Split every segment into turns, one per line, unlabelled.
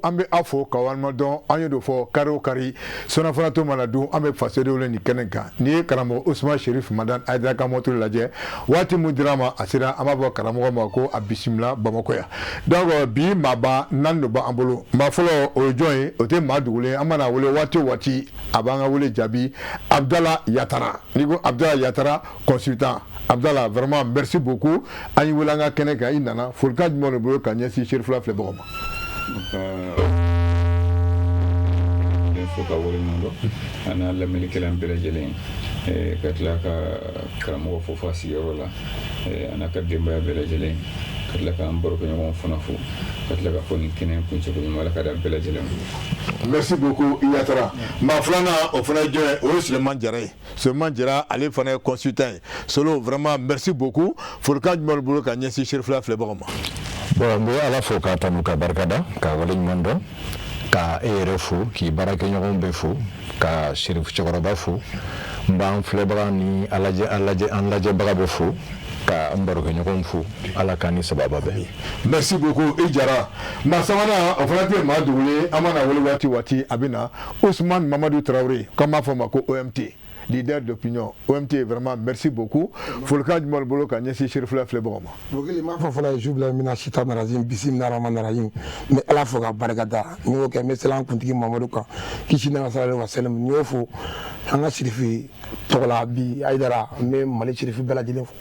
An bɛ aw fo ka walima dɔn. An ye don fɔ kari o kari, sɔnafana to mana dun, an bɛ fasodenw nin kɛnɛ kan. N'i ye karamɔgɔ Usman Sherif Madani Hayidara ka mɔtoro lajɛ, waati min dira ma, a sera. An b'a fɔ karamɔgɔ ma ko a bisimila Bamakɔ yan. Donc bi maaba naani de b'an bolo. Maa fɔlɔ, o ye jɔn ye? O tɛ maa dugulen. An mana wele waati o waati, a b'an ka wele jaabi, Abdala Yatara. N'i ko Abdala Yatara, consultant Abdala, vraiment merci beaucoup. An y'i wele an ka kɛnɛ kan, i nana. Folikan jumɛn de bolo ka ɲɛsin Serifula filɛbagaw ma?
Ka fo ka waleɲuman dɔn an n'a lamɛnnikɛla bɛɛ lajɛlen, ka tila ka karamɔgɔ fo fo a sigiyɔrɔ la, a n'a ka denbaya bɛɛ lajɛlen, ka tila k'an barokɛɲɔgɔnw fana fo, ka tila ka fɔ nin kɛnɛ kuncɛko ɲuman, Ala ka d'an bɛɛ lajɛlen ma.
Merci beaucoup Yatara. Maa filanan, o fana ye jɔn ye? O ye Sulemani Jara ye. Sulemani Jara, ale fana ye consultant ye. Solo, vraiment merci beaucoup. Folikan jumɛn bolo ka ɲɛsin Serifula filɛbagaw ma?
Bon, n bɛ Ala fo k'a tanu ka barikada ka waleɲuman dɔn, ka e yɛrɛ fo, k'i baarakɛɲɔgɔnw bɛɛ fo, ka Serifu cɛkɔrɔba fo. N b'an filɛbaga ni an lajɛbaga bɛɛ fo, ka n barokɛɲɔgɔnw fo. Ala k'an ni sababa bɛn.
Merci beaucoup i Jara. Maa sabanan, o fana tɛ maa dogolen. An mana wele waati waati, a bɛ na, Ousmane Mamadou Traoré, k'an b'a fɔ ma ko OMT, leader d'opinion. OMT, vraiment merci beaucoup. Folikan jumɛn bolo ka ɲɛsin Serifula filɛbagaw ma?
Bokili, n b'a fɔ fɔlɔ zubila mina sita narazim bisimila rahman rahim. N bɛ Ala fo ka barika da. N y'o kɛ, n bɛ seli an kuntigi Mamadu kan, kisi n'a ka salali wa salam. N y'o fo an ka Sirifi tɔgɔ la bi Hayidara. N bɛ Mali Sirifi bɛɛ lajɛlen fo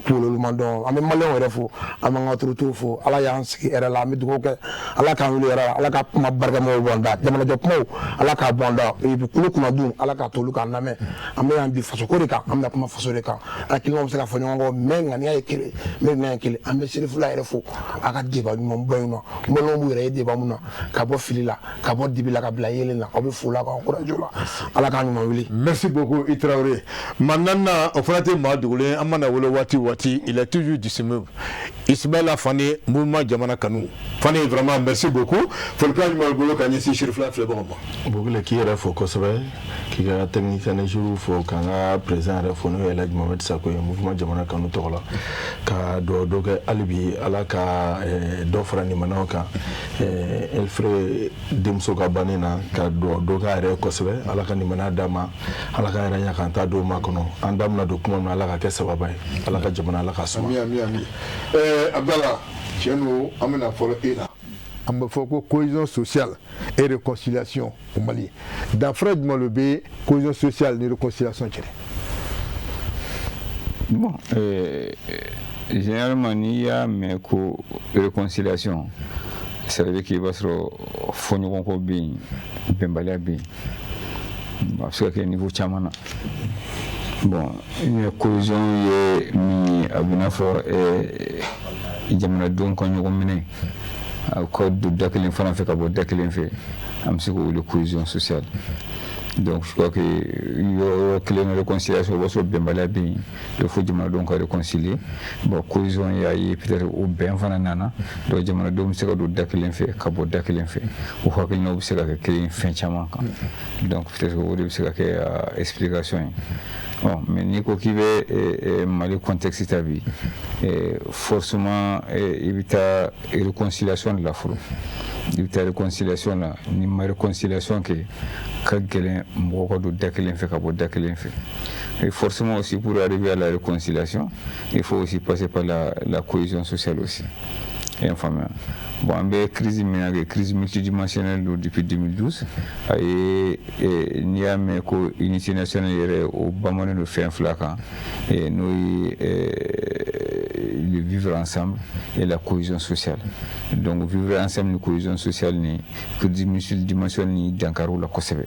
k'u waleɲuman dɔn. An bɛ Maliyɛnw yɛrɛ fo, an b'an ka autorités fo. Ala y'an sigi hɛrɛ la, an bɛ dugawu kɛ, Ala k'an wuli hɛrɛ la, Ala ka kuma barikamaw bɔ an da, jamanajɔ kumaw, Ala k'a bɔ an da, et puis kulo kunna dun, Ala k'a to olu k'an lamɛn. An bɛ yan bi fasoko de kan, an bɛna kuma faso de kan. Hakilinaw bɛ se ka fɔ ɲɔgɔn kɔ, mais ŋaniya ye kelen, mais ŋaniya ye kelen. An bɛ Serifula yɛrɛ fo a ka débat ɲumanba in na. Maliyɛnw b'u yɛrɛ ye débat mun na, ka bɔ fili la, ka bɔ dibi la, ka bila yeelen na. Aw bɛ fo la k'aw encourager o la. Ala k'an ɲuman wuli.
Merci beaucoup i Traoré. Maa naaninan, o fana tɛ maa dogolen. An mana wele waati waati, il est toujours disponible, Ismaïla Fane, mouvement Jamana Kanu. Fane, vraiment merci beaucoup. Folikan jumɛn bolo ka ɲɛsin Serifula filɛbagaw ma?
Bokile, k'i yɛrɛ fo kosɛbɛ, k'i ka technicien de jour fo, k'an ka président yɛrɛ fo, n'o ye Elhaji Mohamed Sako ye, mouvement Jamana Kanu tɔgɔ la, ka dugawu dɔ kɛ hali bi, Ala ka dɔ fara limanaw kan Elfre denmuso ka banni na, ka dugawu dɔ k'a yɛrɛ kosɛbɛ, Ala ka limaniya d'a ma, Ala ka yɛrɛ ɲɛ k'an ta don ma kɔnɔ. An da bɛna don kuma min na, Ala ka kɛ sababa ye, Ala ka jamana, Ala ka suma.
Ami, ami, ami. Abdala, tiɲɛ don, an bɛna fɔlɔ e la. An bɛ fɔ ko cohésion sociale et réconciliation au Mali, danfara jumɛn de bɛ cohésion sociale ni réconciliation cɛ?
Bon, généralement, n'i y'a mɛn ko réconciliation, ça veut dire k'i b'a sɔrɔ fɔɲɔgɔnkɔ bɛ yen, bɛnbaliya bɛ yen. A bɛ se ka kɛ niveau caman na. Bon, cohésion ye min ye, a bɛ n'a fɔ jamanadenw ka ɲɔgɔn minɛ, a ka don da kelen fana fɛ, ka bɔ da kelen fɛ, an bɛ se k'o wele cohésion sociale. Donc je crois que yɔrɔ kelen réconciliation, o b'a sɔrɔ bɛnbaliya bɛ yen, donc fo jamanadenw ka réconcilier. Bon, cohésion y'a ye peut-être o bɛn fana nana, donc jamanadenw bɛ se ka don da kelen fɛ, ka bɔ da kelen fɛ, o hakilinaw bɛ se ka kɛ kelen fɛn caman kan. Donc peut-être o de bɛ se ka kɛ explication ye. Bon, mais n'i ko k'i bɛ Mali contexte ta bi, forcément i bɛ taa réconciliation de la fɔlɔ. I bɛ taa réconciliation na. Ni ma réconciliation kɛ, ka gɛlɛn mɔgɔw ka don da kelen fɛ, ka bɔ da kelen fɛ. Et forcément aussi, pour arriver à la réconciliation, il faut aussi passer par la cohésion sociale aussi. I y'a faamuya? Bon, an bɛ crise min na kɛ, crise multidimensionnelle don depuis 2012. A ye, n'i y'a mɛn ko unité nationale yɛrɛ, o bamanen don fɛn fila kan, n'o ye le vivre ensemble et la cohésion sociale. Donc vivre ensemble ni cohésion sociale ni crise multidimensionnelle ni dankariw la kosɛbɛ.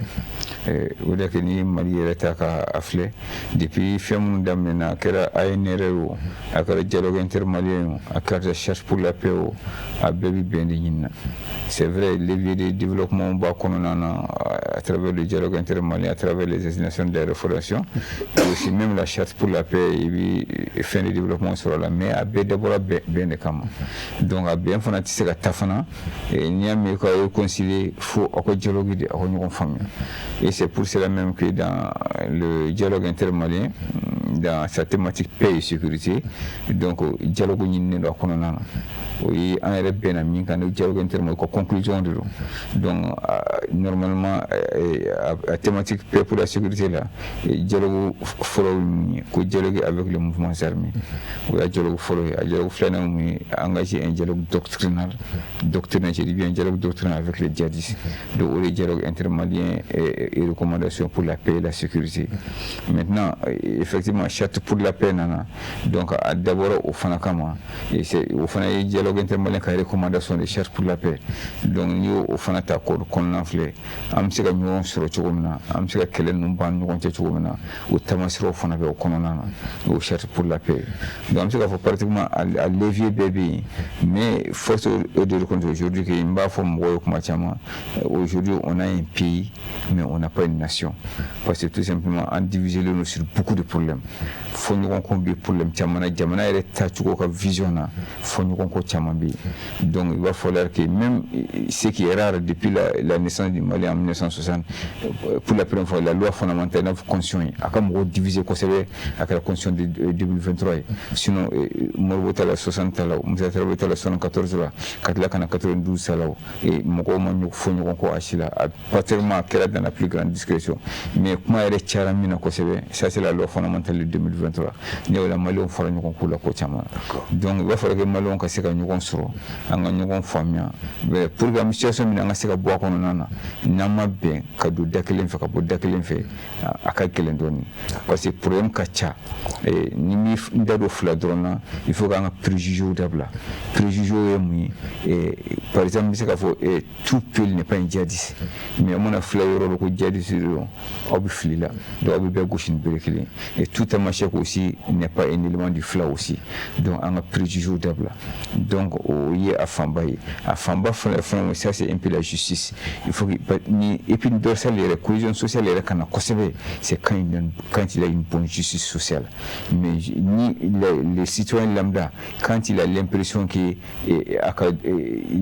O de kɛ, n'i ye Mali yɛrɛ ta k'a filɛ, depuis fɛn minnu daminɛna, a kɛra ANR o, a kɛra dialogue intermalien o, a kɛra charte pour la paix o, a bɛɛ bɛ bɛn de ɲini na. C'est vrai, levier de développement b'a kɔnɔna na. à travers le dialogue intermalien, à travers les assises de la refondation, et aussi même la charte pour la paix et puis fin de développement sɔrɔ la. Mais a bɛɛ dabɔra bɛn de kama. Donc a bɛn fana tɛ se ka taa fana n'i y'a mɛn ka réconcilier, fo aw ka dialogue de, aw ka ɲɔgɔn faamuya. Et c'est pour cela même que dans le dialogue intermalien, dans sa thématique paix et sécurité, donc dialogue ɲininen don a kɔnɔna na. O ye an yɛrɛ bɛnna min kan ni dialogue intermalien ka conclusion de don. Donc normalement, a thématique paix pour la sécurité la, dialogue fɔlɔ ye mun ye? Ko dialogue avec les mouvements armés, o y'a dialogue fɔlɔ ye. A dialogue filanan ye mun ye? Engager un dialogue doctrinal, doctrinal, je dis bien dialogue doctrinal avec les djihadistes. Donc o de dialogue intermalien et recommandation pour la paix et la sécurité. Maintenant, effectivement, charte pour la paix nana. Donc a dabɔra o fana kama et c'est o fana ye dialogue intermalien ka recommandation de charte pour la paix. Donc n'i y'o fana ta k'o kɔnɔna filɛ, an bɛ se ka ɲɔgɔn sɔrɔ cogo min na, an bɛ se ka kɛlɛ ninnu ban ɲɔgɔn cɛ cogo min na, o taamasiraw fana bɛ o kɔnɔna na, o charte pour la paix. Donc an bɛ se k'a fɔ pratiquement a levier bɛɛ bɛ yen. Mais force est de reconnaître aujourd'hui que, n b'a fɔ mɔgɔw ye kuma caman, aujourd'hui on a un pays mais on n'a pas une nation, parce que tout simplement an divisé don sur beaucoup de problèmes. Fɔ ɲɔgɔn kɔ bɛ problème caman na, jamana yɛrɛ taacogo ka vision na, fɔ ɲɔgɔn kɔ caman bɛ yen. Donc il va falloir que même ce qui est rare depuis la naissance du Mali en 1960, pour la première fois la loi fondamentale n'a fɔ constitution ye a ka mɔgɔw diviser kosɛbɛ, a kɛra constitution de 2023 ye. Sinon Modibo ta la 60 ta la, Musa Tarawele ta la 74 la, ka tila ka na 92 ta la, mɔgɔw ma fɔ ɲɔgɔn kɔ a si la. Pratiquement a kɛra dans la plus grande discrétion. Mais kuma yɛrɛ cayara min na kosɛbɛ, ça c'est la loi fondamentale de 2023. Ne o la maliyɛnw fɔra ɲɔgɔn kɔ la ko caman. Donc il va falloir que maliyɛnw ka se ka ɲɔgɔn sɔrɔ, an ka ɲɔgɔn faamuya pour que an bɛ situation min na, an ka se ka bɔ a kɔnɔna na. N'an ma bɛn ka don da kelen fɛ ka bɔ da kelen fɛ, a ka gɛlɛn dɔɔnin parce que problème ka ca. Ni m'i da don fila dɔrɔn na, il faut k'an ka préjugés dabila. Préjugés ye mun ye? Par exemple, n bɛ se k'a fɔ tout peul n'est pas un djihadiste, mais an mana fila yɔrɔ dɔ ko djihadiste don, aw bɛ fili la. Donc aw bɛ bɛɛ gosi ni bere kelen. Et tout tamasek aussi n'est pas un élément du fila aussi. Donc an ka préjugés dabila. Donc o ye a fanba ye. A fanba fana, ça c'est un peu la justice. Il faut que ni épine dorsale yɛrɛ, cohésion sociale yɛrɛ ka na kosɛbɛ, c'est quand il y a une bonne justice sociale. Mais ni les citoyens lambda, quand il a l'impression que a ka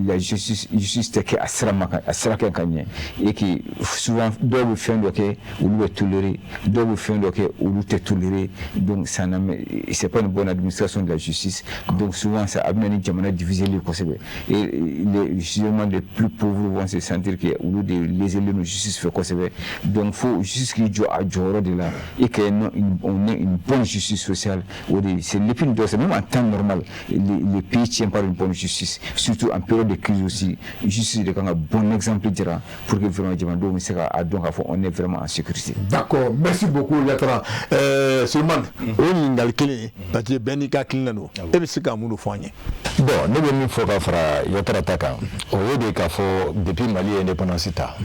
la justice tɛ kɛ a sira ma kan, a sira kɛ ka ɲɛ, et que souvent dɔw bɛ fɛn dɔ kɛ, olu bɛ tolérer, dɔw bɛ fɛn dɔ kɛ, olu tɛ tolérer, donc ça c'est pas une bonne administration de la justice. Donc souvent ça a bɛ na ni jamana diviser kosɛbɛ, et les justement les plus pauvres vont se sentir que olu de lésé no justice fɛ kosɛbɛ. Donc faut justice k'i jɔ a jɔyɔrɔ de la et que on ait une bonne justice sociale. O de c'est l'épine dorsale. Même en temps normal, le pays tient par une bonne justice, surtout en période de crise aussi. Justice de kan ka bon exemple jira pour que vraiment jamanadenw bɛ se k'a dɔn k'a fɔ on est vraiment en sécurité.
D'accord, merci beaucoup Yatara. Souleymane, o ye ɲininkali kelen ye parce que bɛɛ n'i ka hakilina don. E bɛ se ka mun de fɔ an ye?
Bon, ne bɛ min fɔ ka fara Yatara ta kan, o ye de k'a fɔ depuis Mali ye indépendance ta,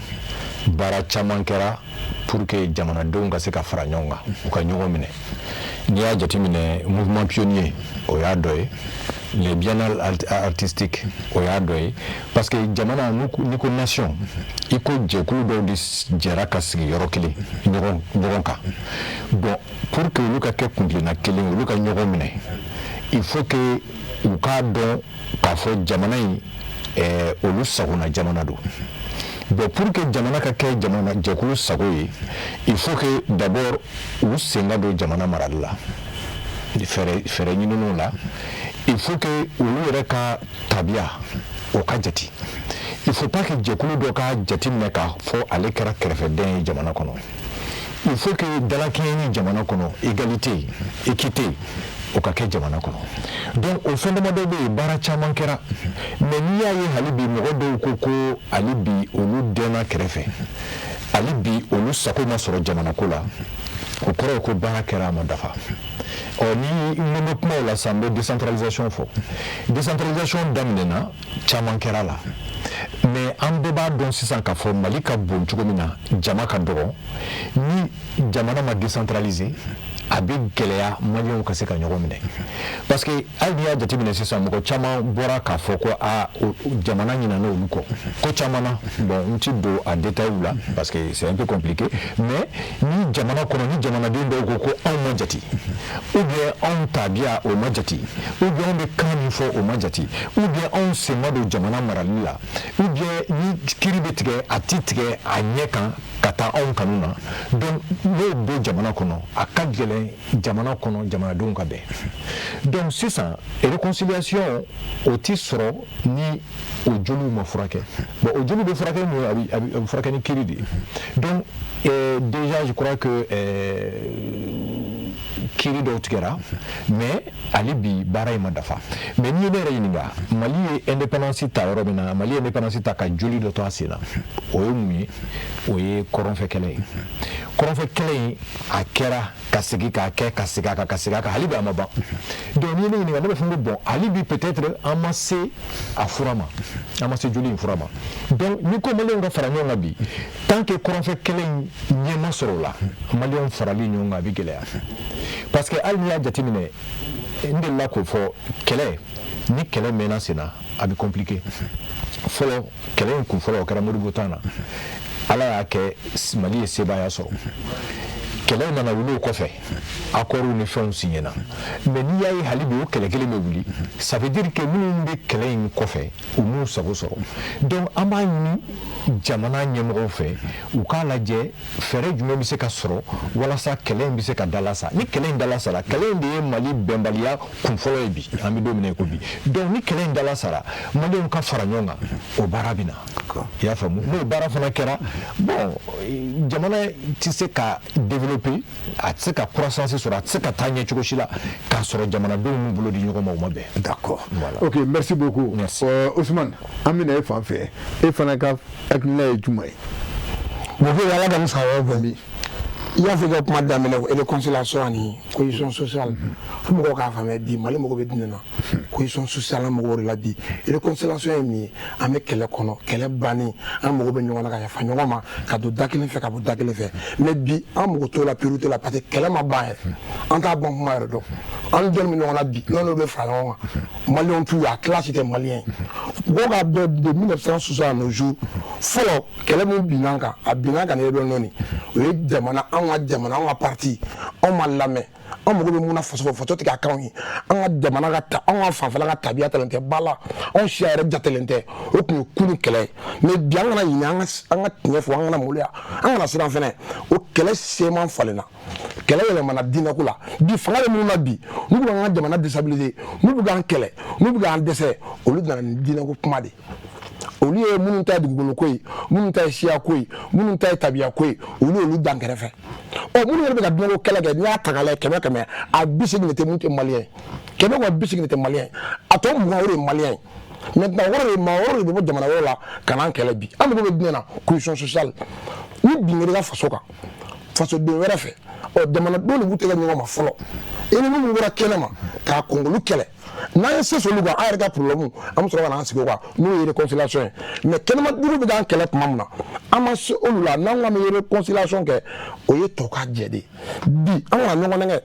baara caman kɛra pour que jamanadenw ka se ka fara ɲɔgɔn kan, u ka ɲɔgɔn minɛ. N'i y'a jateminɛ, mouvement pionnier, o y'a dɔ ye, les biennales artistiques, o y'a dɔ ye, parce que jamana, n'i ko nation, i ko jɛkulu dɔw de jɛra ka sigi yɔrɔ kelen ɲɔgɔn ɲɔgɔn kan. Bon, pour que olu ka kɛ kuntilenna kelen, olu ka ɲɔgɔn minɛ, il faut que u k'a dɔn k'a fɔ jamana in, olu sagona jamana don. Bon, pour que jamana ka kɛ jamana jɛkulu sago ye, il faut que d'abord u sen ka don jamana marali la, fɛɛrɛ ɲininiw la. Il faut que olu yɛrɛ ka tabiya o ka jate. Il faut pas que jɛkulu dɔ ka jate minɛ k'a fɔ ale kɛra kɛrɛfɛden ye jamana kɔnɔ. Il faut que dalakɛɲɛ ni jamana kɔnɔ, égalité, équité, o ka kɛ jamana kɔnɔ. Donc o fɛn damadɔ bɛ yen, baara caman kɛra. Mais n'i y'a ye hali bi mɔgɔ dɔw ko ko hali bi olu dɛnna kɛrɛfɛ, hali bi olu sago ma sɔrɔ jamana ko la, o kɔrɔ ye ko baara kɛra, a ma dafa. Ɔ ni n bɛ kuma o la sisan, n bɛ décentralisation fɔ. Décentralisation daminɛna, caman kɛra la, mais an bɛɛ b'a dɔn sisan k'a fɔ Mali ka bon cogo min na, jama ka dɔgɔ. Ni jamana ma décentraliser A bɛ gɛlɛya Maliyɛnw ka se ka ɲɔgɔn minɛ, parce que hali n'i y'a jateminɛ sisan, mɔgɔ caman bɔra k'a fɔ ko aa, jamana ɲinɛna olu kɔ ko caman na. Bon, n ti don a détail la parce que c'est un peu compliqué, mais ni jamana kɔnɔ, ni jamanaden dɔw ko ko anw ma jate, ou bien anw tabiya o ma jate, ou bien anw bɛ kan min fɔ o ma jate, ou bien anw sen ma don jamana marali la, ou bien ni kiiri bɛ tigɛ, a ti tigɛ a ɲɛ kan ka taa anw kanu na, donc n'o bɛ jamana kɔnɔ, a ka gɛlɛn jamana kɔnɔ jamanadenw ka bɛn. Donc sisan, réconciliation o ti sɔrɔ ni o joliw ma furakɛ. Bon, o joliw bɛ furakɛ mun ye? A bɛ furakɛ ni kiiri de ye. Donc déjà, je crois que kiiri dɔw tigɛra, mais hali bi baara in ma dafa. Mais n'i ye ne yɛrɛ ɲininka, Mali ye indépendance ta yɔrɔ min na, Mali ye indépendance ta ka joli dɔ to a sen na, o ye mun ye? O ye kɔrɔnfɛ kɛlɛ ye. Kɔrɔnfɛ kɛlɛ in, a kɛra ka segin k'a kɛ, ka segin a kan, ka segin a kan, hali bi a ma ban. Donc n'i ye ne ɲininka, ne bɛ fɔ ko bon, hali bi peut-être an ma se a fura ma, an ma se joli in fura ma. Donc ni ko Maliyɛnw ka fara ɲɔgɔn kan bi, tant que kɔrɔnfɛ kɛlɛ in ɲɛ ma sɔrɔ o la, Maliyɛnw farali ɲɔgɔn kan a bɛ gɛlɛya, parce que hali n'i y'a jateminɛ, n delila k'o fɔ, kɛlɛ ni kɛlɛ mɛnna sen na, a bɛ compliqué. Fɔlɔ, kɛlɛ in kun fɔlɔ, o kɛra Modibo tan na. Ala y'a kɛ Mali ye sebaaya sɔrɔ. Kɛlɛ nana wuli o kɔfɛ, accords ni fɛnw signena. Mais n'i y'a ye hali bi o kɛlɛ kelen bɛ wuli, ça veut dire que minnu bɛ kɛlɛ in kɔfɛ, u m'u sago sɔrɔ. Donc an b'a ɲini jamana ɲɛmɔgɔw fɛ, u k'a lajɛ fɛɛrɛ jumɛn bɛ se ka sɔrɔ walasa kɛlɛ in bɛ se ka dalasa. Ni kɛlɛ in dalasara, kɛlɛ in de ye Mali bɛnbaliya kun fɔlɔ ye bi, an bɛ don min na i ko bi. Donc ni kɛlɛ in dalasara, Maliyɛnw ka fara ɲɔgɔn kan, o baara bɛ na. I y'a faamu? N'o baara fana kɛra, bon, jamana tɛ se ka développer, a tɛ se ka croissance sɔrɔ, a tɛ se ka taa ɲɛ cogo si la k'a sɔrɔ jamanadenw m'u bolo di ɲɔgɔn ma, u ma bɛn.
D'accord.
Voilà.
Ok, merci beaucoup.
Merci.
Ousmane, an bɛna e fan fɛ, e fana ka hakilina ye jumɛn ye?
Bon, Ala ka ni sababu bɛn. I y'a fɔ i ka kuma daminɛ, réconciliation ani cohésion sociale, fo mɔgɔw k'a faamuya bi, Mali mago bɛ jumɛn na? Cohésion sociale, an mago b'o de la bi. Réconciliation ye min ye? An bɛ kɛlɛ kɔnɔ, kɛlɛ bannen, an mago bɛ ɲɔgɔn na ka yafa ɲɔgɔn ma, ka don da kelen fɛ, ka bɔ da kelen fɛ. Mais bi, an mago t'o la, priorité la, parce que kɛlɛ ma ban yɛrɛ, an t'a ban kuma yɛrɛ dɔn. An ni jɔnni bɛ ɲɔgɔn na bi, n'olu bɛ fara ɲɔgɔn kan, Maliyɛnw t'u ye, a classe tɛ Maliyɛn ye. Mɔgɔw k'a dɔn, de 1960 à nos jours, fɔlɔ kɛlɛ min binna an kan, a binna an kan ni rébellion de o ye. Jamana, anw ka jamana, anw ka parti, anw ma lamɛn. Anw mago bɛ mun na faso faso tɛ ka k'anw ye? An ka jamana ka ta, anw ka fanfɛla ka tabiya talen tɛ ba la, anw siya yɛrɛ jatelen tɛ. O tun ye kunun kɛlɛ ye. Mais bi, an kana ɲinɛ, an ka tiɲɛ fɔ, an kana maloya, an kana siran fɛnɛ. O kɛlɛ seman falenna, kɛlɛ yɛlɛmana diinɛko la. Bi, fanga bɛ minnu na bi, n'u bɛ k'an ka jamana déstabiliser, n'u bɛ k'an kɛlɛ, n'u bɛ k'an dɛsɛ, olu nana ni diinɛko kuma de ye. Olu ye minnu ta ye dugukolo ko ye, minnu ta ye siya ko ye, minnu ta ye tabiya ko ye, olu y'olu dan kɛrɛfɛ. Ɔ, minnu yɛrɛ bɛ ka diinɛko kɛlɛ kɛ, n'i y'a ta k'a lajɛ, kɛmɛ kɛmɛ, a 80 de tɛ mun tɛ Maliyɛn ye, kɛmɛ kɔnɔ 80 de tɛ Maliyɛn ye, a tɔ 20, o de ye Maliyɛn ye. Maintenant, o kɔrɔ de, maa wɛrɛw de bɛ bɔ jamana wɛrɛw la ka n'an kɛlɛ bi. An mago bɛ diinɛ na, cohésion sociale. Ni bin kɛra i ka faso kan, fasoden wɛrɛ fɛ, ɔ, jamanadenw de b'u tɛgɛ ɲɔgɔn ma fɔlɔ. I ni minnu bɔra kɛnɛ ma k'a kɔngolu kɛlɛ, n'an ye se sɔrɔ olu kan, an yɛrɛ ka problème, an bɛ sɔrɔ ka n'an sigi o kan, n'o ye réconciliation ye. Mais kɛnɛma duuru bɛ k'an kɛlɛ tuma min na, an ma se olu la, n'an ko an bɛ réconciliation kɛ, o ye tɔ ka jɛ de ye. Bi, an kana ɲɔgɔn nɛgɛ.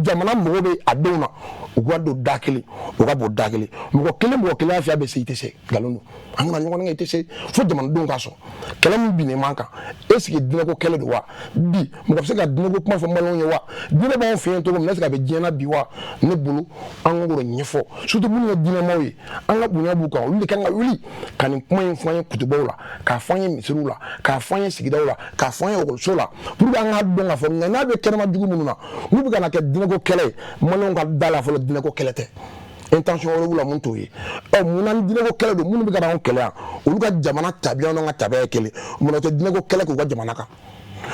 Jamana mago bɛ a denw na, u ka don da kelen, u ka bɔ da kelen. Mɔgɔ kelen, mɔgɔ kelen y'a bɛ se, i tɛ se, nkalon don. An kana ɲɔgɔn nɛgɛ, i tɛ se. Fo jamanadenw ka sɔn. Kɛlɛ min binnen man kan, est ce que diinɛko kɛlɛ don wa? Bi, mɔgɔ bɛ se ka diinɛko kuma fɔ Maliyɛnw ye wa? Diinɛ b'anw fɛ yen cogo min na, est ce que a bɛ diɲɛ na bi wa? Ne bolo, an k'o ɲɛfɔ, surtout minnu ye diinɛmaw ye, an ka bonya b'u kan. Olu de kan ka wuli ka nin kuma in fɔ an ye kutubaw la, k'a fɔ an ye misiriw la, k'a fɔ an ye sigidaw la, k'a fɔ an ye ekɔliso la, pour que an k'a dɔn k'a fɔ nka n'a bɛ kɛnɛma jugu minnu na, n'u bɛ ka na kɛ diinɛko kɛlɛ ye, Maliyɛnw ka da la fɔlɔ, diinɛko kɛlɛ tɛ, intention wɛrɛ b'u la mun t'o ye. Ɔ, munna ni diinɛko kɛlɛ don, minnu bɛ ka n'anw kɛlɛ yan, olu ka jamana tabiya n'an ka tabiya ye kelen, munna u tɛ diinɛko kɛlɛ k'u ka jamana kan?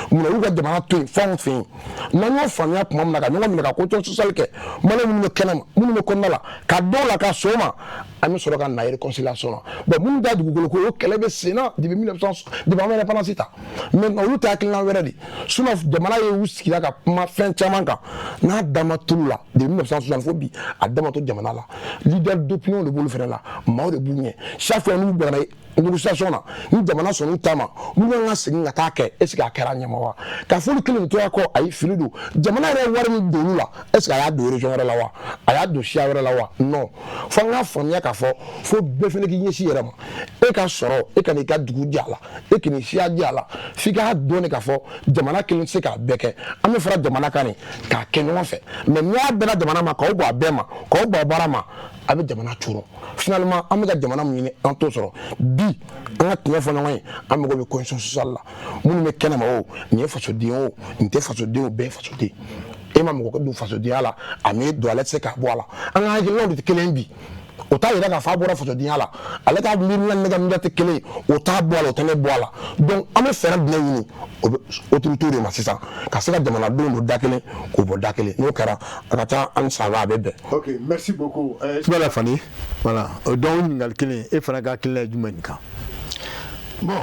Munna olu ka jamana to yen f'anw fɛ yen? N'an y'o faamuya tuma min na, ka ɲɔgɔn minɛ, ka cohésion sociale kɛ, Maliyɛn minnu bɛ kɛnɛma, minnu bɛ kɔnɔna la, ka dɔw la ka sɔn o ma. An bɛ sɔrɔ ka na réconciliation na. Bon, minnu ta dugukolo ko, o kɛlɛ bɛ sen na depuis 1900, depuis an ma indépendance ta. Maintenant, olu ta hakilina wɛrɛ de. Sinon, jamana ye u sigira ka kuma fɛn caman kan n'a da ma tulu la depuis 1960 fo bi, a da ma to jamana la. Leader d'opinion de b'olu fɛnɛ la, maaw de b'u ɲɛ. Chaque fois n'u bɛnna négociation na, ni jamana sɔnn'u ta ma, minnu kan ka segin ka taa kɛ, est ce que a kɛra ɲɛma wa? K'a fɔ olu kelen de tora kɔ, ayi, fili don. Jamana yɛrɛ ye wari min don olu la, est ce que a y'a don région wɛrɛ la wa? A y'a don siya wɛrɛ la wa? Non. Fo an k'a faamuya k'a fɔ fo bɛɛ fɛnɛ k'i ɲɛsin i yɛrɛ ma. E ka sɔrɔ, e ka n'i ka dugu diya la, e ka n'i siya diya la, f'i k'a dɔn de k'a fɔ jamana kelen tɛ se k'a bɛɛ kɛ. An bɛ fara jamana kan de k'a kɛ ɲɔgɔn fɛ. Mais n'i y'a bɛɛ da jamana ma, k'aw bɔ a bɛɛ ma, k'aw bɔ a baara ma, a bɛ jamana coron. Finalement, an bɛ ka jamana min ɲini, an t'o sɔrɔ bi. An ka tiɲɛ fɔ ɲɔgɔn ye, an mago bɛ cohésion sociale la. Minnu bɛ kɛnɛma o, nin ye fasoden o, nin tɛ fasoden o, bɛɛ ye fasoden. E ma mɔgɔ don fasodenya la, a m'i don, ale tɛ se k'a bɔ a la. An ka hakilinaw de tɛ kelen bi. O t'a yira k'a fɔ a bɔra fasodenya la. Ale ka miirina ni ne ka miirina tɛ kelen ye, o t'a bɔ a la, o tɛ ne bɔ a la. Donc an bɛ fɛɛrɛ jumɛn ɲini? O bɛ autorité de ma sisan ka se ka jamanadenw don da kelen, k'o bɔ da kelen. N'o kɛra, a ka ca an saba a bɛ bɛn.
Ok, merci beaucoup. Ismaila Fani, voilà, donc ɲininkali kelen, e fana ka hakilina ye jumɛn nin kan?
Bon,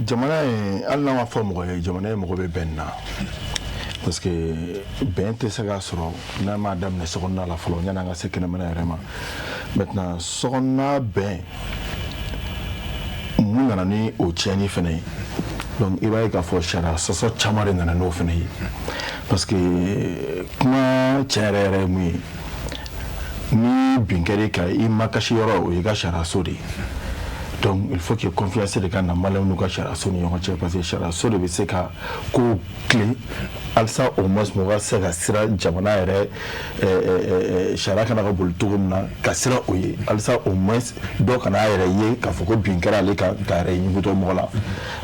jamana in, hali n'a ma fɔ mɔgɔ ye, jamana in mɔgɔ bɛ bɛn na, parce que bɛn tɛ se ka sɔrɔ n'a m'a daminɛ sokɔnɔna la fɔlɔ, yanni an ka se kɛnɛmana yɛrɛ ma. Maintenant, sokɔnɔna bɛn mun nana ni o tiɲɛni fɛnɛ ye? Donc i b'a ye k'a fɔ sariya sɔsɔ caman de nana n'o fɛnɛ ye, parce que kuma tiɲɛ yɛrɛ yɛrɛ ye mun ye? Ni bin kɛr'i kan, i ma kasi yɔrɔ, o y'i ka sariyaso de ye. Donc il faut que confiance de ka na maliyɛnw n'u ka sariyaso ni ɲɔgɔn cɛ, parce que sariyaso de bɛ se ka ko tilen halisa, au moins mɔgɔ ka se ka siran jamana yɛrɛ sariya kana ka boli cogo min na, ka siran o ye halisa, au moins dɔw kana a yɛrɛ ye k'a fɔ ko bin kɛra ale kan k'a yɛrɛ ɲugutɔ mɔgɔ la.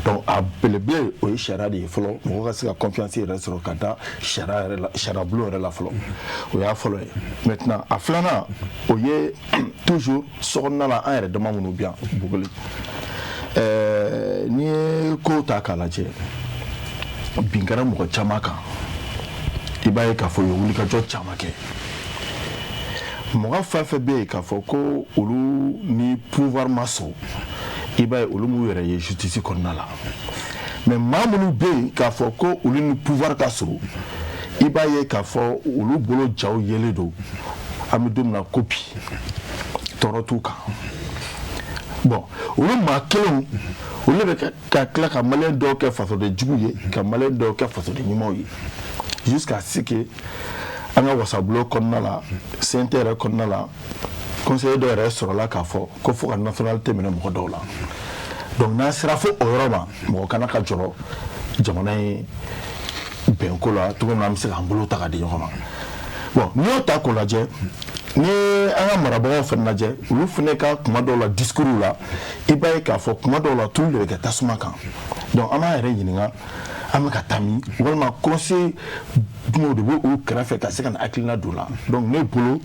Donc a belebele, o ye sariya de ye fɔlɔ. Mɔgɔ ka se ka confiance yɛrɛ sɔrɔ ka da sariya yɛrɛ la, sariya bulon yɛrɛ la fɔlɔ, o y'a fɔlɔ ye. Maintenant, a filanan, o ye toujours sokɔnɔna la, an yɛrɛ dama minnu bɛ yan Buguli, n'i ye kow ta k'a lajɛ, bin kɛra mɔgɔ caman kan. I b'a ye k'a fɔ u ye wulikajɔ caman kɛ. Mɔgɔ fɛn fɛn bɛ yen k'a fɔ ko olu ni pouvoir ma sɔn, i b'a ye olu m'u yɛrɛ ye justice kɔnɔna la. Mais maa minnu bɛ yen k'a fɔ ko olu ni pouvoir ka surun, i b'a ye k'a fɔ olu bolo jaw yelen don. An bɛ don min na ko bi, tɔɔrɔ t'u kan. Bon, olu maa kelenw, olu bɛ ka tila ka maliyɛn dɔw kɛ fasoden jugu ye, ka maliyɛn dɔw kɛ fasoden ɲumanw ye, jusqu'à ce que an ka wasabulon kɔnɔna la, CNT yɛrɛ kɔnɔna la, conseiller dɔw yɛrɛ sɔrɔla k'a fɔ ko fo ka nationalité minɛ mɔgɔ dɔw la. Donc n'an sera fo o yɔrɔ ma, mɔgɔ kana ka jɔrɔ jamana in bɛnko la cogo min na, an bɛ se k'an bolo ta ka di ɲɔgɔn ma. Bon, n'i y'o ta k'o lajɛ, ni an ka marabagaw fana lajɛ, olu fana ka kuma dɔw la, discours la, i b'a ye k'a fɔ kuma dɔw la, tulu de bɛ kɛ tasuma kan. Donc an b'an yɛrɛ ɲininka, an bɛ ka taa min? Walima conseil jumɛnw de b'u kɛrɛfɛ ka se ka na hakilina don la? Donc ne bolo,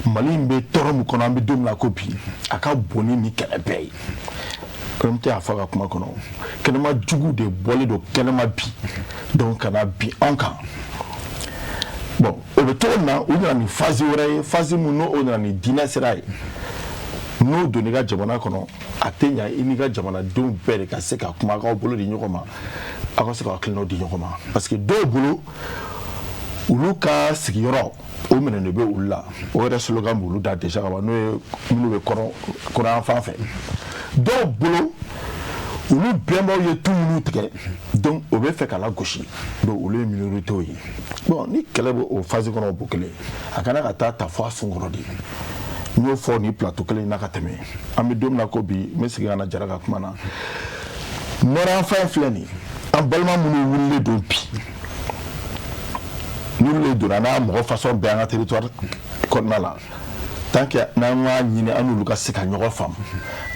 Mali in bɛ tɔɔrɔ min kɔnɔ, an bɛ don min na ko bi, a ka bon ni nin kɛlɛ bɛɛ ye. Comme tɛ a fɔ a ka kuma kɔnɔ, kɛnɛma jugu de bɔlen don kɛnɛma bi, donc ka na bin anw kan. Bon, o bɛ cogo min na, u nana ni phase wɛrɛ ye, phase min n'o nana ni diinɛ sira ye. N'o donna i ka jamana kɔnɔ, a tɛ ɲa i n'i ka jamanadenw bɛɛ de ka se ka kuma, k'aw bolo di ɲɔgɔn ma, aw ka se ka hakilinaw di ɲɔgɔn ma, parce que dɔw bolo, olu ka sigiyɔrɔ o minɛnen bɛ olu la. O yɛrɛ slogan b'olu da déjà ka ban, n'o ye minnu bɛ kɔrɔn kɔrɔn fan fɛ. Dɔw bolo, olu bɛnbaw ye tu minnu tigɛ, donc o bɛ fɛ ka lagosi, donc olu ye minorité ye. Bon, ni kɛlɛ bɛ o phase kɔnɔ, o b'o kelen, a kana ka taa ta fo a sun kɔrɔ de. N y'o fɔ nin plateau kelen in na ka tɛmɛ. An bɛ don min na ko bi, n bɛ segin ka na Jara ka kuma na. Nɔrɔ fan filɛ nin ye, an balima minnu wulilen don bi, n'olu de donna n'a mɔgɔ façon bɛɛ an ka territoire kɔnɔna la, tant que n'an m'a ɲini an n'olu ka se ka ɲɔgɔn faamu,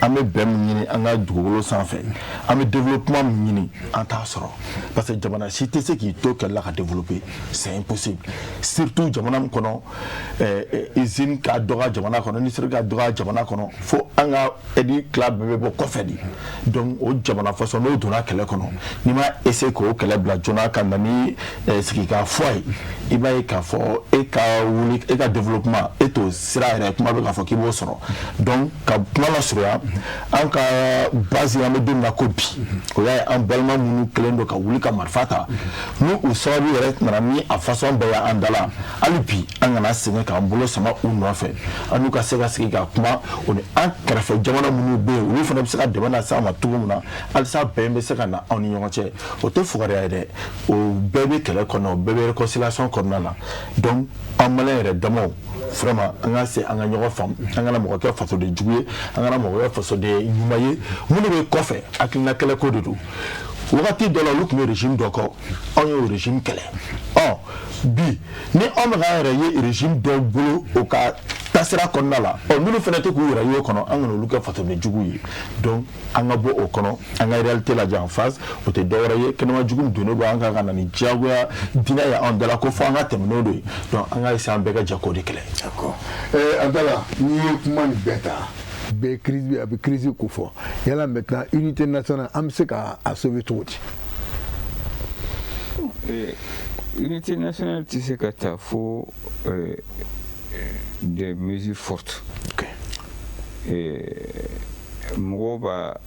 an bɛ bɛn min ɲini an ka dugukolo sanfɛ, an bɛ développement min ɲini, an t'a sɔrɔ, parce que jamana si tɛ se k'i to kɛlɛ la ka développer, c'est impossible. Surtout jamana min kɔnɔ, usine ka dɔgɔ jamana kɔnɔ, industrie ka dɔgɔ jamana kɔnɔ, fo an ka aide tila bɛɛ bɛ bɔ kɔfɛ de. Donc o jamana façon, n'o donna kɛlɛ kɔnɔ, n'i ma essayer k'o kɛlɛ bila joona ka na ni sigi ka fɔ a ye, I b'a ye k'a fɔ e ka wuli, e ka développement, e t'o sira yɛrɛ kuma bɛ k'a fɔ k'i b'o sɔrɔ. Donc ka kuma lasurunya, an ka base, an bɛ don min na ko bi, o y'a ye an balima minnu kɛlen don ka wuli ka marifa ta, ni u sababu yɛrɛ nana ni a façon bɛɛ ye an da la, hali bi an kana sɛgɛn k'an bolo sama u nɔfɛ. An n'u ka se ka sigi ka kuma, o ni an kɛrɛfɛ jamana minnu bɛ yen, olu fana bɛ se ka dɛmɛ lase an ma cogo min na, halisa bɛn bɛ se ka na anw ni ɲɔgɔn cɛ. O tɛ fugariya ye dɛ, o bɛɛ bɛ kɛlɛ kɔnɔ, o bɛɛ bɛ réconciliation kɔnɔna na. Donc an malien yɛrɛ damaw, vraiment, an ka se an ka ɲɔgɔn faamu, an kana mɔgɔ kɛ fasoden jugu ye, an kana mɔgɔ kɛ fasoden ɲuman ye. Minnu bɛ kɔfɛ, hakilina kɛlɛ ko de don. Wagati dɔ la, olu tun bɛ régime dɔ kɔ, anw y'o régime kɛlɛ. Ɔ bi, ni anw bɛ k'an yɛrɛ ye régime dɔ bolo, o ka taasira kɔnɔna la, ɔ minnu fana tɛ k'u yɛrɛ ye o kɔnɔ, an kana olu kɛ fasoden jugu ye. Donc an ka bɔ o kɔnɔ, an ka réalité lajɛ en face. O tɛ dɔwɛrɛ ye, kɛnɛma jugu min donnen don an kan ka na ni diyagoya diinɛ ye anw da la ko fɔ an ka tɛmɛ n'o de ye. Donc an ka essayer an bɛɛ ka jɛ k'o de kɛlɛ.
D'accord. Abdallah, n'i ye kuma nin bɛɛ ta, bɛɛ crise, a bɛ crise ko fɔ. Yala maintenant, unité nationale, an bɛ se ka a sauver cogo di?
Unité nationale tɛ se ka ta fo des mesures fortes. Mɔgɔw b'a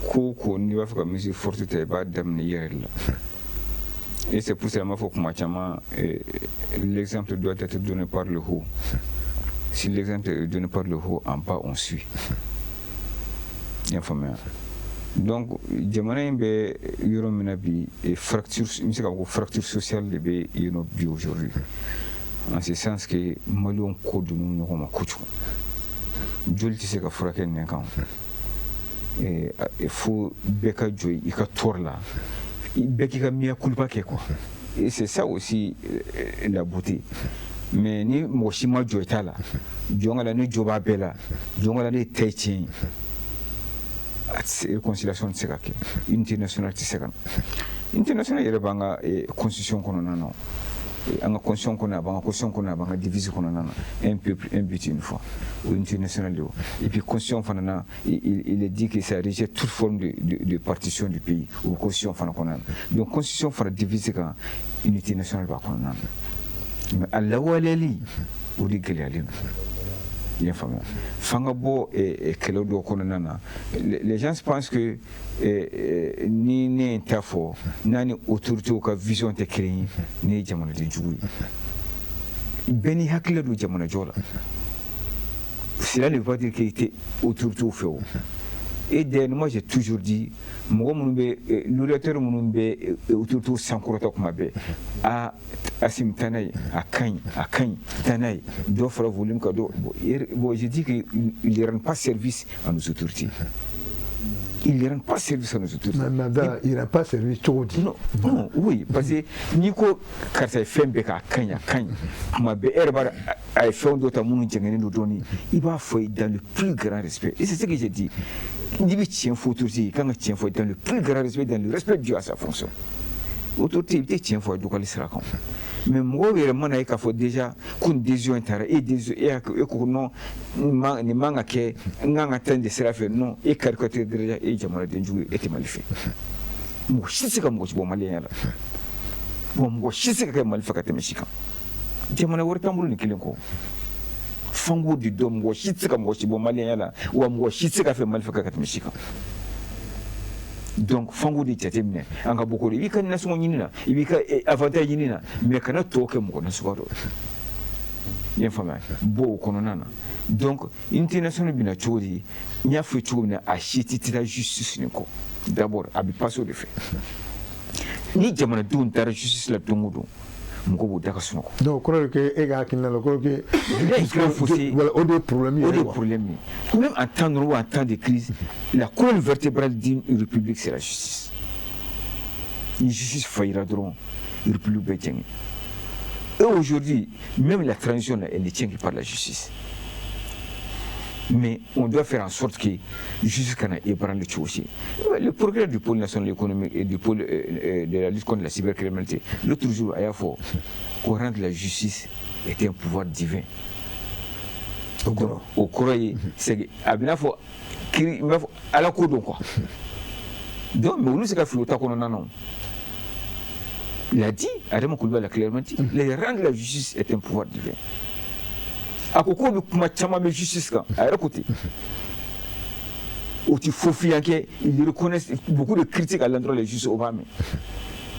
ko o ko, n'i b'a fɛ ka mesure forte ta, i b'a daminɛ i yɛrɛ de la. Et c'est pour cela n b'a fɔ kuma caman, l'exemple doit être donné par le haut. Si l'exemple est donné par le haut, en bas on suit. I y'a faamuya? Donc jamana in bɛ yɔrɔ min na bi, fracture, n bɛ se k'a fɔ ko fracture sociale de bɛ yen nɔ bi aujourd'hui, en ce sens que maliyɛnw ko donn'u ɲɔgɔn ma kojugu. Joli tɛ se ka furakɛ nɛn kan. Fo bɛɛ ka jɔ i ka tort la, bɛɛ k'i ka mea culpa kɛ quoi. Et c'est ça aussi la beauté. Mais ni mɔgɔ si ma jɔ i ta la, jɔn ka la ni jo b'a bɛɛ la, jɔn ka la ne ta ye tiɲɛ ye, a tɛ se, réconciliation tɛ se ka kɛ, unité nationale tɛ se ka na. Unité nationale yɛrɛ b'an ka constitution kɔnɔna na. An ka constitution kɔnɔ, a b'an ka constitution kɔnɔ, a b'an ka devise kɔnɔna na: un peuple, un but, une foi. O unité nationale de. Et puis constitution fana na, il est dit que ça rejette toute forme de partition du pays. O constitution fana kɔnɔna na. Donc constitution fana devise kan, unité nationale b'a kɔnɔna na, mais a lawaleyali, o de gɛlɛyalen don. I y'a faamuya? F'an ka bɔ kɛlɛ dɔw kɔnɔna na. Les gens pensent que ni ne ye n ta fɔ, n'a ni autorités ka vision tɛ kelen ye, ne ye jamanaden jugu ye. Bɛɛ n'i hakilila don jamanajɔ la. Cela ne veut pas dire que i tɛ autorités fɛ o. Et d'ailleurs, moi j'ai toujours dit, mɔgɔ minnu bɛ, lauréateurs minnu bɛ autorités sankɔrɔta kuma bɛɛ, a Assimi, taa n'a ye, a ka ɲi, a ka ɲi, taa n'a ye, dɔ fara volume kan, dɔ. Bon, je dis que ils ne rendent pas service à nos autorités. Ils ne rendent pas service à nos autorités.
Mais Abdallah, il ne rend pas service cogo di?
Non, non, oui, parce que n'i ko karisa ye fɛn bɛɛ kɛ, a ka ɲi, a ka ɲi, kuma bɛɛ, e yɛrɛ b'a dɔn a ye fɛn dɔ ta minnu jɛngɛnnen don dɔɔnin, i b'a fɔ dans le plus grand respect. Et c'est ce que j'ai dit. N'i bɛ tiɲɛ fɔ autorité, i kan ka tiɲɛ fɔ dans le plus grand respect, dans le respect dû à sa fonction. Autorité, i tɛ tiɲɛ fɔ dɔgɔli sira kan. Mais mɔgɔw yɛrɛ mana ye k'a fɔ déjà ko nin décision in taara, e décision, e y'a, e ko non, nin man ka kɛ, n kan ka taa nin de sira fɛ, non, e caricature déjà, e ye jamanaden jugu ye, e tɛ Mali fɛ. Mɔgɔ si tɛ se ka mɔgɔ si bɔ maliyɛnya la. Wa mɔgɔ si tɛ se ka kɛ Mali fɛ ka tɛmɛ si kan. Jamana wɛrɛ t'an bolo nin kelen kɔ. F'an k'o de dɔn, mɔgɔ si tɛ se ka mɔgɔ si bɔ maliyɛnya la, wa mɔgɔ si tɛ se ka fɛ Mali fɛ ka tɛmɛ si kan. Donc f'an k'o de jateminɛ, an ka bɔ ko de. I b'i ka nasɔngɔ ɲini na, i b'i ka avantage ɲini na, mais kana tɔw kɛ mɔgɔ nasuguya dɔ ye. I y'a faamuya? Bɔ o kɔnɔna na. Donc unité nationale bɛ na cogo di? N y'a fɔ i ye cogo min na, a si tɛ taa justice nin kɔ. D'abord a bɛ passer o de fɛ. Ni jamanadenw taara justice la don o don, mɔgɔw b'o da ka sunɔgɔ.
Donc o kɔrɔ de que e ka hakilina la, o kɔrɔ que
Il y a un grand fossé.
Voilà, o de ye problème
O
yɛrɛ
de ye
quoi.
problème ye. Même en temps normal, en temps de crise, la colonne vertébrale d'une république, c'est la justice. Ni justice faillira dɔrɔn, république bɛ jɛngɛ. Et aujourd'hui, même la transition là, elle ne tient que par la justice. Mais on doit faire en sorte que justice kana ébranler cogo si. Le progrès du pôle national économique et du pôle de la lutte contre la cybercriminalité, l'autre jour, a y'a fɔ ko rendre la justice était un pouvoir divin.
O kɔrɔ?
O kɔrɔ ye, c'est que a bɛ n'a fɔ kiri, n b'a fɔ ala ko don quoi. Donc mais olu se ka fili o ta kɔnɔna na o. L'a dit, Adama Coulibaly l'a clairement dit, le rendre la justice est un pouvoir divin. A ko k'o bɛ kuma caman bɛ justice kan, a yɛrɛ ko ten. O ti fofiya kɛ, ils reconnaissent beaucoup de critiques à l'endroit de la justice, o b'a mɛn.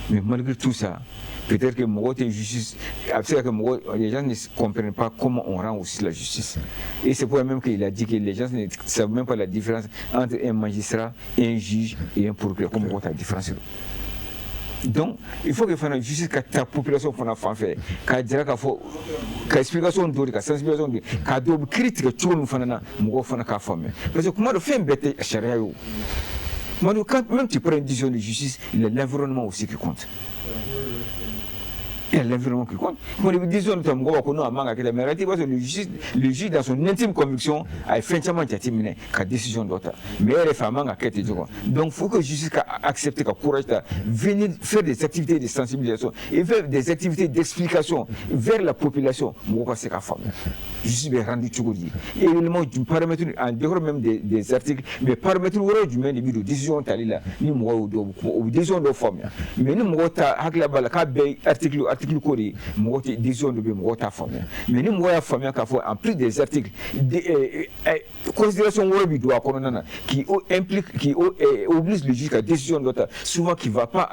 Mais malgré tout ça, peut-être que mɔgɔw tɛ justice, a bɛ se ka kɛ mɔgɔ, les gens ne comprennent pas comment on rend aussi la justice. Et c'est pour même qu'il a dit que les gens ne savent même pas la différence entre un magistrat, un juge et un procureur, ko mɔgɔw t'a différence dɔn. Donc il faut que fana justice ka taa population fana fan fɛ, k'a jira k'a fɔ, ka explication dɔ di, ka sensibilisation di, k'a dɔn u bɛ kiiri tigɛ cogo min fana na, mɔgɔw fana k'a faamuya, parce que kuma dɔ, fɛn bɛɛ tɛ sariya ye o. Kuma dɔ, quand même tu prends une décision de justice, il y a l'environnement aussi qui compte. Il y a l'environnement qui compte. Quand il décision de mɔgɔw b'a ko non, a man ka kɛ ten, mais en réalité, i b'a sɔrɔ le juge dans son intime conviction, a ye fɛn caman jateminɛ ka décision dɔ ta, mais e yɛrɛ fɛ, a man ka kɛ ten cogo. Donc faut que justice ka accepter, ka courage ta, venir faire des activités de sensibilisation et faire des activités d'explication vers la population, mɔgɔw ka se k'a faamuya justice bɛ rendu cogo di, élément du paramètre en dehors même des articles, mais paramètre wɛrɛ jumɛn de bɛ don décision tali la. Ni mɔgɔw y'o dɔn, u bɛ décision dɔ faamuya. Mais ni mɔgɔw ta hakili b'a la k'a bɛɛ article ko de ye, mɔgɔ tɛ décision dɔ bɛ yen, mɔgɔw t'a faamuya. Mais ni mɔgɔ y'a faamuya k'a fɔ en plus des articles, considération wɛrɛ bɛ don a kɔnɔna na qui implique, qui oblige le juge ka décision dɔ ta, souvent qui va pas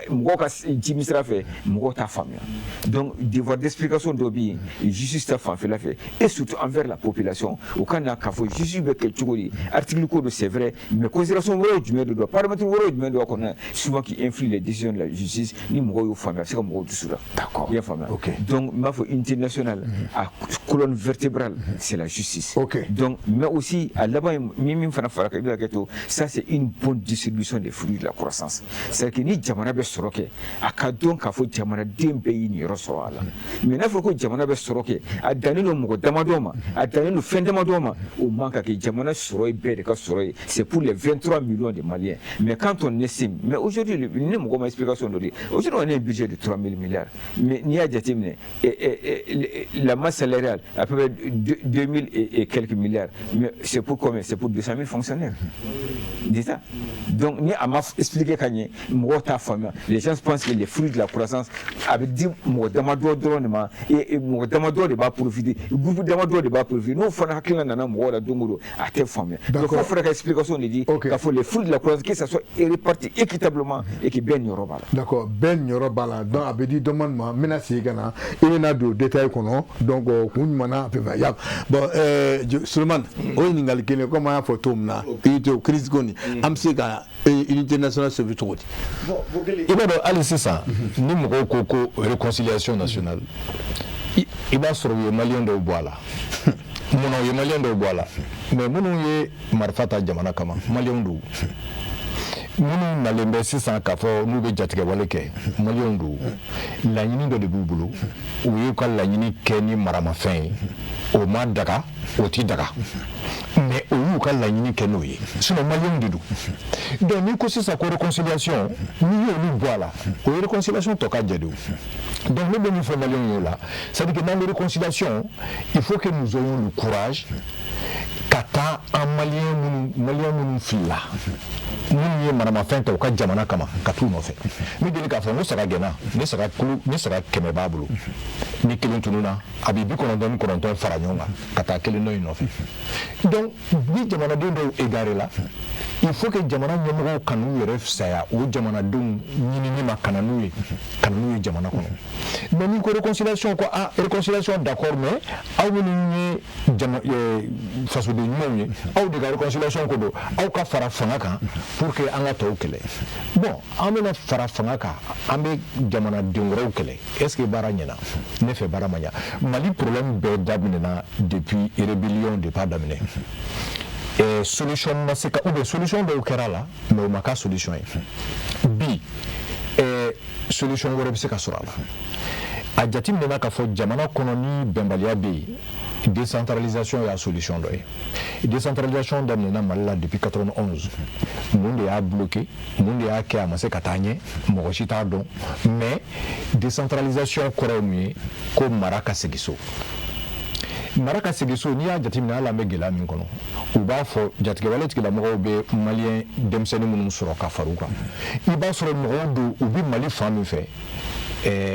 mɔgɔw ka jimi sira fɛ, mɔgɔw t'a faamuya. Donc devoir d'explication dɔ bɛ yen justice ta fanfɛla fɛ et surtout envers la population. O ka na k'a fɔ justice bɛ kɛ cogo di, article ko don, c'est vrai, mais considération wɛrɛw jumɛn de don, paramètre wɛrɛw jumɛn don a kɔnɔna na, souvent qui influe les décisions de la justice. Ni mɔgɔw y'o faamuya, a bɛ se ka mɔgɔw dusu la.
D'accord.
I y'a faamuya?
Ok.
Donc n b'a fɔ unité nationale, a colonne vertébrale, c'est la justice.
Ok.
Donc mais aussi, a laban ye min fana fara kan, i bɛ hakɛ to, ça c'est une bonne distribution des fruits de la croissance. C'est à dire que ni jamana bɛ sɔrɔ kɛ, a ka dɔn k'a fɔ jamanaden bɛɛ y'i niyɔrɔ sɔrɔ a la. Mais n'a fɔra ko jamana bɛ sɔrɔ kɛ, a dannen don mɔgɔ damadɔ ma, a dannen don fɛn damadɔ ma, o man ka kɛ. Jamana sɔrɔ ye bɛɛ de ka sɔrɔ ye, c'est pour les 23 millions de Maliens. Mais quand on estime, mais aujourd'hui, ni mɔgɔ ma explication dɔ di, aujourd'hui on a un budget de 3 000 milliards, mais n'i y'a jateminɛ, la masse salariale, à peu près 2 000 et quelques milliards, mais c'est pour combien? C'est pour 200 000 fonctionnaires d'État. Donc ni a ma expliquer ka ɲɛ, mɔgɔw t'a faamuya. Les gens pensent que les fruits de la croissance a bɛ di mɔgɔ damadɔ dɔrɔn de ma et mɔgɔ damadɔ de b'a profiter, groupe damadɔ de b'a profiter. N'o fana hakilina nana mɔgɔw la don o don, a tɛ faamuya. Donc fo fana ka explication de di k'a fɔ les fruits de la croissance, que ça soit réparti équitablement et que bɛɛ niyɔrɔ b'a la.
D'accord, bɛɛ niyɔrɔ b'a la. Donc a bɛ di dɔ ma, n bɛna segin ka na, i bɛna don détail kɔnɔ. Donc kun jumɛn na fɛn fɛn ya. Bon, Souleymane, o ye ɲininkali kelen, comme an y'a fɔ cogo min na, unité o crise ko nin, an bɛ se ka unité nationale sauver cogo di?
I b'a dɔn, hali sisan, ni mɔgɔw ko ko réconciliation nationale, i b'a sɔrɔ u ye Malien dɔw bɔ a la. Munna u ye Malien dɔw bɔ a la? Mais minnu ye marifa ta jamana kama, Malienw don. Minnu nalen bɛ sisan k'a fɔ n'u bɛ jatigɛwale kɛ, Malienw don. Laɲini dɔ de b'u bolo, u y'u ka laɲini kɛ ni maramafɛn ye. O ma daga, o ti daga, mais o y'u ka laɲini kɛ n'o ye, sinon Malienw de don. Donc n'i ko sisan ko réconciliation, n'i y'olu bɔ a la, o ye réconciliation tɔ ka jɛ de. O donc ne bɛ min fɔ Malienw ye o la, c'est à dire que n'an ko réconciliation, il faut que nous ayons le courage ka taa an Malien minnu filila, minnu ye maramafɛn ta u ka jamana kama, ka t'u nɔfɛ. N bɛ deli k'a fɔ n ko saga gɛnna, ni saga kulu, ni saga 100 b'a bolo, ni kelen tununna, a bɛ 99 fara ɲɔgɔn kan ka taa kelen dɔ in nɔfɛ. Donc ni jamanaden dɔw égaré la, il faut que jamana ɲɛmɔgɔw ka n'u yɛrɛ fisaya o jamanadenw ɲinini ma, ka na n'u ye jamana kɔnɔ. Mais n'i ko réconciliation, ko ah, réconciliation, d'accord, mais aw minnu ye jama fasoden ɲumanw ye, aw de ka réconciliation ko don, aw ka fara fanga kan pour que an ka tɔw kɛlɛ. Bon, an bɛna fara fanga kan, an bɛ jamanaden wɛrɛw kɛlɛ, est ce que baara ɲɛna? Ne fɛ, baara ma ɲa. Mali problème bɛɛ daminɛna depuis rébellion de b'a daminɛ. Solution ma se ka, ou bien solution dɔw kɛra la, mais o ma k'a solution ye. Bi solution wɛrɛ bɛ se ka sɔrɔ a la. A jateminɛna k'a fɔ jamana kɔnɔ, ni bɛnbaliya bɛ yen, décentralisation y'a solution dɔ ye. Décentralisation daminɛna Mali la depuis 91. Mun de y'a bloqué? Mun de y'a kɛ a ma se ka taa ɲɛ? Mɔgɔ si t'a dɔn. Mais décentralisation kɔrɔ ye mun ye? Ko mara ka segin so, mara ka segin so. N'i y'a jateminɛ, hali an bɛ gɛlɛya min kɔnɔ, u b'a fɔ jatigɛwale tigilamɔgɔw bɛ Malien denmisɛnnin minnu sɔrɔ ka far'u kan, i b'a sɔrɔ mɔgɔw don, u bɛ Mali fan min fɛ.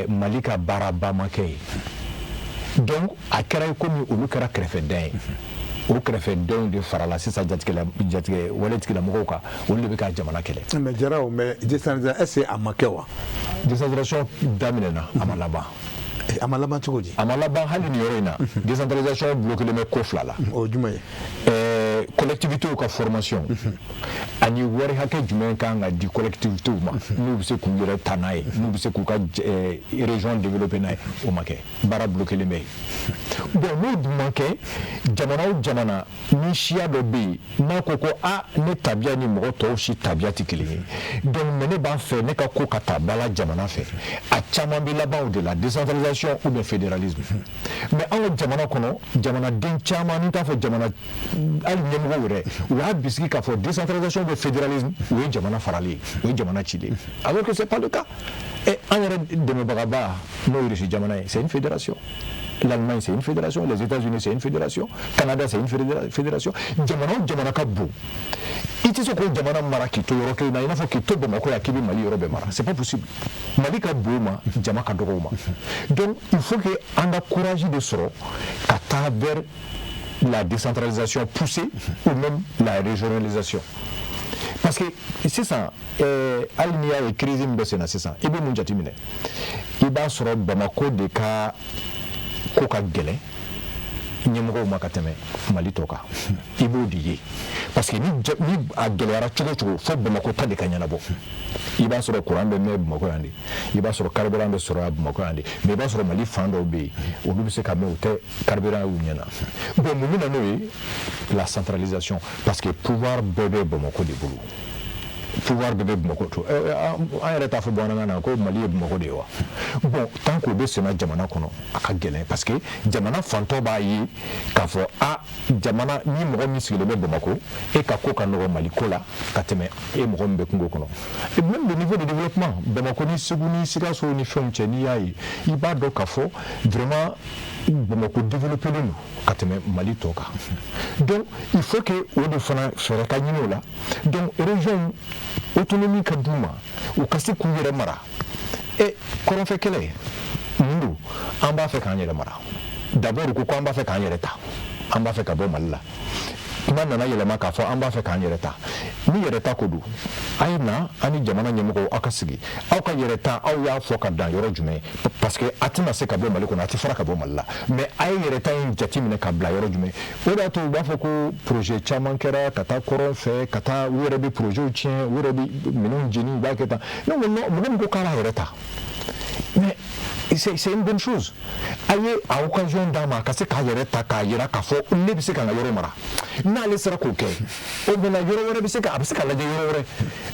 Mali ka baaraba ma kɛ yen. Donc a kɛra komi olu kɛra kɛrɛfɛdɛn ye. O kɛrɛfɛdenw de farala sisan jatigɛ wale tigilamɔgɔw kan, olu de bɛ ka jamana kɛlɛ.
Mais Jara, mais décentralisation, est-ce que a ma kɛ wa?
Décentralisation daminɛna, a ma laban.
A ma laban cogo di?
A ma laban hali nin yɔrɔ in na. Décentralisation bloqué bɛ ko fila la.
O ye jumɛn ye?
Collectivités ka formation ani wari hakɛ jumɛn kan ka di collectivités ma, n'u bɛ se k'u yɛrɛ ta n'a ye, n'u bɛ se k'u ka région développer n'a ye, o ma kɛ. Baara bloqué bɛ yen. Bon, n'o dun ma kɛ, jamana o jamana ni siya dɔ bɛ yen n'a ko ko a ne tabiya ni mɔgɔ tɔw si tabiya tɛ kelen ye, donc mais ne b'a fɛ ne ka ko ka taa ba la jamana fɛ, a caman bɛ laban o de la, décentralisation ou bien fédéralisme. Mais an ka jamana kɔnɔ, jamanaden caman, ni t'a fɔ jamana hali ɲɛmɔgɔw yɛrɛ, u y'a bisigi k'a fɔ décentralisation bɛ fédéralisme, o ye jamana faralen ye, o ye jamana cilen, alors que c'est pas le cas. Et an yɛrɛ dɛmɛbagaba, n'o ye Russie jamana ye, c'est une fédération. L'Allemagne, c'est une fédération. Les États-Unis, c'est une fédération. Canada, c'est une fédération. Jamana o jamana ka bon, i tɛ se k'o jamana mara k'i to yɔrɔ kelen na, i n'a fɔ k'i to Bamakɔ yan k'i bɛ Mali yɔrɔ bɛɛ mara. C'est pas possible. Mali ka bon ma, jama ka dɔgɔ o ma. Donc il faut que an ka courage de sɔrɔ ka taa vers la décentralisation poussée ou même la régionalisation. Parce que sisan, hali n'i y'a ye crise min bɛ sen na sisan, i bɛ mun jateminɛ? I b'a sɔrɔ Bamako de ka ko ka gɛlɛn ɲɛmɔgɔw ma ka tɛmɛ Mali tɔ kan. I b'o de ye, parce que ni a gɛlɛyara cogo o cogo, fo Bamakɔ ta de ka ɲɛnabɔ. I b'a sɔrɔ courant bɛ mɛn Bamakɔ yan de, i b'a sɔrɔ carburant bɛ sɔrɔ yan Bamakɔ yan de, mais i b'a sɔrɔ Mali fan dɔw bɛ yen, olu bɛ se ka mɛn, u tɛ carburant y'u ɲɛna. Bon, mun bɛ na n'o ye? La centralisation, parce que pouvoir bɛɛ bɛ Bamakɔ de bolo, pouvoir bɛɛ bɛ Bamakɔ to. An yɛrɛ t'a fɔ bamanankan na ko Mali ye Bamakɔ de ye wa? Bon, tant k'o bɛ senna jamana kɔnɔ, a ka gɛlɛn, parce que jamana fantɔ b'a ye k'a fɔ a jamana ni mɔgɔ min sigilen bɛ Bamakɔ, e ka ko ka nɔgɔ Mali ko la ka tɛmɛ e mɔgɔ min bɛ kungo kɔnɔ. Et même le niveau de développement, Bamakɔ ni Segu ni Sikaso ni fɛnw cɛ, n'i y'a ye, i b'a dɔn k'a fɔ vraiment Bamakɔ développé don ka tɛmɛ Mali tɔ kan. Donc il faut que o de fana fɛɛrɛ ka ɲini o la. Donc région autonomie ka d'u ma, u ka se k'u yɛrɛ mara. E kɔrɔnfɛ kɛlɛ mun don? An b'a fɛ k'an yɛrɛ mara. D'abord u ko ko an b'a fɛ k'an yɛrɛ ta, an b'a fɛ ka bɔ Mali la. Kuma nana yɛlɛma k'a fɔ an b'a fɛ k'an yɛrɛ ta. Ni yɛrɛ ta ko don, a ye na an ni jamana ɲɛmɔgɔw aw ka sigi, aw ka yɛrɛ ta, aw y'a fɔ ka dan yɔrɔ jumɛn? Parce que a tɛna se ka bɔ Mali kɔnɔ, a tɛ fara ka bɔ Mali la, mais a ye yɛrɛ ta in jate minɛ ka bila yɔrɔ jumɛn? O de y'a to u b'a fɔ ko projet caman kɛra ka taa kɔrɔn fɛ, ka taa u yɛrɛ bɛ projet tiɲɛ, u yɛrɛ bɛ minɛnw jeni, u b'a kɛ tan. Ne ko non, mɔgɔ min ko k'a b'a yɛrɛ ta, mais c'est une bonne chose. A ye a occasion d'a ma a ka se k'a yɛrɛ ta, k'a yira k'a fɔ ne bɛ se ka n ka yɔrɔ mara. N'ale sera k'o kɛ, o bɛna yɔrɔ wɛrɛ bɛ se ka a bɛ se ka lajɛ yɔrɔ wɛrɛ.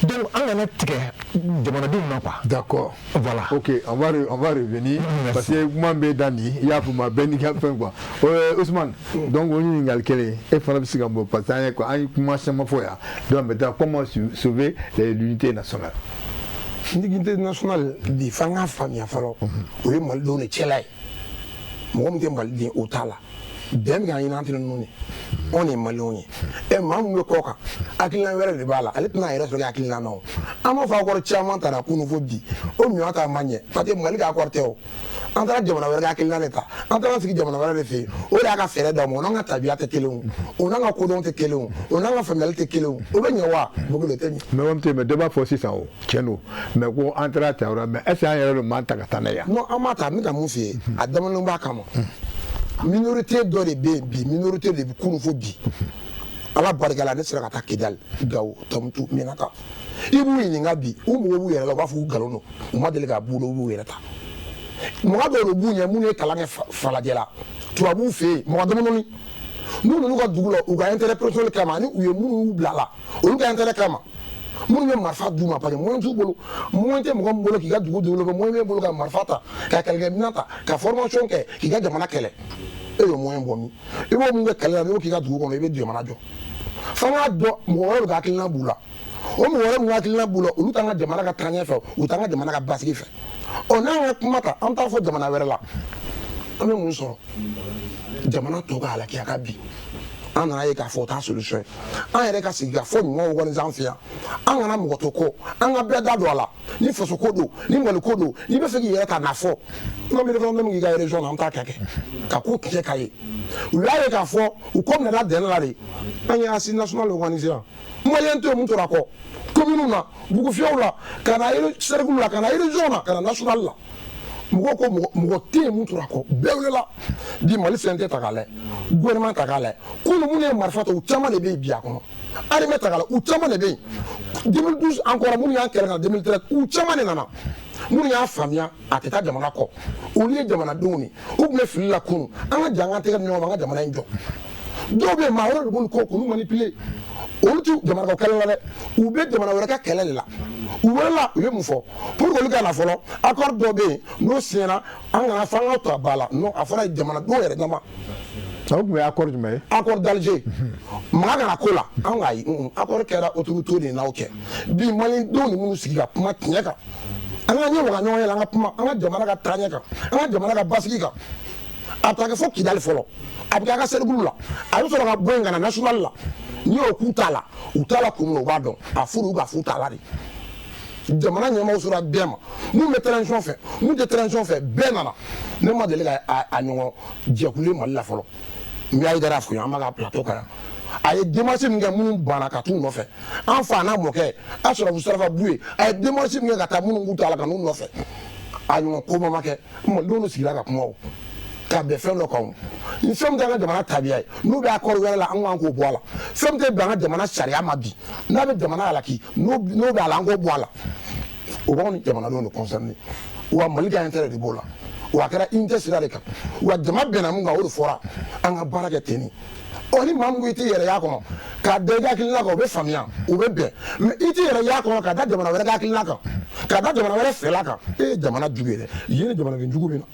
Donc an kana tigɛ jamanadenw na quoi.
D'accord.
Voilà.
Ok, on va revenir.
Merci.
Parce que kuma bɛ da nin, i y'a faamu, bɛɛ n'i ka fɛn quoi. Ousmane, donc o ɲininkali kelen, e fana bɛ se ka bɔ, parce que an ye quoi, an ye kuma caman fɔ yan. Donc maintenant, comment sauver l'unité nationale?
L'unité nationale bi, f'an k'a faamuya fɔlɔ, o ye malidenw de cɛla ye. Mɔgɔ min tɛ maliden, o t'a la. Bɛn bɛ ka ɲini entre ninnu de, anw de ye maliyɛnw ye. Ɛ, maa min bɛ kɔ kan, hakilina wɛrɛ de b'a la, ale tɛna a yɛrɛ sɔrɔ kɛ hakilina na. O an b'a fɔ accord caman tara kunun fo bi, o ɲɔ ta ma ɲɛ, parce que Mali ka accord tɛ. O an taara jamana wɛrɛ ka hakilina de ta, an taara sigi jamana wɛrɛ de fɛ yen, o de y'a ka fɛɛrɛ d'aw ma. O n'an ka tabiya tɛ kelen o, o n'an ka kodɔn tɛ kelen o, o n'an ka faamuyali tɛ kelen o. O bɛ ɲɛ wa? Bogolo tɛ ɲɛ.
Mais o tɛ, mais dɔ b'a fɔ sisan, o tiɲɛ don, mais ko an taara ta yɔrɔ, mais est ce que an yɛrɛ de m'an ta ka taa n'a ye yan?
Non, an m'a ta. N bɛ ka mun f'i ye, a damadɔ b'a kama. Minorité dɔ de bɛ yen bi, minorité de bɛ kunun fo bi. Ala barika la, ne sera ka taa Kidali, Gawo, Tɔnbukutu, Menaka. I b'u ɲininka bi, u mago b'u yɛrɛ la, u b'a fɔ k'u nkalon don, u ma deli k'a b'u la, u b'u yɛrɛ ta. Mɔgɔ dɔw de b'u ɲɛ, minnu ye kalan kɛ falajɛ la, tubabuw fɛ yen, mɔgɔ damadɔni n'u nan'u ka dugu la, u ka intérêt personnel kama, ani u ye minnu y'u bila la, olu ka intérêt kama, minnu bɛ marifa d'u ma, parce que moyen t'u bolo. Moyen tɛ mɔgɔ min bolo k'i ka dugu développer, moyen b'e bolo ka marifa ta, ka kɛlɛkɛminɛn ta, ka formation kɛ k'i ka jamana kɛlɛ. E y'o moyen bɔ min? I b'o mun kɛ kɛlɛ la? N'i y'o k'i ka dugu kɔnɔ, i bɛ jamana jɔ. F'an k'a dɔn, mɔgɔ wɛrɛw de ka hakilina b'u la. O mɔgɔ wɛrɛ minnu hakilina b'u la, olu t'an ka jamana ka taaɲɛ fɛ, u t'an ka jamana ka basigi fɛ. Ɔ, n'an ka kuma ta, an t'a fɔ jamana wɛrɛ la, an bɛ mun sɔrɔ? Jamana tɔ ka halakiya ka bi. An nana ye k'a fɔ o t'a solution ye. An yɛrɛ ka sigi ka fɔ ɲuman organiser an fɛ yan, an kana mɔgɔ to kɔ, an ka bɛɛ da don a la. Ni faso ko don, ni Mali ko don, n'i bɛ fɛ k'i yɛrɛ ta n'a fɔ n'an bɛ référendum k'i ka région na, an t'a kɛ ka ko tiɲɛ ka ye. U y'a ye k'a fɔ u kɔ minɛna dɛnɛ la de. An ye assise nationale organiser yan, malien tɛ yen mun tora kɔ, commune na, bugufiyɛw la, ka na cercle la, ka na région na, ka na national la. Mɔgɔw ko mɔgɔ tɛ yen mun tora kɔ, bɛɛ welela bi. Mali CNT ta k'a lajɛ, gouvernement ta k'a lajɛ, kunun minnu ye marifa ta, u caman de bɛ yen bi a kɔnɔ. Armée ta k'a lajɛ, u caman de bɛ yen. 2012 encore, minnu y'an kɛlɛ ka na 2013, u caman de nana. Minnu y'a faamuya a tɛ taa jamana kɔ, olu ye jamanadenw de, u tun bɛ fili la kunun. An ka jan an ka tɛgɛ di ɲɔgɔn ma, an ka jamana in jɔ. Dɔw bɛ yen, maa wɛrɛ de b'olu kɔ k'olu manipuler. Olu ti jamana ka kɛlɛ la dɛ, u bɛ jamana wɛrɛ ka kɛlɛ de la. U welela, u ye mun fɔ pour que olu ka na fɔlɔ? Accord dɔ bɛ yen n'o signé, an kana fɔ an ka to a ba la. Non, a fɔra jamanadenw yɛrɛ dama.
O tun bɛ accord jumɛn ye?
Accord d'Alger, maga kana ko la. An ka ayi, accord kɛra autorité de n'aw kɛ. Bi malidenw ni minnu sigi ka kuma tiɲɛ kan, an ka ɲɛ waga ɲɔgɔn ye, an ka kuma an ka jamana ka taaɲɛ kan, an ka jamana ka basigi kan. A bɛ taa kɛ fo Kidali fɔlɔ, a bɛ kɛ a ka cercle la, a bɛ sɔrɔ ka bɔ yen ka na national la. N'i y'o k'u t'a la, u t'a la kun min na, u b'a dɔn. A furu ka fu t'a la de. Jamana ɲɛmaaw sera bɛɛ ma, mun bɛ transition fɛ, mun tɛ transition fɛ, bɛɛ nana. Ne ma deli ka a ɲɔgɔn jɛkulu ye Mali la fɔlɔ. N bɛ Hayidara fo yan, an b'a ka plateau kan yan. A ye démarche min kɛ, minnu banna ka t'u nɔfɛ, an fa n'a mɔkɛ Asurafu Sarafa Buye, a ye démarche min kɛ ka taa minnu k'u t'a la ka n'u nɔfɛ, a ɲɔgɔn ko ma kɛ. Malidenw sigira ka kuma o ka bɛn fɛn dɔ kan. O ni fɛn min t'an ka jamana tabiya ye, n'u bɛ accord wɛrɛ la, an k'an k'o bɔ a la. Fɛn min tɛ bɛn an ka jamana sariya ma bi, n'a bɛ jamana halaki, n'o bɛ a la, an k'o bɔ a la. O b'anw ni jamanadenw de concerné wa. Mali ka intérêt de b'o la wa. A kɛra unité sira de kan wa. Jama bɛnna mun kan, o de fɔra, an ka baara kɛ ten. Ɔ ni maa min ko i t'i yɛrɛ y'a kɔnɔ k'a da i ka hakilina kan, o bɛ faamuya, o bɛ bɛn. Mais i t'i yɛrɛ y'a kɔnɔ k'a da jamana wɛrɛ ka hakilina kan, k'a da jamana wɛrɛ fɛla kan, e ye jamana jugu ye dɛ. Yen ni jamanaden jugu bɛ na.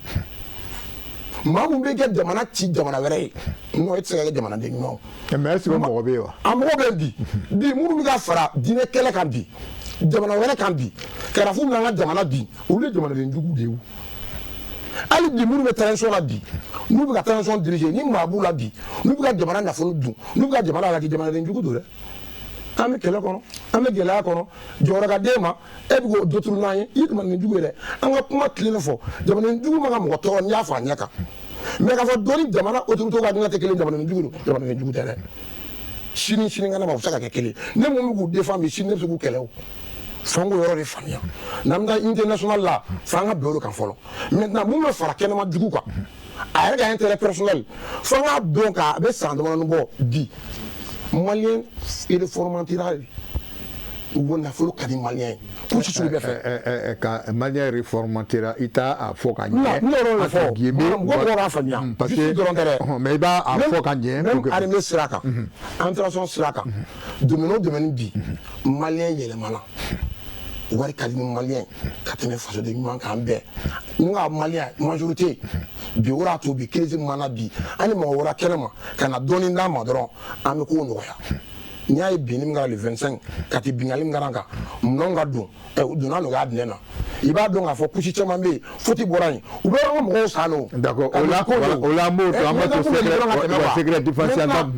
Maa mun bɛ kɛ jamana ci jamana wɛrɛ ye, non, e tɛ se ka kɛ jamanaden ɲuman
o. Mais est ce que o mɔgɔ bɛ yen wa?
A mɔgɔ bɛ bi bi, minnu bɛ ka fara diinɛ kɛlɛ kan bi, jamana wɛrɛ kan bi, karafu min an ka jamana bi, olu ye jamanaden jugu de ye. O hali bi, minnu bɛ transition la bi, n'u bɛ ka transition diriger, ni maa b'u la bi, n'u bɛ ka jamana nafolo dun, n'u bɛ ka jamana laki, jamanaden jugu don dɛ. An bɛ kɛlɛ kɔnɔ, an bɛ gɛlɛya kɔnɔ, jɔyɔrɔ ka d'e ma, e bɛ k'o dɔ turu n'an ye, i ye jamanaden jugu ye dɛ. An ka kuma tilennen fɔ, jamanaden jugu ma ka mɔgɔ tɔɔrɔ n'i y'a fɔ a ɲɛ kan. Mais k'a fɔ dɔ ni jamana autorité ka hakilina tɛ kelen, jamanaden jugu don, jamanaden jugu tɛ dɛ. Sini sinikɛnɛ ma, u bɛ se ka kɛ kelen. Ne mun bɛ k'u défend bi, sini ne bɛ se k'u kɛlɛ. O f'an k'o yɔrɔ de faamuya. N'an bɛ taa unité nationale la, f'an ka bɛn o de kan fɔlɔ. Maintenant, mun bɛ fara kɛnɛma jugu kan, a yɛrɛ ka intérêt personnel, f'an k'a dɔn k'a bɛ san damadɔni bɔ bi, malien réformatera u nafolo ka di malien ye couche sugu bɛɛ
fɛ. Ka malien réformatera, i t'a a fɔ ka
ɲɛ. N yɛrɛ y'o fɔ, mɔgɔ k'a faamuya.
Parce que
dɔrɔn tɛ
dɛ. Mais i b'a a fɔ ka ɲɛ.
Même armée sira kan, administration sira kan, domaine o domaine bi, malien yɛlɛmana. Wari ka di ni malien ka tɛmɛ fasoden ɲuman kan bɛɛ. N ka malien majorité bi, o y'a to bi crise mana bi, an ni mɔgɔ wɛrɛ kɛnɛ ma ka na dɔɔnin d'an ma dɔrɔn, an bɛ kow nɔgɔya. N'i y'a ye binni min kɛra le 25, ka ti bingali min kɛra an kan, minɛnw ka don, u donna nɔgɔya dinɛ na, i b'a dɔn k'a fɔ couche caman bɛ yen, faute bɔra yen, u bɛ an ka mɔgɔw san o.
D'accord, o la o la an b'o to, an b'a to secret défense.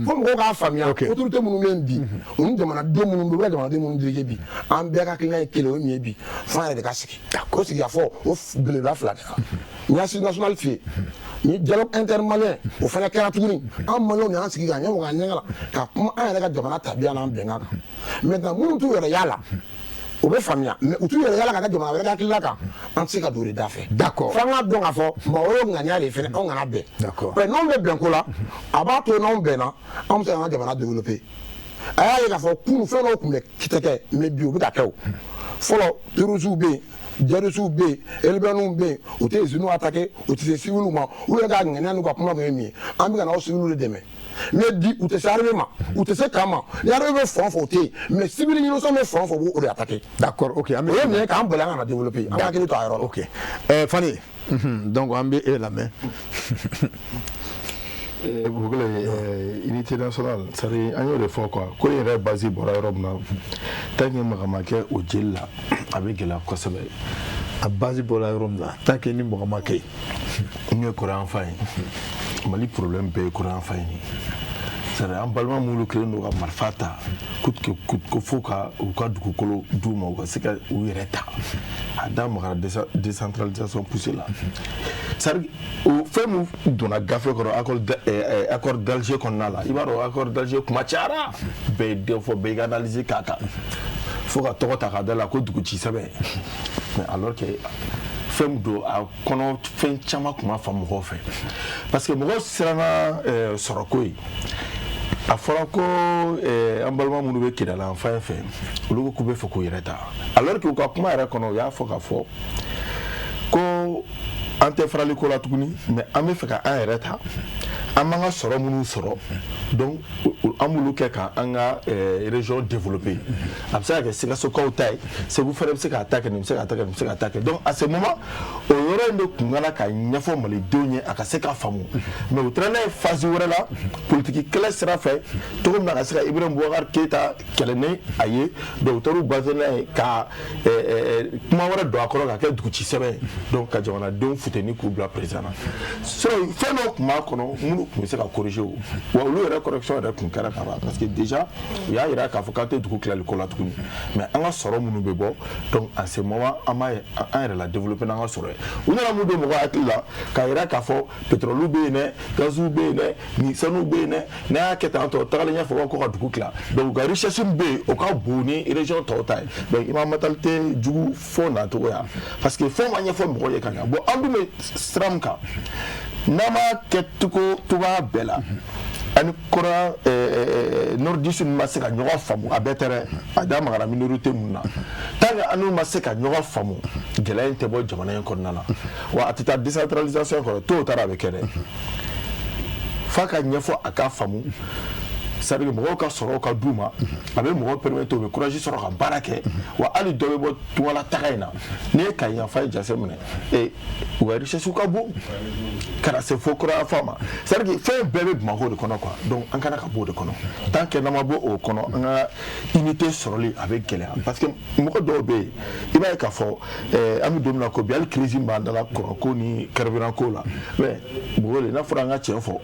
Fo mɔgɔw k'a faamuya, autorité minnu bɛ yen bi, u ni jamanaden minnu bɛ, u bɛ ka jamanaden minnu diriger bi, an bɛɛ ka hakilina ye kelen. O ye min ye bi, f'an yɛrɛ de ka sigi o sigi ka fɔ o belebeleba fila de la. N y'a assise nationale f'i ye, ni dialogue intermalien o fana kɛra tuguni, an maliyɛnw de y'an sigi ka ɲɛ waga ɲɛgɛn la ka kuma an yɛrɛ ka jamana tabiya n'an bɛnkan kan. Maintenant, minnu t'u yɛrɛ y'a la, o bɛ faamuya, mais u t'u yɛrɛ yala ka kɛ jamana wɛrɛ ka hakilina kan, an tɛ se ka don o de da fɛ. F'an k'a dɔn k'a fɔ maa wɛrɛw ŋaniya de fɛnɛ, anw kana bɛn. Mais n'anw bɛ bɛn ko la, a b'a to n'anw bɛnna, anw bɛ se k'an ka jamana développer. A y'a ye k'a fɔ kunun fɛn dɔw tun bɛ tɛ kɛ, mais bi u bɛ ka kɛ. O fɔlɔ, terroristes bɛ yen, djihadistes bɛ yen, rebelles bɛ yen, u tɛ usines attaquer, u tɛ se civils ma. U yɛrɛ ka ŋaniya n'u ka kuma tun ye min ye, an bɛ ka n'aw civils de dɛmɛ. Mais bi, u tɛ se armée ma, u tɛ se camp ma. Ni armée bɛ fan o fan, o tɛ yen, mais civil innocent bɛ fan o fan, u b'o de attaquer.
D'accord, ok, an
bɛ o ye mun ye? K'an bali an kana développer. An ka hakili to a yɔrɔ la.
Ok, Fani, donc an bɛ e lamɛn.
Bukele, unité nationale, c'est à dire an y'o de fɔ quoi, ko in yɛrɛ base bɔra yɔrɔ min na, tant que maga ma kɛ o jeli la, a bɛ gɛlɛya kosɛbɛ.
A base bɔra yɔrɔ min na, tant que ni mɔgɔ ma kɛ
N ye kɔrɔyan fa ye, Mali problème bɛɛ ye kɔrɔyan fa ye. C'est-à-dire an balima minnu kɛlen don ka marifa ta coûte que coûte ko fo ka u ka dugukolo d'u ma, u ka se ka u yɛrɛ ta, a da magara décentralisation poussée la. C'est-à-dire o fɛn mun donna gafe kɔnɔ, accord d'Alger kɔnɔna la, i b'a dɔn accord d'Alger kuma cayara, bɛɛ ye den fɔ, bɛɛ y'i ka analyse k'a kan, fo ka tɔgɔ ta k'a da la ko dugu ci sɛbɛn. Mais alors que fɛn min don a kɔnɔ, fɛn caman tun ma faamu mɔgɔw fɛ, parce que mɔgɔw siranna sɔrɔko ye. A fɔra ko an balima minnu bɛ Kidala yan fan fɛ, olu ko k'u bɛ fɛ k'u yɛrɛ ta, alors que u ka kuma yɛrɛ kɔnɔ, u y'a fɔ k'a fɔ ko an tɛ farali ko la tuguni, mais an bɛ fɛ ka an yɛrɛ ta, an b'an ka sɔrɔ minnu sɔrɔ, donc an b'olu kɛ ka an ka région développer. A bɛ se ka kɛ Sikasokaw ta ye, Segu fɛnɛ bɛ se k'a ta kɛ, nin bɛ se k'a ta kɛ, nin bɛ se k'a ta kɛ. Donc à ce moment, o yɔrɔ in de kun kana ka ɲɛfɔ malidenw ye, a ka se ka faamu. Mais u taara n'a ye phase wɛrɛ la, politique kɛlɛ sira fɛ, cogo min na ka se ka Ibrahim Boubacar Keïta kɛlɛ ni a ye. Donc u taara u basé n'a ye ka kuma wɛrɛ don a kɔrɔ ka kɛ duguci sɛbɛn ye, donc ka jamanadenw futeni k'u bila président na. Sinon fɛn dɔw tun b'a kɔnɔ minnu tun bɛ se ka corriger o, wa olu yɛrɛ correction yɛrɛ tun kɛra ka ban, parce que déjà u y'a yira k'a fɔ k'an tɛ dugu tilali ko la tuguni, mais an ka sɔrɔ minnu bɛ bɔ, donc en ce moment an b'a an yɛrɛ la développer n'an ka sɔrɔ ye. U nana mun don mɔgɔ hakili la k'a yira k'a fɔ pétrole bɛ yen dɛ, gaziw bɛ yen dɛ, ni sanu bɛ yen dɛ, n'a y'a kɛ tan tɔ, tagalen ɲɛfɛ ko ka dugu tila, donc u ka richesse min bɛ yen, o ka bon ni région tɔw ta ye. Donc i ma mentalité jugu fɔ nacogo ya, parce que fɛn ma ɲɛfɔ mɔgɔw ye ka ɲa. Bon, an dun bɛ sira min kan, n'an m'a kɛ cogo cogoya bɛɛ la, ani kɔrɔ nordiste ninnu ma se ka ɲɔgɔn faamu, a bɛɛ tɛ dɛ, a da magara minorité mun na, tant que an n'u ma se ka ɲɔgɔn faamu, gɛlɛya in tɛ bɔ jamana in kɔnɔna la. Wa a tɛ taa décentralisation kɔrɔ, tôt ou tard a bɛ kɛ dɛ, f'a ka ɲɛfɔ, a ka faamu. C'est à dire mɔgɔw ka sɔrɔ ka d'u ma, a bɛ mɔgɔw permettre, u bɛ courage sɔrɔ ka baara kɛ. Wa hali dɔ bɛ bɔ tungala taga in na, n'i ye Kayi yanfan ye jase minɛ, u ka richesse ka bon ka na se fo kɔrɔyanfan ma. C'est à dire fɛn bɛɛ bɛ Bamakɔ de kɔnɔ quoi. Donc an kana ka bɔ o de kɔnɔ. Tant que n'an ma bɔ o kɔnɔ, an ka unité sɔrɔli a bɛ gɛlɛya, parce que mɔgɔ dɔw bɛ yen, i b'a ye k'a fɔ an bɛ don min na ko bi, hali crise min b'an da la kuran ko ni carburant ko la, mais mɔgɔ n'a fɔra an ka tiɲɛ fɔ,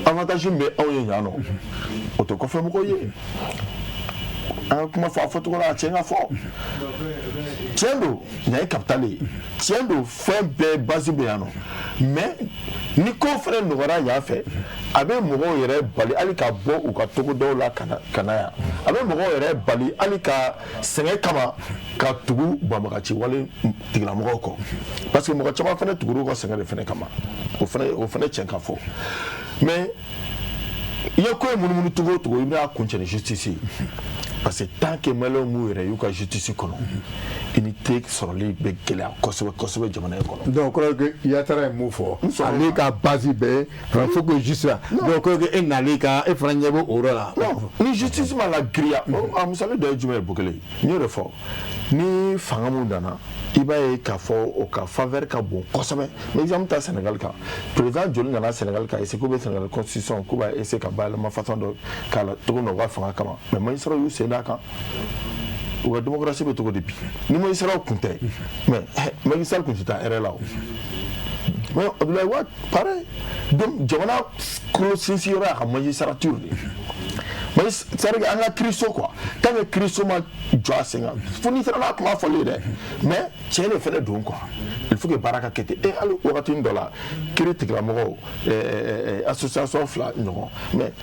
avantage min bɛ anw ye yan nɔ, o tɛ kɔfɛ mɔgɔw ye. An ka kuma fɔ a fɔcogo la, a tiɲɛ ka fɔ, tiɲɛ don, yan ye capitale ye, tiɲɛ don, fɛn bɛɛ base bɛ yan nɔ. Mais ni ko fɛnɛ nɔgɔyara yan fɛ, a bɛ mɔgɔw yɛrɛ bali hali ka bɔ u ka togodaw la ka na yan, a bɛ mɔgɔw yɛrɛ bali hali ka sɛgɛn kama ka tugu banbagaci wale tigilamɔgɔw kɔ, parce que mɔgɔ caman fɛnɛ tugur'u ka sɛgɛn de fɛnɛ kama. O fɛnɛ tiɲɛ ka fɔ. Mais i ye ko ye munumunu cogo o cogo, i bɛna kuncɛ ni justice ye, parce que tant que maliyɛnw m'u yɛrɛ y'u ka justice kɔnɔ, unité sɔrɔli bɛ gɛlɛya kosɛbɛ kosɛbɛ jamana in kɔnɔ.
Donc kɔrɔ que Yatara ye mun fɔ, ale ka base bɛɛ faut que justice la, donc kɔrɔ que e nalen ka e fana ɲɛ bɛ o yɔrɔ la.
Non, ni justice ma la giriya, a misali dɔ ye jumɛn ye? Bokele, n y'o de fɔ, ni fanga mun nana, i b'a ye k'a fɔ o ka faveur ka bon kosɛbɛ. Mais exemple ta Sénégal kan, président joli nana Sénégal ka essayer k'u bɛ Sénégal constitution k'u b'a essayer ka bayɛlɛma façon dɔ k'a la cogo min na u ka fanga kama, mais magistrat y'u sen d'a kan. U ka démocratie bɛ cogo di bi? Ni magistrat kun tɛ, mais magistrat kun tɛ taa hɛrɛ la o. Mais Abdoulaye Wade, pareil. Donc jamana kolo sinsin yɔrɔ y'a ka magistrature de ye, c'est à dire an ka kiiriso quoi. Tant que kiiriso ma jɔ a sen kan, fo n'i taara n'a kuma fɔlen ye dɛ, mais tiɲɛ de fɛnɛ don quoi. Il faut que baara ka kɛ ten. E hali wagati dɔ la, kiiri tigilamɔgɔw association fila ɲɔgɔn, mais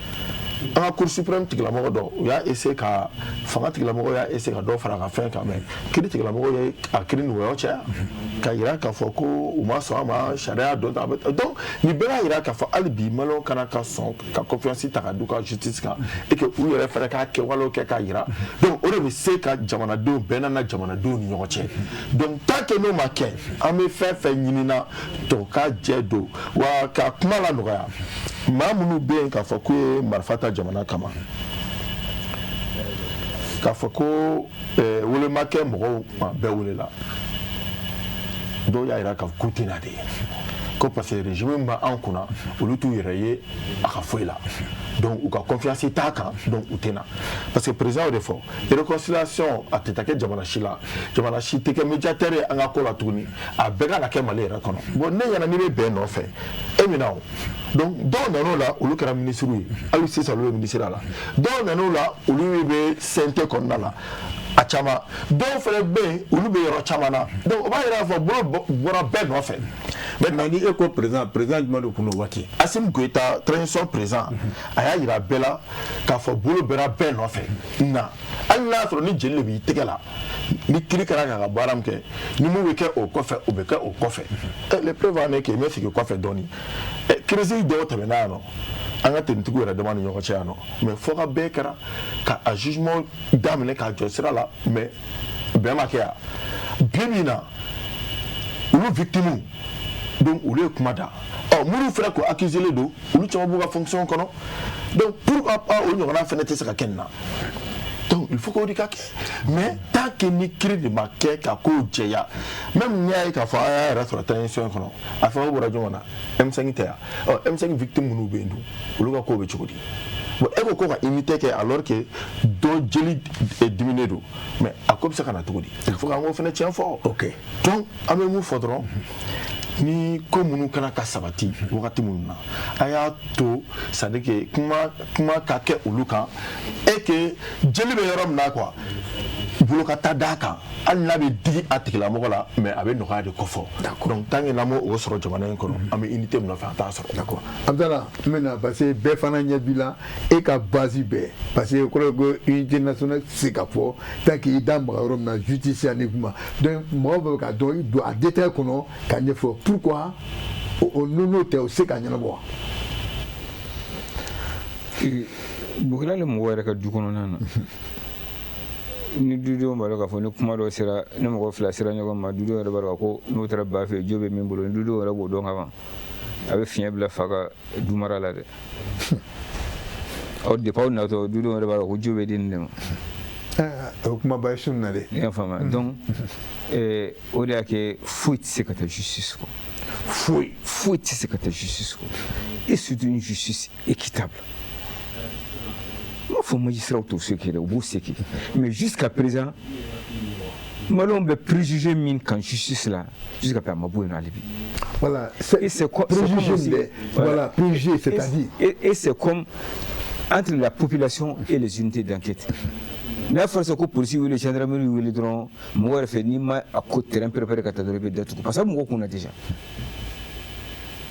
an ka cour suprême tigilamɔgɔ dɔ, u y'a essayer ka fanga tigilamɔgɔ y'a essayer ka dɔ fara a ka fɛn kan, mais kiiri tigilamɔgɔ ye a kiiri nɔgɔya caya ka yira k'a fɔ ko u ma sɔn a ma, sariya dɔ ta. Donc nin bɛɛ b'a yira k'a fɔ hali bi maliyɛnw kana ka sɔn ka confiance ta ka d'u ka justice kan, et que u yɛrɛ fɛnɛ k'a kɛwalew kɛ k'a yira. Donc o de bɛ se ka jamanadenw bɛn n'a na jamanadenw ni ɲɔgɔn cɛ. Donc tant que n'o ma kɛ, an bɛ fɛn fɛn ɲinina to ka jɛ don wa ka kuma la nɔgɔya. Maa minnu bɛ yen k'a fɔ k'u ye marifa ta jamana kama, k'a fɔ ko wele ma kɛ mɔgɔw ma, bɛɛ welela, dɔw y'a yira k'a fɔ k'u tɛna de ko parce que régime min b'an kunna, olu t'u yɛrɛ ye a ka foyi la. Donc u ka confiance t'a kan, donc u tɛ na, parce que président y'o de fɔ: réconciliation a tɛ taa kɛ jamana si la, jamana si tɛ kɛ médiateur ye an ka ko la tuguni, a bɛɛ ka na kɛ Mali yɛrɛ kɔnɔ. Bon, ne ɲɛna n'i bɛ bɛn nɔfɛ, e mina o. Donc dɔw nan'o la, olu kɛra ministre ye, hali sisan olu bɛ ministre la. Dɔw nan'o la, olu bɛ CNT kɔnɔna la, a caman. Dɔw fana bɛ yen, olu bɛ yɔrɔ caman na. Donc o b'a yira k'a fɔ bolo bɔra bɛɛ nɔfɛ.
Mais ni e ko président, président jumɛn de kun n'o waati?
Assimi Goïta, transition président, a y'a yira bɛɛ la k'a fɔ bolo bɛra bɛɛ nɔfɛ na, hali n'a sɔrɔ ni jeli de b'i tɛgɛ la, ni kiiri kɛra k'a ka baara min kɛ, ni mun bɛ kɛ o kɔfɛ, o bɛ kɛ o kɔfɛ. Le preuve en est que n bɛ segin kɔfɛ dɔɔni, crise dɔw tɛmɛna yan nɔ, an ka tenitigiw yɛrɛ dama ni ɲɔgɔn cɛ yan nɔ, mais fɔ ka bɛɛ kɛra ka a jugement daminɛ k'a jɔ sira la, mais bɛn ma kɛ yan. Bi bi in na, olu victime, donc olu ye kuma da. Ɔ, minnu fana ko accusé don, olu caman b'u ka fonction kɔnɔ. Donc pourquoi pas o ɲɔgɔnna fana tɛ se ka kɛ nin na? Donc il faut k'o de ka kɛ, mais tant que ni kiiri de ma kɛ ka kow jɛya, même n'i y'a ye k'a fɔ an y'a yɛrɛ sɔrɔ transition kɔnɔ, a sababu bɔra jɔn na? M5 tɛ yan? Ɔ, M5 victime minnu bɛ yen dun, olu ka kow bɛ cogo di? Bon, e ko ko ka unité kɛ alors que dɔ jeli diminué don, mais a ko bɛ se ka na cogo di? Il faut k'an k'o fana tiɲɛ fɔ. Donc an bɛ mun fɔ dɔrɔn? Ni ko minnu kana ka sabati wagati minnu na, a y'a to, c'est à dire que kuma kuma ka kɛ olu kan et que jeli bɛ yɔrɔ min na quoi, bolo ka taa d'a kan, hali n'a bɛ digi a tigilamɔgɔ la, mais a bɛ nɔgɔya de kɔfɔ. Donc tant que n'an m'o sɔrɔ jamana in kɔnɔ, an bɛ unité min nɔfɛ, an t'a sɔrɔ.
D'accord, Abdala, n bɛna, parce que bɛɛ fana ɲɛ b'i la, e ka base bɛɛ, parce que o kɔrɔ ye ko unité nationale tɛ se ka fɔ tant que i da maga yɔrɔ min na, justice ani kuma. Donc mɔgɔw bɛ ka dɔn, i don a détail kɔnɔ ka ɲɛfɔ pourquoi o n'o tɛ, o tɛ se ka ɲɛnabɔ wa?
Bugula ni mɔgɔ yɛrɛ ka du kɔnɔna na, ni dudenw b'a dɔn k'a fɔ ni kuma dɔ sera, ni mɔgɔ fila sera ɲɔgɔn ma, dudenw yɛrɛ b'a dɔn ko n'u taara ba fɛ, jo bɛ min bolo, ni dudenw yɛrɛ b'o dɔn ka ban, a bɛ fiɲɛ bila fa ka du mara la dɛ. Aw depuis aw natɔ, dudenw yɛrɛ b'a dɔn ko jo bɛ di nin de ma.
O kumaba ye sun na dɛ.
I y'a faamuya? Donc o de y'a kɛ foyi tɛ se ka taa justice kɔ.
Foyi.
Foyi tɛ se ka taa justice kɔ, et surtout une justice équitable. N b'a fɔ magistrat t'o se kɛ dɛ, u b'o se kɛ, mais jusqu'à présent, Maliyɛnw bɛ préjugé min kan justice la, jusqu'à présent a ma bɔ yen nɔ hali bi.
Voilà.
Et c'est
préjugé
comme aussi,
voilà,
voilà,
préjugé, c'est-à-dire
et c'est comme entre la population et les unités d'enquête. N'a fɔra sisan ko polisi wele, gendarmerie wele dɔrɔn, mɔgɔ yɛrɛ fɛ, n'i ma a ko terrain préparé ka taa dɔrɔn, i bɛ datugu, parce que a bɛ mɔgɔw kunna déjà.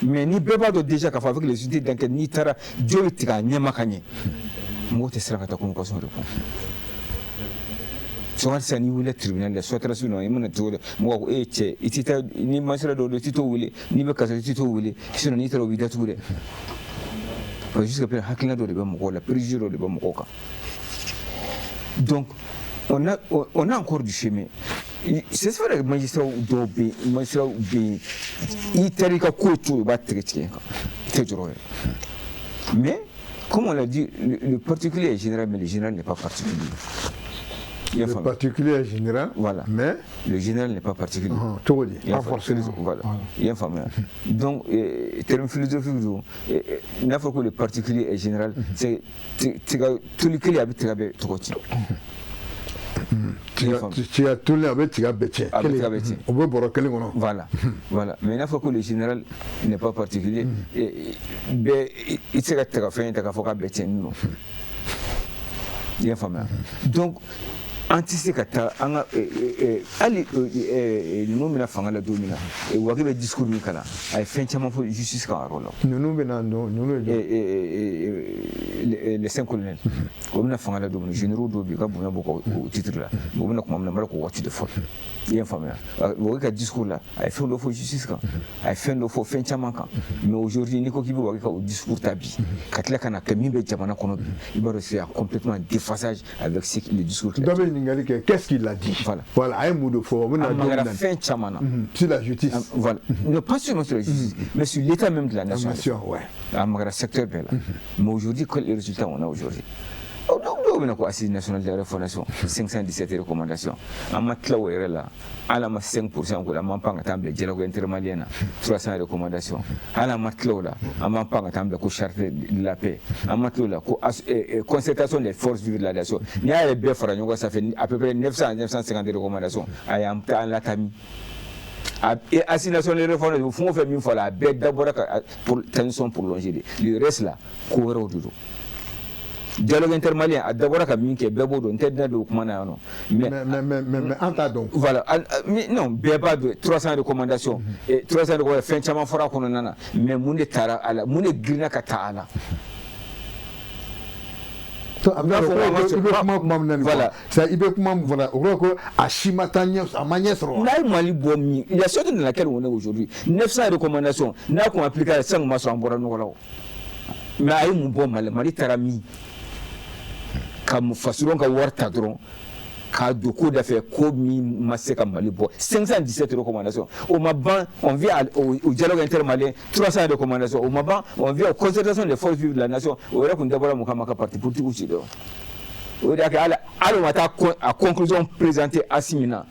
Mais ni bɛɛ b'a dɔn déjà k'a fɔ avec les unités d'enquête, n'i taara, jo bɛ tigɛ a ɲɛma ka ɲɛ, mɔgɔw tɛ siran ka taa convocation de kɔ. Souvent sisan, n'i wulila tribunal la, soit nɔ, i mana cogo dɔ, mɔgɔ ko e cɛ, i tɛ taa ni magistrat dɔw don, i tɛ t'o wele, n'i bɛ kaso, i tɛ t'o wele, sinon n'i taara, o b'i datugu dɛ. Parce que jusqu'à présent, hakilina dɔ de bɛ mɔgɔw la, préjugé dɔ de bɛ mɔgɔw kan. Donc on a encore du chemin. C'est vrai que magistrat dɔw bɛ yen, magistrat bɛ yen, i taara i ka ko to, u b'a tigɛ tigɛ kan, i tɛ jɔrɔ yɛrɛ. Mais comme on l'a dit, le particulier est général, mais le général n'est pas particulier.
Le particulier est général,
voilà.
Mais
le général n'est pas particulier.
Cogo di?
Pas forcément. Voilà. I y'a faamuya? Donc, terme philosophique don. N'a fɔra ko le particulier est général, c'est tiga toli kelen, a bɛ tiga bɛɛ tɔgɔ ci.
Tiga toli, a bɛ tiga bɛɛ tiɲɛ.
A bɛ tiga bɛɛ tiɲɛ.
O bɛ bɔrɔ kelen kɔnɔ.
Voilà. Mais n'a fɔra ko le général n'est pas particulier, bɛɛ i tɛ se ka tiga fɛn ta k'a fɔ k'a bɛɛ tiɲɛnen don. I y'a faamuya? Donc an tɛ se ka taa an ka hali ninnu bɛna fanga la don min na, Wagué bɛ discours min kalan, a ye fɛn caman fɔ justice kan yɔrɔ la.
Ninnu bɛna ninnu
ye les cinq colonels, o bɛna fanga la don min na, généraux dɔw bɛ yen, u ka bonya b'u kan o titre la, o bɛna kuma min na, n b'a k'o waati de fɔ. I y'a faamuya? Wagué ka discours la, a ye fɛn dɔ fɔ justice kan, a ye fɛn dɔ fɔ fɛn caman kan. Mais aujourd'hui, n'i ko k'i bɛ Wagué ka o discours ta bi, ka tila ka na kɛ min bɛ jamana kɔnɔ bi, i b'a dɔn c'est complètement en déphasage avec ce le discours.
Dɔ bɛ ɲininkali kɛ: qu'est-ce qu'il a dit?
Voilà.
Voilà, a ye mun de fɔ? O bɛna
A magara fɛn caman na.
Sur la justice.
Voilà, non pas seulement sur la justice, mais sur l'état même de la nation.
Nation, ouais.
A magara secteur bɛɛ la. Mais aujourd'hui, quel résultat on a aujourd'hui? Dɔw bɛna ko Assise nationale de la refondation, 517 recommandations, an ma tila o yɛrɛ la. Hali an ma 5% ko la, an m'an pan ka taa bila dialogue intermalien na, 300 recommandations. Hali an ma tila o la, an m'an pan ka taa bila ko charte de la paix. An ma tila o la, ko concertation des forces vives de la nation. N'i y'a yɛrɛ bɛɛ fara ɲɔgɔn kan, ça fait à peu près 900 à 950 recommandations. A y'an an latami Assise nationale de refondation, fɛn o fɛn min fɔ la, a bɛɛ dabɔra ka pour transition prolongée de. Le reste là, ko wɛrɛw de don. Dialogue intermalien, a dabɔra ka min kɛ, bɛɛ b'o dɔn, n tɛ tɛna don o kuma na yan nɔ.
Mais an t'a dɔn.
Voilà, non, bɛɛ b'a dɔn, 300 recommandations et 300 recommandations, fɛn caman fɔra a kɔnɔna na, mais mun de taara a la? Mun de girinna ka taa a la?
A bɛ fɔ i bɛ kuma min na nin, voilà, i bɛ kuma min fɔ la, o kɔrɔ ko a si ma taa ɲɛ, a ma ɲɛ sɔrɔ.
N'a ye Mali bɔ min, la situation dans laquelle on est aujourd'hui, 900 recommandations, n'a kun appliqué, sisan kun ma sɔrɔ an bɔra nɔgɔ la o. Mais a ye mun bɔ Mali la? Mali taara min? Ka fasodenw ka wari ta dɔrɔn k'a don ko da fɛ, ko min ma se ka Mali bɔ. 517 recommandations, o ma ban, on vient au dialogue intermalien, 300 recommandations, o ma ban, on vient aux concertation des forces vives de la nation. O yɛrɛ kun dabɔra mun kama? Ka parti politique ci dɔrɔn. O de y'a kɛ hali o ma taa a conclusion présentée Assimi na.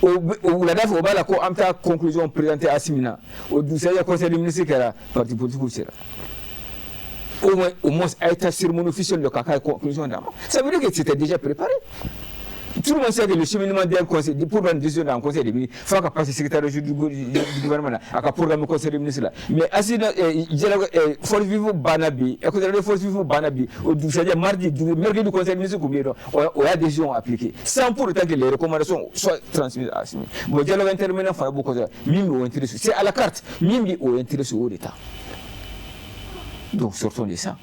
O wulada fɛ, o b'a la ko an bɛ taa conclusion présentée Assimi na, o dugusajɛ conseil des ministres kɛra, parti politique sera. Au moins, a été cérémonie officielle de k'a conclusion d'a ma. Ça veut dire que c'était déjà préparé. Tout le monde sait que le cheminement d'un conseil, pour prendre une décision dans un conseil des ministres, il faut qu'à passer secrétaire du gouvernement, à programme conseil des ministres là. Mais assis, force vive banna bi, conseil de force vive banna bi, au c'est-à-dire mardi, mercredi du conseil des ministres, on a décision appliquée, sans pour autant que les recommandations soient transmises à Assimi. Bon, dialogue intermalien, fana beaucoup, min b'o intéressé, c'est à la carte, min b'o intéressé au l'État. Donc sortons de ça.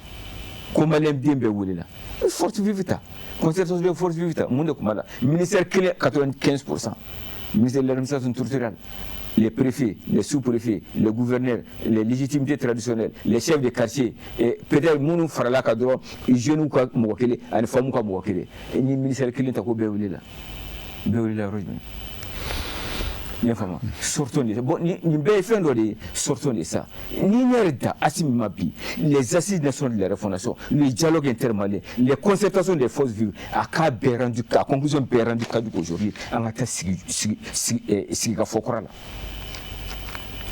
Ko malien den bɛɛ welela, force vive ta, concertation de force vive ta, mun de tun b'a la? Ministère kelen, 95%, ministère de l'Administration territoriale, les préfets, les sous-préfets, les gouverneurs, les légitimités traditionnelles, les chefs de quartier, et peut-être minnu farala kan dɔrɔn, jeunes ka mɔgɔ kelen ani femmes ka mɔgɔ kelen. Ni ministère kelen ta ko bɛɛ welela, bɛɛ welela yɔrɔ jumɛn? I y'a faamu? Sortons de ça. Bon, nin bɛɛ ye fɛn dɔ de ye. Sortons de ça. Ni ne yɛrɛ da Assimi ma bi, les Assises nationales de la refondation, le dialogue intermalien, les concertations des forces vives, a k'a bɛɛ rendu, a conclusion bɛɛ rendu caduque aujourd'hui. An ka taa sigi sigi sigi sigi ka fɔ kura la,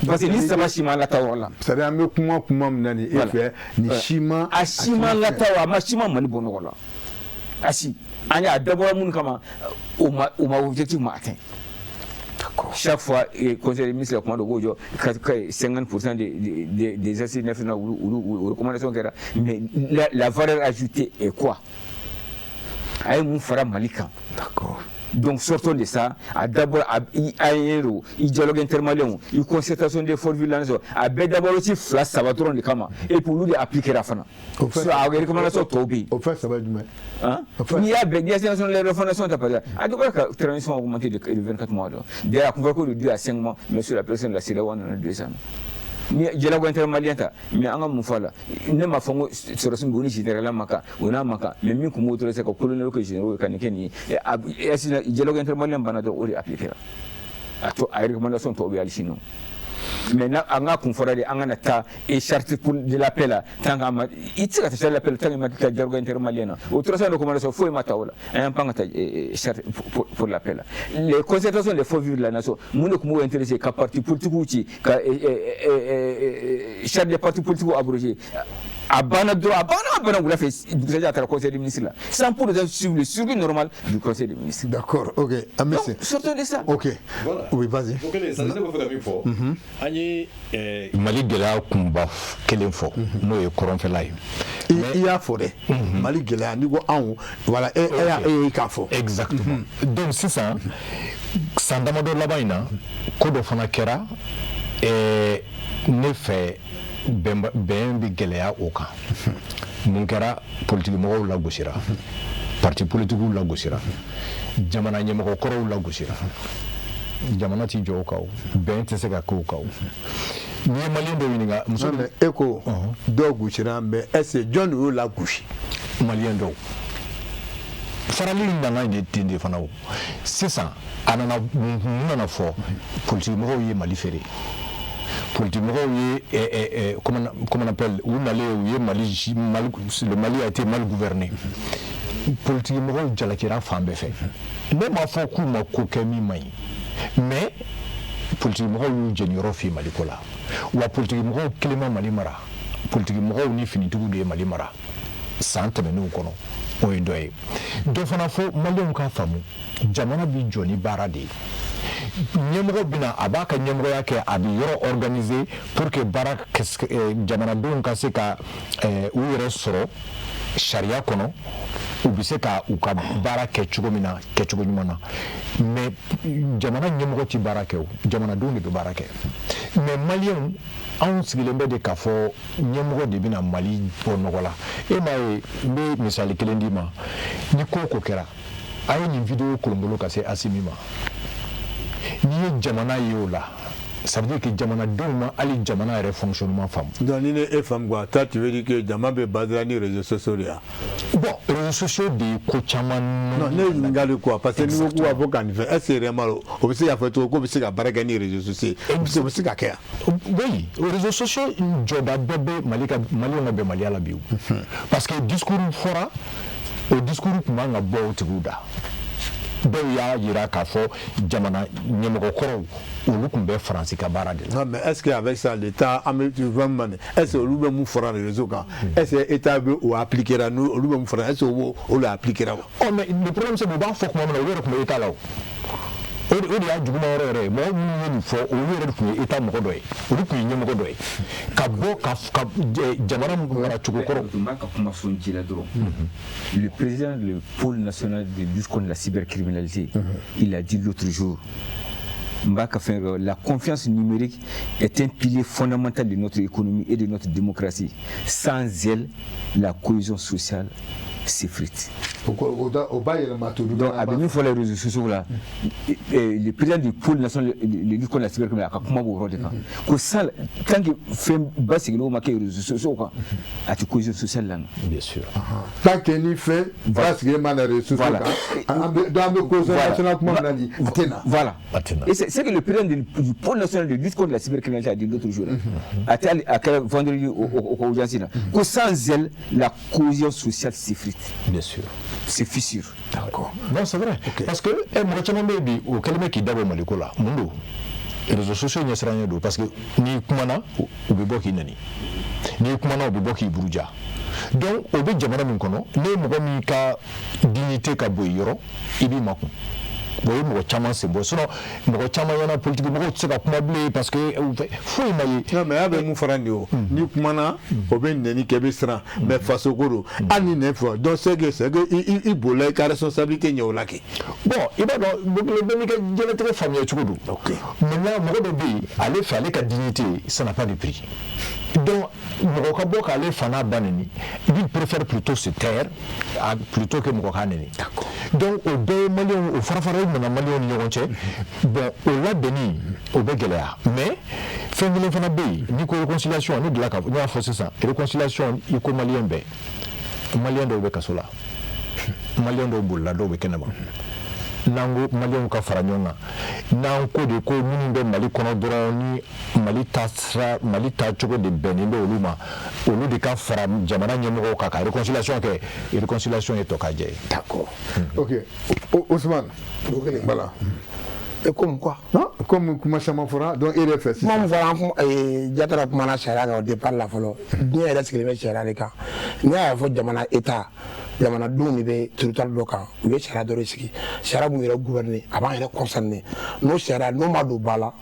parce que ni saba si ma lata yɔrɔ la.
C'est à dire an bɛ kuma min na nin, e fɛ nin si ma.
A si ma lata o, a ma si ma Mali bɔ nɔgɔ la. A si, an y'a dabɔra minnu kama, o ma objectif ma atteint. Chaque fois, conseil des ministres kuma dɔ b'o jɔ 50% des assises nationales ou recommandations kɛra, mais la valeur ajoutée est quoi? A ye mun fara Mali kan? Donc sortons de ça. A d'abord a ye o i dialogue intermalien, i concertation des forces vives, a bɛɛ d'abord aussi fila saba dɔrɔn de kama, et puis olu de appliquera fana. A recommandation tɔw bɛ yen.
O fɛn saba ye jumɛn?
N'i y'a bɛɛ, n'i ye nationale de refondation ta par exemple, a dɔgɔyara ka transition augmenté de 24 mois dɔn. D'ailleurs, a kun fɔra ko de 2 à 5 mois, mais sur la pression de la CEDEAO, an nana 200. Ni dialogue intermalien ta, mais an ka mun fɔ a la? Ne ma fɔ n ko sɔrɔsi o ni général ma kan, o n'a ma kan, mais min kun b'o dɔrɔn, c'est ka colonel kɛ généraux ka nin kɛ nin ye. Dialogue intermalien banna dɔrɔn, o de appliqué ra. A to a recommandation tɔw bɛ hali sini, mais na an ka kun fɔra de, an kana taa e charte pour de la paix la tant qu'an ma, i tɛ se ka taa charte de la paix la tant que ma taa dialogue intermalien na. O 300 recommandations, foyi ma ta o la. An y'an pan ka taa charte pour la paix la. Les concertations des forces vives de la nation, mun de tun b'o intéressé? Ka parti politique ci, ka charte des partis politiques abrogé. A banna dɔrɔn, a banna, a banna wula fɛ, dugusajɛ a taara conseil des ministres la, sans pour autant suivre le circuit normal du conseil des ministres.
D'accord, ok, an bɛ se.
Donc sortons de ça.
Ok.
Voilà.
Oui, vas-y.
O kɛlen sa, ne b'a fɛ ka min fɔ, an ye Mali gɛlɛya kunba kelen fɔ, n'o ye kɔrɔnfɛla ye.
I y'a fɔ dɛ, Mali gɛlɛya, n'i ko anw, voilà, e y'a e y'i k'a fɔ.
Exactement. Donc sisan, san damadɔ laban in na, ko dɔ fana kɛra ne fɛ, bɛn bɛ gɛlɛya o kan. Mun kɛra? Politiki mɔgɔw lagosira, parti politikiw lagosira, jamana ɲɛmɔgɔ kɔrɔw lagosira. Jamana ti jɔ o kan, o bɛn tɛ se ka kɛ o kan. O n'i ye malien dɔ ɲininka, muso.
Non, mais e ko dɔw gosira, mais est ce que jɔn de y'o lagosi?
Malien dɔw farali nana de ten de fana. O sisan a nana, mun nana fɔ? Politiki mɔgɔw ye Mali feere. Politique mɔgɔw ye, comment on appelle, u nalen, u ye Mali, le Mali a été mal gouverné. Politique mɔgɔw jalakira fan bɛɛ fɛ. Ne m'a fɔ k'u ma ko kɛ min man ɲi, mais politique mɔgɔw y'u jɛniyɔrɔ fi Mali ko la. Wa politique mɔgɔw kelen ma Mali mara, politique mɔgɔw ni finitigiw de ye Mali mara san tɛmɛnenw kɔnɔ. O ye dɔ ye. Dɔ fana fɔ, maliyɛnw k'a faamu, jamana bi jɔ ni baara de ye. Ɲɛmɔgɔ bɛna, a b'a ka ɲɛmɔgɔya kɛ, a bɛ yɔrɔ organiser pour que baara, jamanadenw ka se ka u yɛrɛ sɔrɔ sariya kɔnɔ, u bɛ se ka u ka baara kɛ cogo min na, kɛcogo ɲuman na. Mais jamana ɲɛmɔgɔ ti baara kɛ, o jamanadenw de bɛ baara kɛ. Mais maliyɛnw, anw sigilen bɛ de k'a fɔ ɲɛmɔgɔ de bɛna Mali bɔ nɔgɔ la. E m'a ye, n bɛ misali kelen d'i ma. Ni ko o ko kɛra, a ye nin vidéo kolonkolon ka se Asimi ma, n'i ye jamana ye o la, ça veut dire que jamanadenw ma hali jamana yɛrɛ fonctionnement faamu.
Donc ni ne e faamu quoi, toi tu veux dire que jama bɛ basé ni réseaux sociaux de ya?
Bon, réseaux sociaux de ye ko caman.
Non, ne ye ɲininkali quoi, parce que n'i ko k'u b'a fɔ ka nin fɛn, est ce que réellement o bɛ se k'a fɔ cogo k'o bɛ se ka baara kɛ ni réseaux sociaux ye, o bɛ se ka kɛ yan?
Oui, réseaux sociaux jɔda dɔ bɛ Mali ka, maliyɛnw ka bɛnbaliya la bi o, parce que discours fɔra, o discours tun man ka bɔ o tigiw da. Dɔw y'a jira k'a fɔ jamana ɲɛmɔgɔ kɔrɔw, olu tun bɛ Faransi ka baara de la.
Non, mais est ce que avec ça, l'État, an bɛ vraiment, est ce que olu bɛ mun fɔra réseau kan, est ce que État bɛ o appliquer la? N'olu bɛ mun fɔra, est ce que o b'o appliquer la wa?
Oh, mais le problème, c'est que u b'a fɔ tuma min na, olu yɛrɛ tun bɛ État la. O o de y'a juguman yɔrɔ yɛrɛ ye. Mɔgɔ minnu ye nin fɔ, olu yɛrɛ de tun ye État mɔgɔ dɔ ye, olu tun ye ɲɛmɔgɔ dɔ ye ka bɔ ka jamana maracogo kɔrɔ.
N b'a ka kuma sɔn ji la dɔrɔn. Le président du pôle national de lutte contre la cybercriminalité, il a dit l'autre jour, la confiance numérique est un pilier fondamental de notre économie et de notre démocratie. Sans elle, la cohésion sociale s'effrite.
O b'a yɛlɛma to.
Donc a bɛ min fɔ les réseaux sociaux la, le président du pôle national de lutte contre la cybercriminalité, a ka kuma b'o yɔrɔ de kan, ko sans, tant que fɛn basigilenw ma kɛ réseaux sociaux kan, a tɛ cohésion sociale la.
Bien sûr.
Tant que ni fɛn basigilen ma na réseaux sociaux kan, an bɛ donc an bɛ cohésion nationale kuma min na nin, a tɛ na.
Voilà.
A tɛ na.
Et c'est ce que le président du pôle national de lutte contre la cybercriminalité a dit l'autre jour. A tɛ a kɛra vendredi au audience la, ko sans elle, la cohésion sociale s'effrite.
Bien sûr.
Se fissure.
D'accord. Non, c'est vrai. Okay. Parce que mɔgɔ caman bɛ yen bi, o kɛlen bɛ k'i dabɔ Maliko la. Mun don? Réseaux sociaux ɲɛsiranɲɛ don, parce que n'i kumana, u bɛ bɔ k'i nɛni, n'i kumana, u bɛ bɔ k'i buruja. Donc o bɛ jamana min kɔnɔ, ne ye mɔgɔ min ka dignité ka bon i yɔrɔ, i b'i makun. O ye mɔgɔ caman sen bɔ. Sinon mɔgɔ caman ɲɛna, politique mɔgɔw tɛ se ka kuma bilen, parce que foyi ma ye.
Non, mais a bɛ mun fara nin o, n'i kumana, o bɛ nɛni kɛ, i bɛ siran, mais faso ko don, hali ni nɛn fɔ, donc c'est que i bolila i ka responsabilité ɲɛ o la kɛ.
Bon, i b'a dɔn, bɛɛ n'i ka diɲɛlatigɛ faamuya cogo don. Maintenant, mɔgɔ dɔ bɛ yen, ale fɛ, ale ka dignité, ça n'a pas de prix. Donc mɔgɔ ka bɔ k'ale fa n'a ba nɛni, lui préfère plutôt se taire plutôt que mɔgɔ k'a nɛni. Donc o bɛɛ ye maliyɛnw, o fara-farali nana maliyɛnw ni ɲɔgɔn cɛ. Bon, o labɛnni, o bɛ gɛlɛya. Mais fɛn kelen fana bɛ yen, n'i ko réconciliation, ne delila ka n y'a fɔ sisan, réconciliation, i ko maliyɛn bɛɛ, maliyɛn dɔw bɛ kaso la, maliyɛn dɔw bolila, dɔw bɛ kɛnɛma. N'an ko maliyɛnw ka fara ɲɔgɔn kan, n'an ko de ko minnu bɛ Mali kɔnɔ dɔrɔn, ni Mali taasira, Mali taacogo de bɛnnen bɛ olu ma, olu de ka fara jamana ɲɛmɔgɔw kan ka réconciliation kɛ, réconciliation ye tɔ ka jɛ ye.
D'accord, ok, Ousmane, voilà.
Et comme quoi?
Non, comme kuma caman fɔra, donc e yɛrɛ fɛ sisan.
Kuma min fɔra, an kuma Jatara kumana sariya kan au départ la fɔlɔ. Diɲɛ yɛrɛ sigilen bɛ sariya de kan. N'i y'a fɔ jamana État, jamanadenw de bɛ territoire dɔ kan, u ye sariya dɔ de sigi, sariya b'u yɛrɛ gouverner, a b'an yɛrɛ concerner. N'o sariya n'o ma don ba la,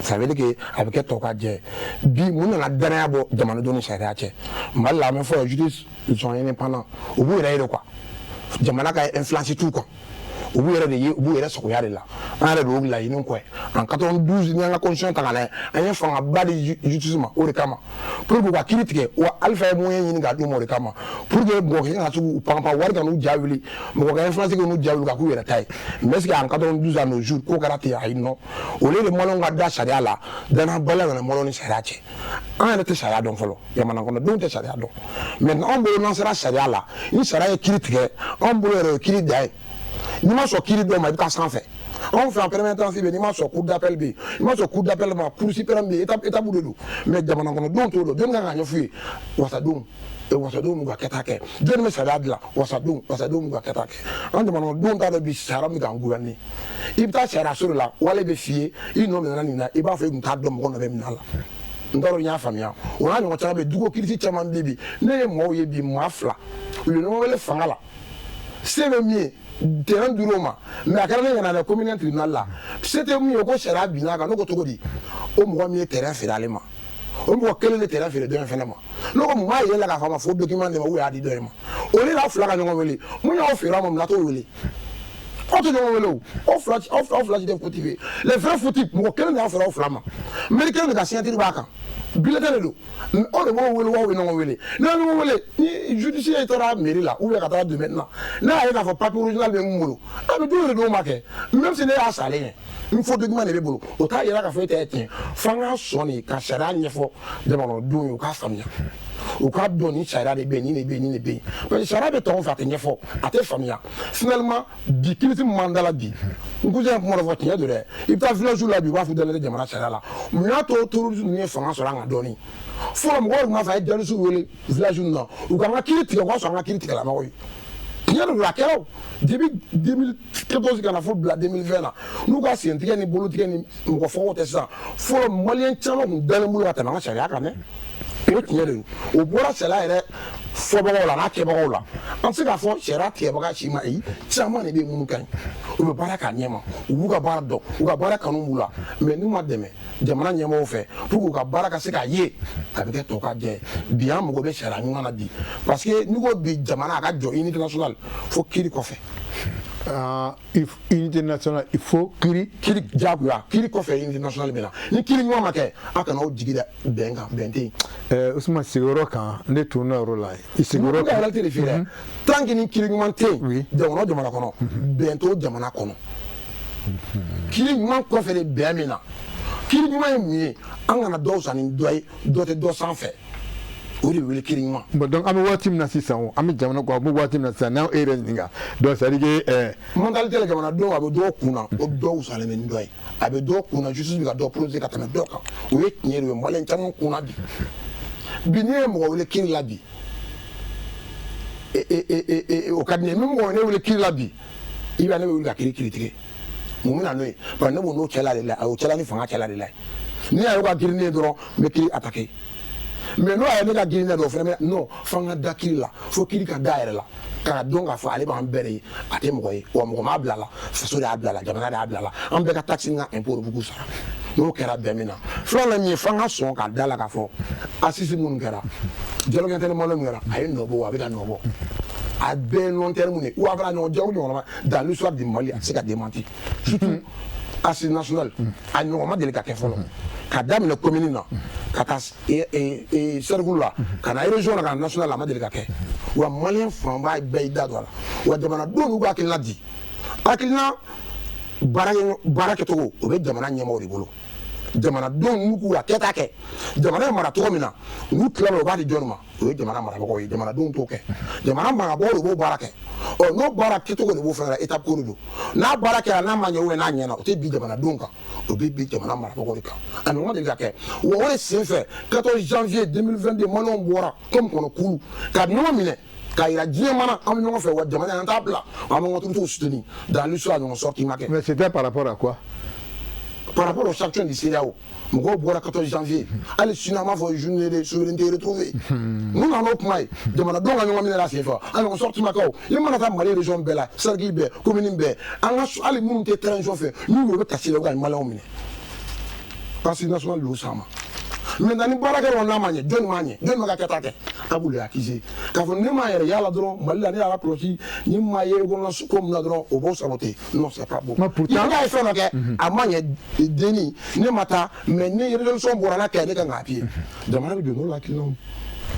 ça veut dire que a bɛ kɛ tɔ ka jɛ. Bi, mun nana danaya bɔ jamanadenw ni sariya cɛ Mali la? An bɛ fɔ justice, ils sont indépendants, u b'u yɛrɛ ye de quoi, jamana ka influence t'u kan, u b'u yɛrɛ de ye, u b'u yɛrɛ sagoya de la. An yɛrɛ de y'o laɲini kɔ ye en 92. Ni an ka constitution ta k'a lajɛ, an ye fangaba di justice ma o de kama, pour que u ka kiiri tigɛ. Wa Alifa ye moyen ɲini k'a d'u ma o de kama, pour que mɔgɔ ka se k'u panpan, wari ka n'u ja wuli, mɔgɔ ka influence kɛ n'u ja wuli ka k'u yɛrɛ ta ye. Mais est ce que en 92 à nos jours, ko kɛra ten? Ayi, non. Au lieu de maliyɛnw ka da sariya la, danayabaliya nana maliyɛnw ni sariya cɛ. An yɛrɛ tɛ sariya dɔn fɔlɔ, jamana kɔnɔdenw tɛ sariya dɔn. Maintenant, anw bolo, n'an sera sariya la, ni sariya ye kiiri tigɛ, anw bolo yɛrɛ, o ye kiiri dan ye. N'i ma sɔn kiiri dɔw ma, i bɛ taa sanfɛ. Anw fɛ yan, première instance bɛ yen, n'i ma sɔn, cour d'appel bɛ yen, i ma sɔn cour d'appel ma, cour suprême bɛ yen. Étape étape de don, mais jamana kɔnɔdenw t'o dɔn. Jɔnni kan ka ɲɛf'u ye? Wasadenw. Wasadenw b'u ka kɛta kɛ. Jɔnni bɛ sariya dilan? Wasadenw. Wasadenw b'u ka kɛta kɛ. An jamana kɔnɔdenw t'a dɔn bi sariya min k'an gouverner. I bɛ taa sariya so de la, wale bɛ f'i ye i nɔ minɛna nin na, i b'a fɔ i tun t'a dɔn mɔgɔ nɔ bɛ minɛ a la. N t'a dɔn n y'a faamuya. O n'a ɲɔgɔn caman bɛ yen. Dugu kirisi caman bɛ bi. Ne ye mɔgɔw ye bi, maa fila u ye ɲɔgɔn wele fanga la, se bɛ min ye, terrain dir'o ma, mais a kɛra ne ɲɛna dɛ, commune tribunal la, se tɛ min ye ko sariya binna kan. Ne ko cogo di? O mɔgɔ min ye terrain feere ale ma, o mɔgɔ kelen de terrain feere dɔ in fɛnɛ ma. Ne ko mun b'a yɛlɛ k'a fɔ a ma fo document de ma, ou y'a di dɔ in ma? O de la fila ka ɲɔgɔn wele. Mun y'aw feere a ma? Mun na t'o wele? Aw tɛ ɲɔgɔn wele o. Aw fila si tɛ fautif ye. Les vrais fautifs, mɔgɔ kelen de y'a feere aw fila ma, mairie kelen de ka signature b'a kan, bulletin de don. Aw de b'o wele wa? Aw bɛ ɲɔgɔn wele. N'a ye ɲɔgɔn wele, ni judiciaire taara mairie la ou bien ka taa domaine na, n'a y'a ye k'a fɔ papier original bɛ mun bolo, a bɛ don de d'o ma kɛ. Même si ne y'a salen ye, n faux document de bɛ bolo, o t'a yira k'a fɔ e tɛ tiɲɛ. F'an ka sɔn de ka sariya ɲɛfɔ jamanadenw ye, u k'a faamuya, u k'a dɔn ni sariya de bɛ yen, nin de bɛ yen, nin de bɛ yen, parce que sariya bɛ tɔgɔ fɛ, a tɛ ɲɛfɔ, a tɛ faamuya. Finalement, bi kiiriti min b'an da la bi, n cousin ye kuma dɔ fɔ, tiɲɛ don dɛ. I bɛ taa village la bi, u b'a fɔ dalen tɛ jamana sariya la. Mun y'a to terrorisme ninnu ye fanga sɔrɔ an kan dɔɔni? Fɔlɔ, mɔgɔw tun b'a fɔ a ye djihadistes wele village ninnu na, u k'an ka kiiri tigɛ, u ka sɔn an ka kiiri tigɛlamɔgɔw ye. Tiɲɛ de don, a kɛra o depuis 2014 ka na fo bila 2020 na, n'u ka sentigɛ ni bolotigɛ ni mɔgɔ fagaw tɛ. Sisan, fɔlɔ maliyɛn caman tun dalen bolo ka tɛmɛ an ka sariya kan dɛ. O tiɲɛ de don. O bɔra sariya yɛrɛ fɔbagaw la n'a kɛbagaw la. An tɛ se k'a fɔ sariya tigɛbaga si ma. Ayi, caman de bɛ yen minnu ka ɲi, u bɛ baara k'a ɲɛ ma, u b'u ka baara dɔn, u ka baara kanu b'u la, mais n'u ma dɛmɛ jamana ɲɛmɔgɔw fɛ pour que u ka baara ka se k'a ye, a bɛ kɛ tɔ ka jɛ. Bi an mago bɛ sariya ɲuman na bi, parce que n'i ko bi jamana a ka jɔ, unité nationale, fo kiiri kɔfɛ.
Unité nationale, il faut
kiiri. Kiiri diyagoya, kiiri kɔfɛ unité nationale bɛ na. Ni kiiri ɲuman ma kɛ, a kana aw jigi da bɛn kan, bɛn tɛ yen.
Ousmane, sigiyɔrɔ kan, ne tununa yɔrɔ la, i sigiyɔrɔ
kan. Réalité de f'i ye dɛ, tant que ni kiiri ɲuman tɛ yen jamana o jamana kɔnɔ, bɛn t'o jamana kɔnɔ. Kiiri ɲuman kɔfɛ de bɛn min na. Kiiri ɲuman ye mun ye? An kana dɔw san ni dɔ ye, dɔ tɛ dɔ sanfɛ, o de wele kiiri ɲuman.
Bon, donc an bɛ waati min na sisan, o an bɛ jamana kɔ, an bɛ waati min na sisan, n'an e yɛrɛ ɲininka, donc c'est à dire que
Mentalité la, jamanadenw, a bɛ dɔw kun na o dɔw salen bɛ ni dɔ ye, a bɛ dɔw kun na justice bɛ ka dɔ protéger ka tɛmɛ dɔw kan. O ye tiɲɛ de ye. Maliyɛn caman kun na bi, bi n'i ye mɔgɔ wele kiiri la bi, o ka di ne ye. Ni mɔgɔ ne wele kiiri la bi, i b'a ne bɛ wuli ka kiiri kiiri tigɛ. Mun bɛ na n'o ye? Parce que ne b'o n'o cɛla de la, o cɛla ni fanga cɛla de la. Ni y'a ye ka girin ne ye dɔrɔn, n bɛ kiiri attaquer, mais n'o y'a ye ne ka girin ne dɔn, o fana bɛ non. F'an ka da kiiri la, fo kiiri ka da yɛrɛ la k'a dɔn k'a fɔ ale b'an bɛɛ de ye, a tɛ mɔgɔ ye wa mɔgɔ m'a bila la, faso de y'a bila la, jamana de y'a bila la, an bɛɛ ka taxe ni ka impôt de b'u sara. N'o kɛra, bɛn min na. Filanan min ye, f'an ka sɔn k'a da la k'a fɔ assises minnu kɛra, dialogue intermalien min kɛra, a ye nɔ bɔ wa a bɛ ka nɔ bɔ. A bɛɛ ye long terme de wa fana ɲɔgɔn dialogue ɲɔgɔn ma dans l'histoire du Mali, a tɛ se ka démentir, surtout assise nationale, a ɲɔgɔn ma deli ka kɛ fɔlɔ, ka daminɛ commune na ka taa cercle la, ka na région la, ka na national la, a ma deli ka kɛ. Wa maliyɛn fanba bɛɛ y'i da don a la. Wa jamanadenw y'u ka hakilina di, hakilina baara kɛcogo, o bɛ jamana ɲɛmɔgɔw de bolo. Jamanadenw n'u k'u ka kɛta kɛ, jamana ye mara cogo min na, n'u tilala, u b'a di jɔnni ma? O ye jamana marabagaw ye. Jamanadenw t'o kɛ, jamana marabagaw de b'o baara kɛ. Ɔ n'o baara kɛcogo de b'o fana la, étape ko de don. N'a baara kɛra, n'a ma ɲɛ ou n'a ɲɛna, o tɛ bi jamanadenw kan, o bɛ bi jamana marabagaw de kan. A ɲɔgɔn deli ka kɛ. Wa o de senfɛ, 14 janvier 2022, maliyɛnw bɔra comme kɔnɔ kulu ka ɲɔgɔn minɛ k'a yira diɲɛ mana an bɛ ɲɔgɔn fɛ, wa jamana in an t'a bila, an bɛ ɲɔgɔn autorités soutenir. Dans l'histoire, ɲɔgɔn sortie ma kɛ.
Mais c'était par rapport à quoi?
Par rapport aux sanctions du CEDEAO. Mɔgɔw bɔra 14 janvier, hali sini an b'a fɔ journée de souveraineté retrouvée. Mun nana n'o kuma ye? Jamanadenw ka ɲɔgɔn minɛ la senfɛ, a ɲɔgɔn sortie ma kɛ. O i mana taa Mali région bɛɛ la, cercle bɛɛ, commune bɛɛ, an ka hali minnu tɛ transition fɛ, n'u y'u bɛ kasi la, u ka maliyɛnw minɛ. Assise nationale y'o s'an ma. Maintenant, ni baara kɛra, n'a ma ɲɛ, jɔnni m'a ɲɛ? Jɔnni ma ka kɛta kɛ? A b'u le accuser k'a fɔ ne m'a yɛrɛ yala dɔrɔn Mali la, ne y'a kɔlɔsi ni maa ye kɔnɔna ko min na dɔrɔn, o b'o saboter. Non, c'est pas bon.
Mais pourtant
i ye fɛn dɔ kɛ, a ma ɲɛ denni, ne ma taa, mais ni résolution bɔra n'a kɛ, ne kan k'a appuyer. Jamana bɛ don n'o hakilinaw.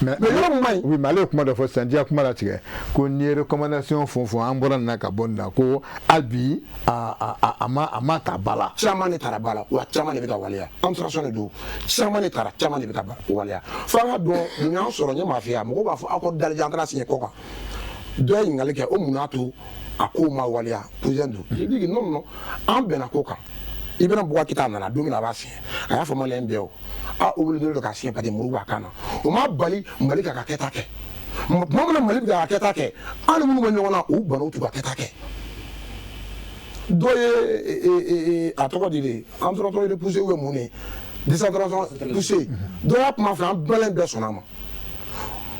Mais
Mais yɔrɔ min ma ɲi.
Oui, mais ale ye kuma dɔ fɔ sisan, diya kuma latigɛ ko n'i ye recommandation fɛn o fɛn, an bɔra nin na ka bɔ nin na, ko hali bi a ma ta ba la.
Caman de taara ba la, wa caman de bɛ ka waleya. Administration de don, caman de taara, caman de bɛ ka waleya. F'an ka dɔn mun y'an sɔrɔ. Ɲɛ maafiya, mɔgɔw b'a fɔ accord d'Alger, an taara signé kɔ kan. Dɔ ye ɲininkali kɛ, o mun y'a to A ko ma waleya président don. Je dis que non non, an bɛnna ko kan. Ibrahim Boubacar Keïta nana don min na a b'a signé, a y'a fɔ maliyɛn bɛɛ o a obligé don k'a signé parce que muru b'a kan na. O ma bali Mali k'a ka kɛta kɛ. Tuma min na Mali bɛ k'a ka kɛta kɛ, an ni minnu bɛ ɲɔgɔn na, u banna u t'u ka kɛta kɛ. Dɔ ye a tɔgɔ di de, entretien repoussé ou bien mun de, décentration poussée, dɔ y'a kuma fɛ, an bɛɛ sɔnna a ma.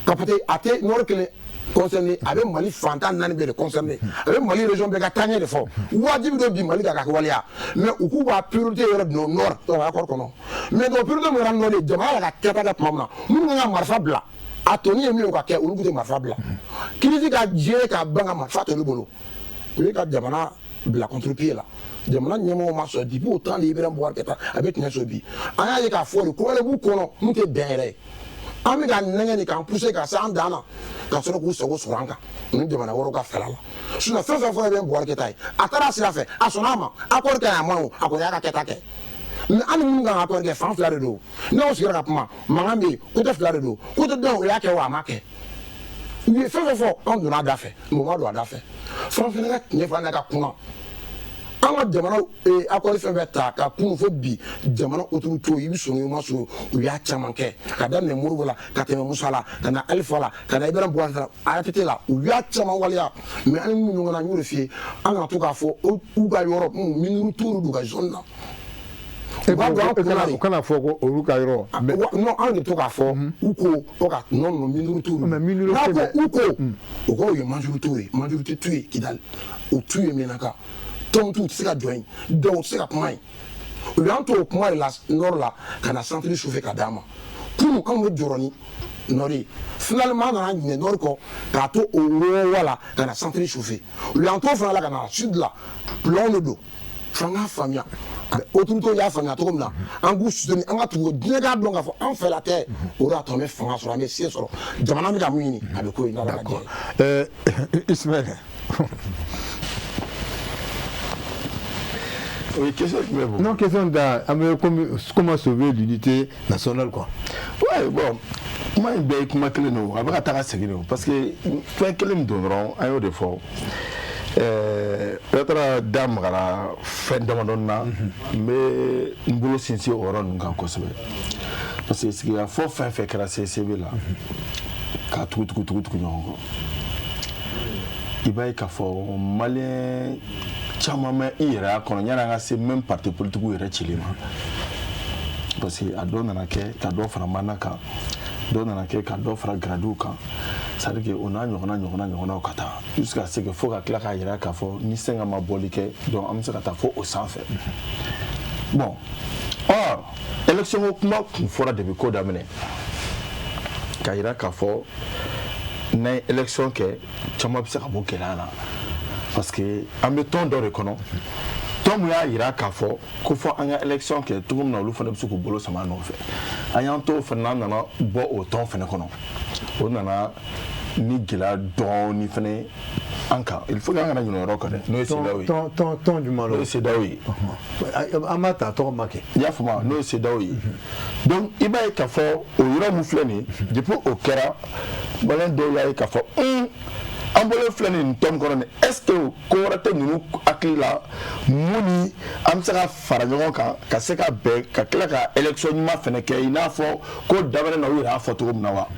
Ka parce que a tɛ nord kelen concerné, a bɛ Mali fantan naani bɛɛ de concerné, a bɛ Mali région bɛɛ ka taaɲɛ de fɔ. Wajibi don bi Mali ka kɛ waleya, mais u k'u b'a priorité yɔrɔ don nord accord kɔnɔ. Mais donc priorité min kɛra nord ye, jamana yɛrɛ ka kɛta kɛ tuma min na, minnu kan ka marifa bila, a tɔni ye min ye o ka kɛ, olu tun tɛ marifa bila. Crise ka gérer ka ban ka marifa t'olu bolo, u ye ka jamana bila contre-pied la. Jamana ɲɛmɔgɔw ma sɔn depuis au temps de Ibrahim Boubacar Keïta, a bɛ tiɲɛ so bi. An y'a ye k'a fɔ de ko wɛrɛ b'u kɔnɔ mun tɛ bɛn yɛrɛ ye. An bɛ ka nɛgɛ nin k'an pousser ka se an dan na ka sɔrɔ k'u sago sɔrɔ an kan ni jamana wɛrɛw ka fɛla la. Sinon fɛn fɛn fɔra Ibrahim Boubacar Keïta ye, a taara sira fɛ, a sɔnna a ma, accord ka ɲi a ma o, a kɔni y'a ka kɛta kɛ. Mais an ni minnu kan ka accord kɛ, fan fila de don. N'aw sigira ka kuma, mankan bɛ yen, côté fila de don. Côté dɔ o y'a kɛ o, a ma kɛ. U ye fɛn fɛn fɔ, anw donna a da fɛ, mɔgɔ ma don a da fɛ. Fɛn fɛn ka tiɲɛ fɔ an ka kunna. An ka jamana accord fɛn fɛn ta ka kunun fo bi, jamana autorité i bɛ sɔn i ma sɔn, u y'a caman kɛ ka daminɛ Modibo la ka tɛmɛ Musa la ka na Alifa la ka na Ibrahim Boubacar ATT la, u y'a caman waleya. Mais an ni minnu ɲɔgɔn na, n y'o de f'i ye, an kana to k'a fɔ u ka yɔrɔ minorité d'u ka zone na.
U b'a don an kunna de. U kana fɔ ko olu ka yɔrɔ.
Non, anw de to k'a fɔ u ko ko ka non non minorité.
Mais minorité.
N'a ko u ko, o kɔrɔ ye majorité ye, majorité t'u ye Kidali, o t'u ye Menaka. Tɔntu tɛ se ka jɔ yen, dɔw tɛ se ka kuma yen. U y'an to o kuma de la nord la ka na centre chauffer ka d'an ma. Kunun anw bɛ jɔrɔ ni nord ye, finalement an nana ɲinɛ nord kɔ k'a to o wɔɔrɔ la ka na centre chauffer. U y'an to fana la ka na sud la, plan de don. F'an k'a faamuya, autorité y'a faamuya cogo min na, an k'u soutenir, an ka tugu diɲɛ k'a dɔn k'a fɔ an fɛla tɛ. O de y'a to an bɛ fanga sɔrɔ, an bɛ se sɔrɔ. Jamana bɛ ka mun ɲini, a bɛ ko ye n'Ala ka jɛ
ye. Ismaël.
Oui, question jumɛn b'o?
Non, question da an bɛ comment sauver l'unité nationale quoi.
Ouais, bon, kuma in bɛɛ ye kuma kelen de o, a bɛ ka taga segin de o, parce que fɛn kelen min don dɔrɔn, an y'o de fɔ. Ouattara da magara fɛn damadɔni na, n bɛ n bolo sinsin o yɔrɔ ninnu kan kosɛbɛ, parce que sigikafɔ fɛn fɛn kɛra CCB la k'a tugu tugu tugu tugu ɲɔgɔn kɔ, i b'a ye k'a fɔ maliyɛn caman bɛ i yɛrɛ y'a kɔnɔ yanni an ka se même parti politique yɛrɛ cili ma, parce que a dɔw nana kɛ ka dɔ fara mana kan, dɔw nana kɛ ka dɔ fara gradiw kan, c'est à dire que o n'a ɲɔgɔnna ɲɔgɔnnaw ka taa jusqu'à ce que fo ka tila k'a yira k'a fɔ ni Senga ma bɔli kɛ, donc an bɛ se ka taa fo o sanfɛ. Bon, or élection ko kuma kun fɔra depuis ko daminɛ, k'a yira k'a fɔ n'an ye élection kɛ, caman bɛ se ka bɔ gɛlɛya la, parce que an bɛ tɔn dɔ de kɔnɔ, tɔn mun y'a yira k'a fɔ ko fɔ an ka élection kɛ cogo min na, olu fana bɛ se k'u bolo sama nɔfɛ. An y'an to o fana na, an nana bɔ o tɔn fana kɔnɔ, o nana ni gɛlɛya dɔɔni fana an kan. Il faut que an kana ɲinɛ o yɔrɔ kan dɛ, n'o ye CEDEAO ye.
Tɔn jumɛn?
N'o ye CEDEAO ye.
An b'a ta tɔgɔ ma kɛ.
I y'a faamu, n'o ye CEDEAO ye. Donc i b'a ye k'a fɔ o yɔrɔ mun filɛ nin ye, depuis o kɛra, maliyɛn dɔw y'a ye k'a fɔ an bolo filɛ nin tɔn kɔnɔ nin, est ce que ko wɛrɛ tɛ ninnu hakili la mun ni an bɛ se ka fara ɲɔgɔn kan ka se ka bɛn ka tila ka élection ɲuman fana kɛ, i n'a fɔ ko daminɛ na u yɛrɛ y'a fɔ cogo min na wa?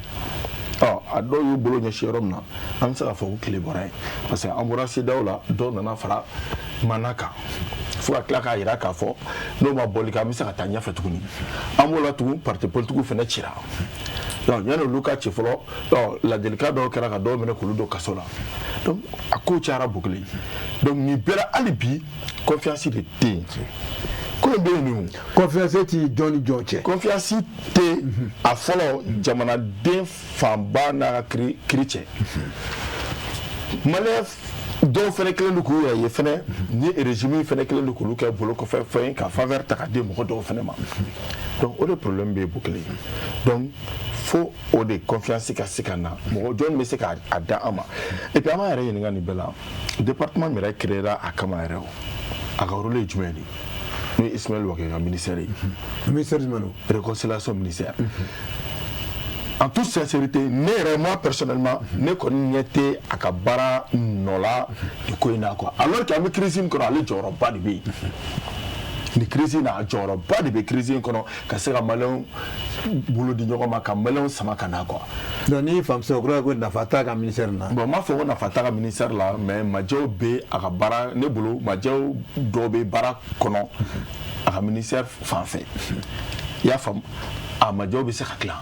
Ɔ, a dɔw y'u bolo ɲɛsin yɔrɔ min na, an bɛ se k'a fɔ ko tile bɔra yen, parce que an bɔra CEDEAO la, dɔw nana fara mana kan fo ka tila k'a yira k'a fɔ n'o ma bɔli kɛ, an bɛ se ka taa ɲɛfɛ tuguni. An b'o la tugun, parti politique fana cira. Donc yanni olu ka ci fɔlɔ, ladilikan dɔw kɛra ka dɔw minɛ k'olu don kaso la. Donc a kow cayara bokelen. Donc nin bɛɛ la, hali bi confiance de tɛ yen, ko in bɛ yen nin.
Confiance ti jɔn ni jɔn cɛ?
Confiance tɛ a fɔlɔ jamanaden fanba n'a ka kiiri cɛ. Maliyɛn dɔw fɛnɛ kɛlen don k'u yɛrɛ ye fɛnɛ ni régime fɛnɛ kɛlen don k'olu kɛ bolo kɔfɛ fɛn ye, ka faveur ta ka di mɔgɔ dɔw fɛnɛ ma. Donc o de problème bɛ yen bokelen. Donc fo o de confiance ka se ka na, mɔgɔ jɔn bɛ se k'a da an ma. Et puis an b'an yɛrɛ ɲininka nin bɛɛ la, département min yɛrɛ créé ra a kama yɛrɛ, o a ka rôle ye jumɛn de ye? N'o ye Ismaël Wagué ka ministère ye.
Ministère jumɛn don?
Réconciliation ministère. En toute sincérité, ne yɛrɛ, moi personnellement, ne kɔni ɲɛ tɛ a ka baara nɔ la nin ko in na quoi, alors que an bɛ crise min kɔnɔ, ale jɔyɔrɔba de bɛ yen nin crise in na. A jɔyɔrɔba de bɛ crise in kɔnɔ ka se ka Maliyɛnw bolo di ɲɔgɔn ma, ka Maliyɛnw sama ka na quoi.
Donc n'i faamu sisan, o kɔrɔ ye ko nafa t'a ka ministère na.
Bon, n m'a fɔ ko nafa t'a ka ministère la, mais majɛw bɛ a ka baara, ne bolo, majɛw dɔw bɛ baara kɔnɔ a ka ministère fan fɛ, i y'a faamu. A majɛw bɛ se ka dilan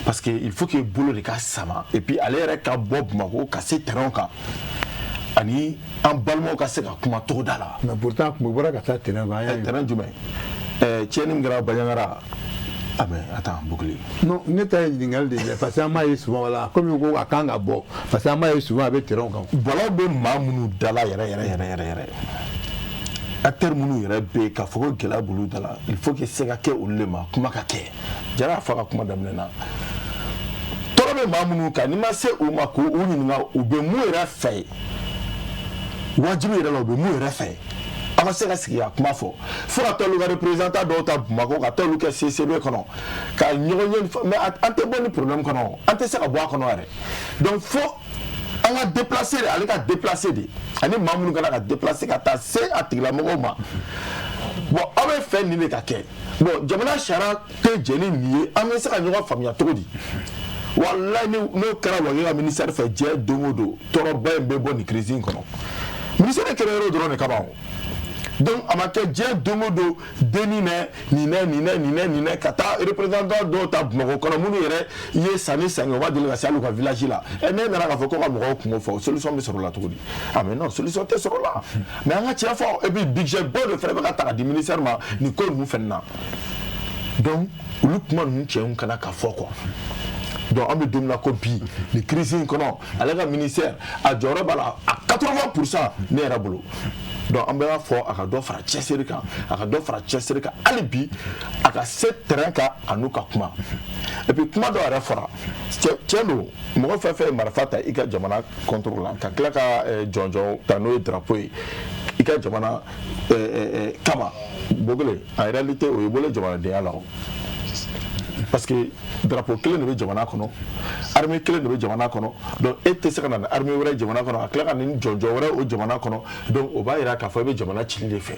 parce que il faut que bolo de ka sama et puis ale yɛrɛ ka bɔ Bamakɔ ka se terrain kan ani an balimaw ka se ka kuma togoda la.
Mais pourtant, kun bɔra ka taa terrain kan, an y'a ye.
Terrain jumɛn? Tiɲɛni min kɛra Bandiagara? Ah mais attends, Bouclier.
Non, ne ta ye ɲininkali de ye, parce que an m'a ye souvent, wala komi ko a kan ka bɔ, parce que an m'a ye souvent a bɛ terrain kan.
Bɔlɔw bɛ maa minnu da la yɛrɛ yɛrɛ yɛrɛ yɛrɛ yɛrɛ, acteur minnu yɛrɛ bɛ yen k'a fɔ ko gɛlɛya b'olu da la, il faut que se ka kɛ olu de ma, kuma ka kɛ. Jara y'a fɔ a ka kuma daminɛ na, tɔɔrɔ bɛ maa minnu kan, n'i ma se u ma k'u ɲininka u bɛ mun yɛrɛ fɛ, wajibi yɛrɛ la, u bɛ mun yɛrɛ fɛ, a ka se ka sigi ka kuma fɔ, fo ka taa olu ka représentant dɔw ta Bamakɔ, ka taa olu kɛ CCB kɔnɔ ka ɲɔgɔn ye. Mais an tɛ bɔ ni problème kɔnɔ, an tɛ se ka bɔ a kɔnɔ yɛrɛ. Donc fo an ka déplacer de, ale ka déplacer de, ani maa minnu kana ka déplacer ka taa se a tigilamɔgɔw ma. Bon, aw bɛ fɛ nin de ka kɛ. Bon, jamana sariya tɛ jɛn ni nin ye, an bɛ se ka ɲɔgɔn faamuya cogo di? Walayi, n'o kɛra Wagué ka ministère fɛ, diɲɛ don o don, tɔɔrɔba in bɛ bɔ nin crise in kɔnɔ. Ministère kɛra yɔrɔ dɔrɔn de kama o. Donc a ma kɛ diɲɛ don o don denni nɛ nin nɛ nin nɛ nin nɛ nin nɛ, ka taa représentant dɔw ta Bamakɔ kɔnɔ minnu yɛrɛ ye san ni san kɛ, u ma deli ka se hali u ka village la. Ɛ, ne nana k'a fɔ ko ka mɔgɔw kungo fɔ, solution bɛ sɔrɔ o la cogo di? Ah mais non, solution tɛ sɔrɔ o la. Mais an ka tiɲɛ fɔ. Et puis budget bɔ de fɛnɛ bɛ ka ta ka di ministère ma nin ko ninnu fɛnɛ na. Donc olu kuma ninnu tiɲɛw kana ka fɔ quoi. Donc an bɛ don min na ko bi, nin crise in kɔnɔ, ale ka ministère a jɔyɔrɔ b'a la à 80 % ne yɛrɛ bolo. Donc an bɛ fɔ a ka dɔ fara cɛsiri kan, a ka dɔ fara cɛsiri kan hali bi, a ka se terrain kan a n'u ka kuma. Et puis kuma dɔ yɛrɛ fɔra, tiɲɛ don, mɔgɔ fɛn fɛn ye marifa ta i ka jamana contre la, ka tila ka jɔnjɔn ta n'o ye drapeau ye i ka jamana kama, Bogole, en réalité o ye bolo jamanadenya la o, parce que drapeau kelen de bɛ jamana kɔnɔ, armée kelen de bɛ jamana kɔnɔ. Donc e tɛ se ka na ni armée wɛrɛ jamana kɔnɔ, ka tila ka na ni jɔnjɔn wɛrɛ o jamana kɔnɔ. Donc o b'a yira k'a fɔ i bɛ jamana cili de fɛ.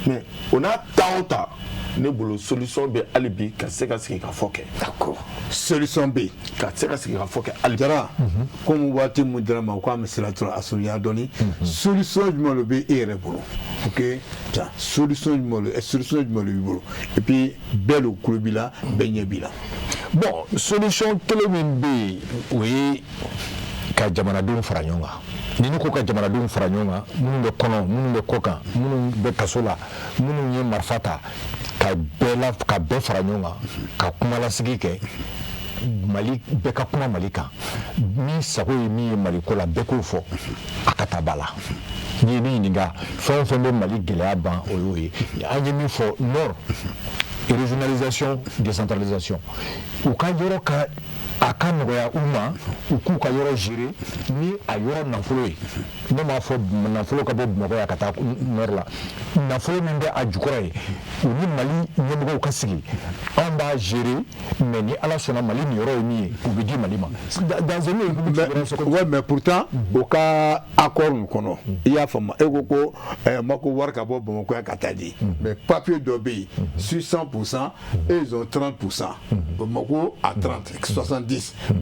Mais o n'a ta o ta, ne bolo, solution bɛ hali bi ka se ka sigi ka fɔ kɛ.
D'accord, solution bɛ yen.
Ka se ka sigi ka fɔ kɛ hali bi.
Jara, komi waati mun dira ma ko an bɛ sira tora a surunya dɔɔni, solution jumɛn de bɛ e yɛrɛ bolo? Ok, ja, solution jumɛn de, solution jumɛn de b'i bolo? Et puis bɛɛ de kulo b'i la, bɛɛ ɲɛ b'i la.
Bon, solution kelen min bɛ yen, o ye ka jamanadenw fara ɲɔgɔn kan. Ni ne ko ka jamanadenw fara ɲɔgɔn kan, minnu bɛ kɔnɔ, minnu bɛ kɔ kan, minnu bɛ kaso la, minnu ye marifa ta, ka bɛɛ la, ka bɛɛ fara ɲɔgɔn kan, ka kumalasigi kɛ Mali, bɛɛ ka kuma Mali kan. Min sago ye min ye Mali ko la, bɛɛ k'o fɔ, a ka taa ba la. N'i ye ne ɲininka, fɛn o fɛn bɛ Mali gɛlɛya ban, o y'o ye. An ye min fɔ, nord, régionalisation, décentralisation, u ka yɔrɔ ka a ka nɔgɔya u ma, u k'u ka yɔrɔ gérer ni a yɔrɔ nafolo ye. Ne m'a fɔ nafolo ka bɔ Bamakɔ yan ka taa nord la. Nafolo min bɛ a jukɔrɔ ye, u ni Mali ɲɛmɔgɔw ka sigi, anw b'a gérer, mais ni Ala sɔnna, Mali niyɔrɔ ye min ye, u bɛ di Mali ma dans un
Mais, ouais, mais pourtant o ka accord nin kɔnɔ, i y'a faamu, e ko ko ma ko wari ka bɔ Bamakɔ yan ka taa di, mais papier dɔ bɛ yen, sur 100 %, eux ils ont 30 %, Bamakɔ à 30, 70.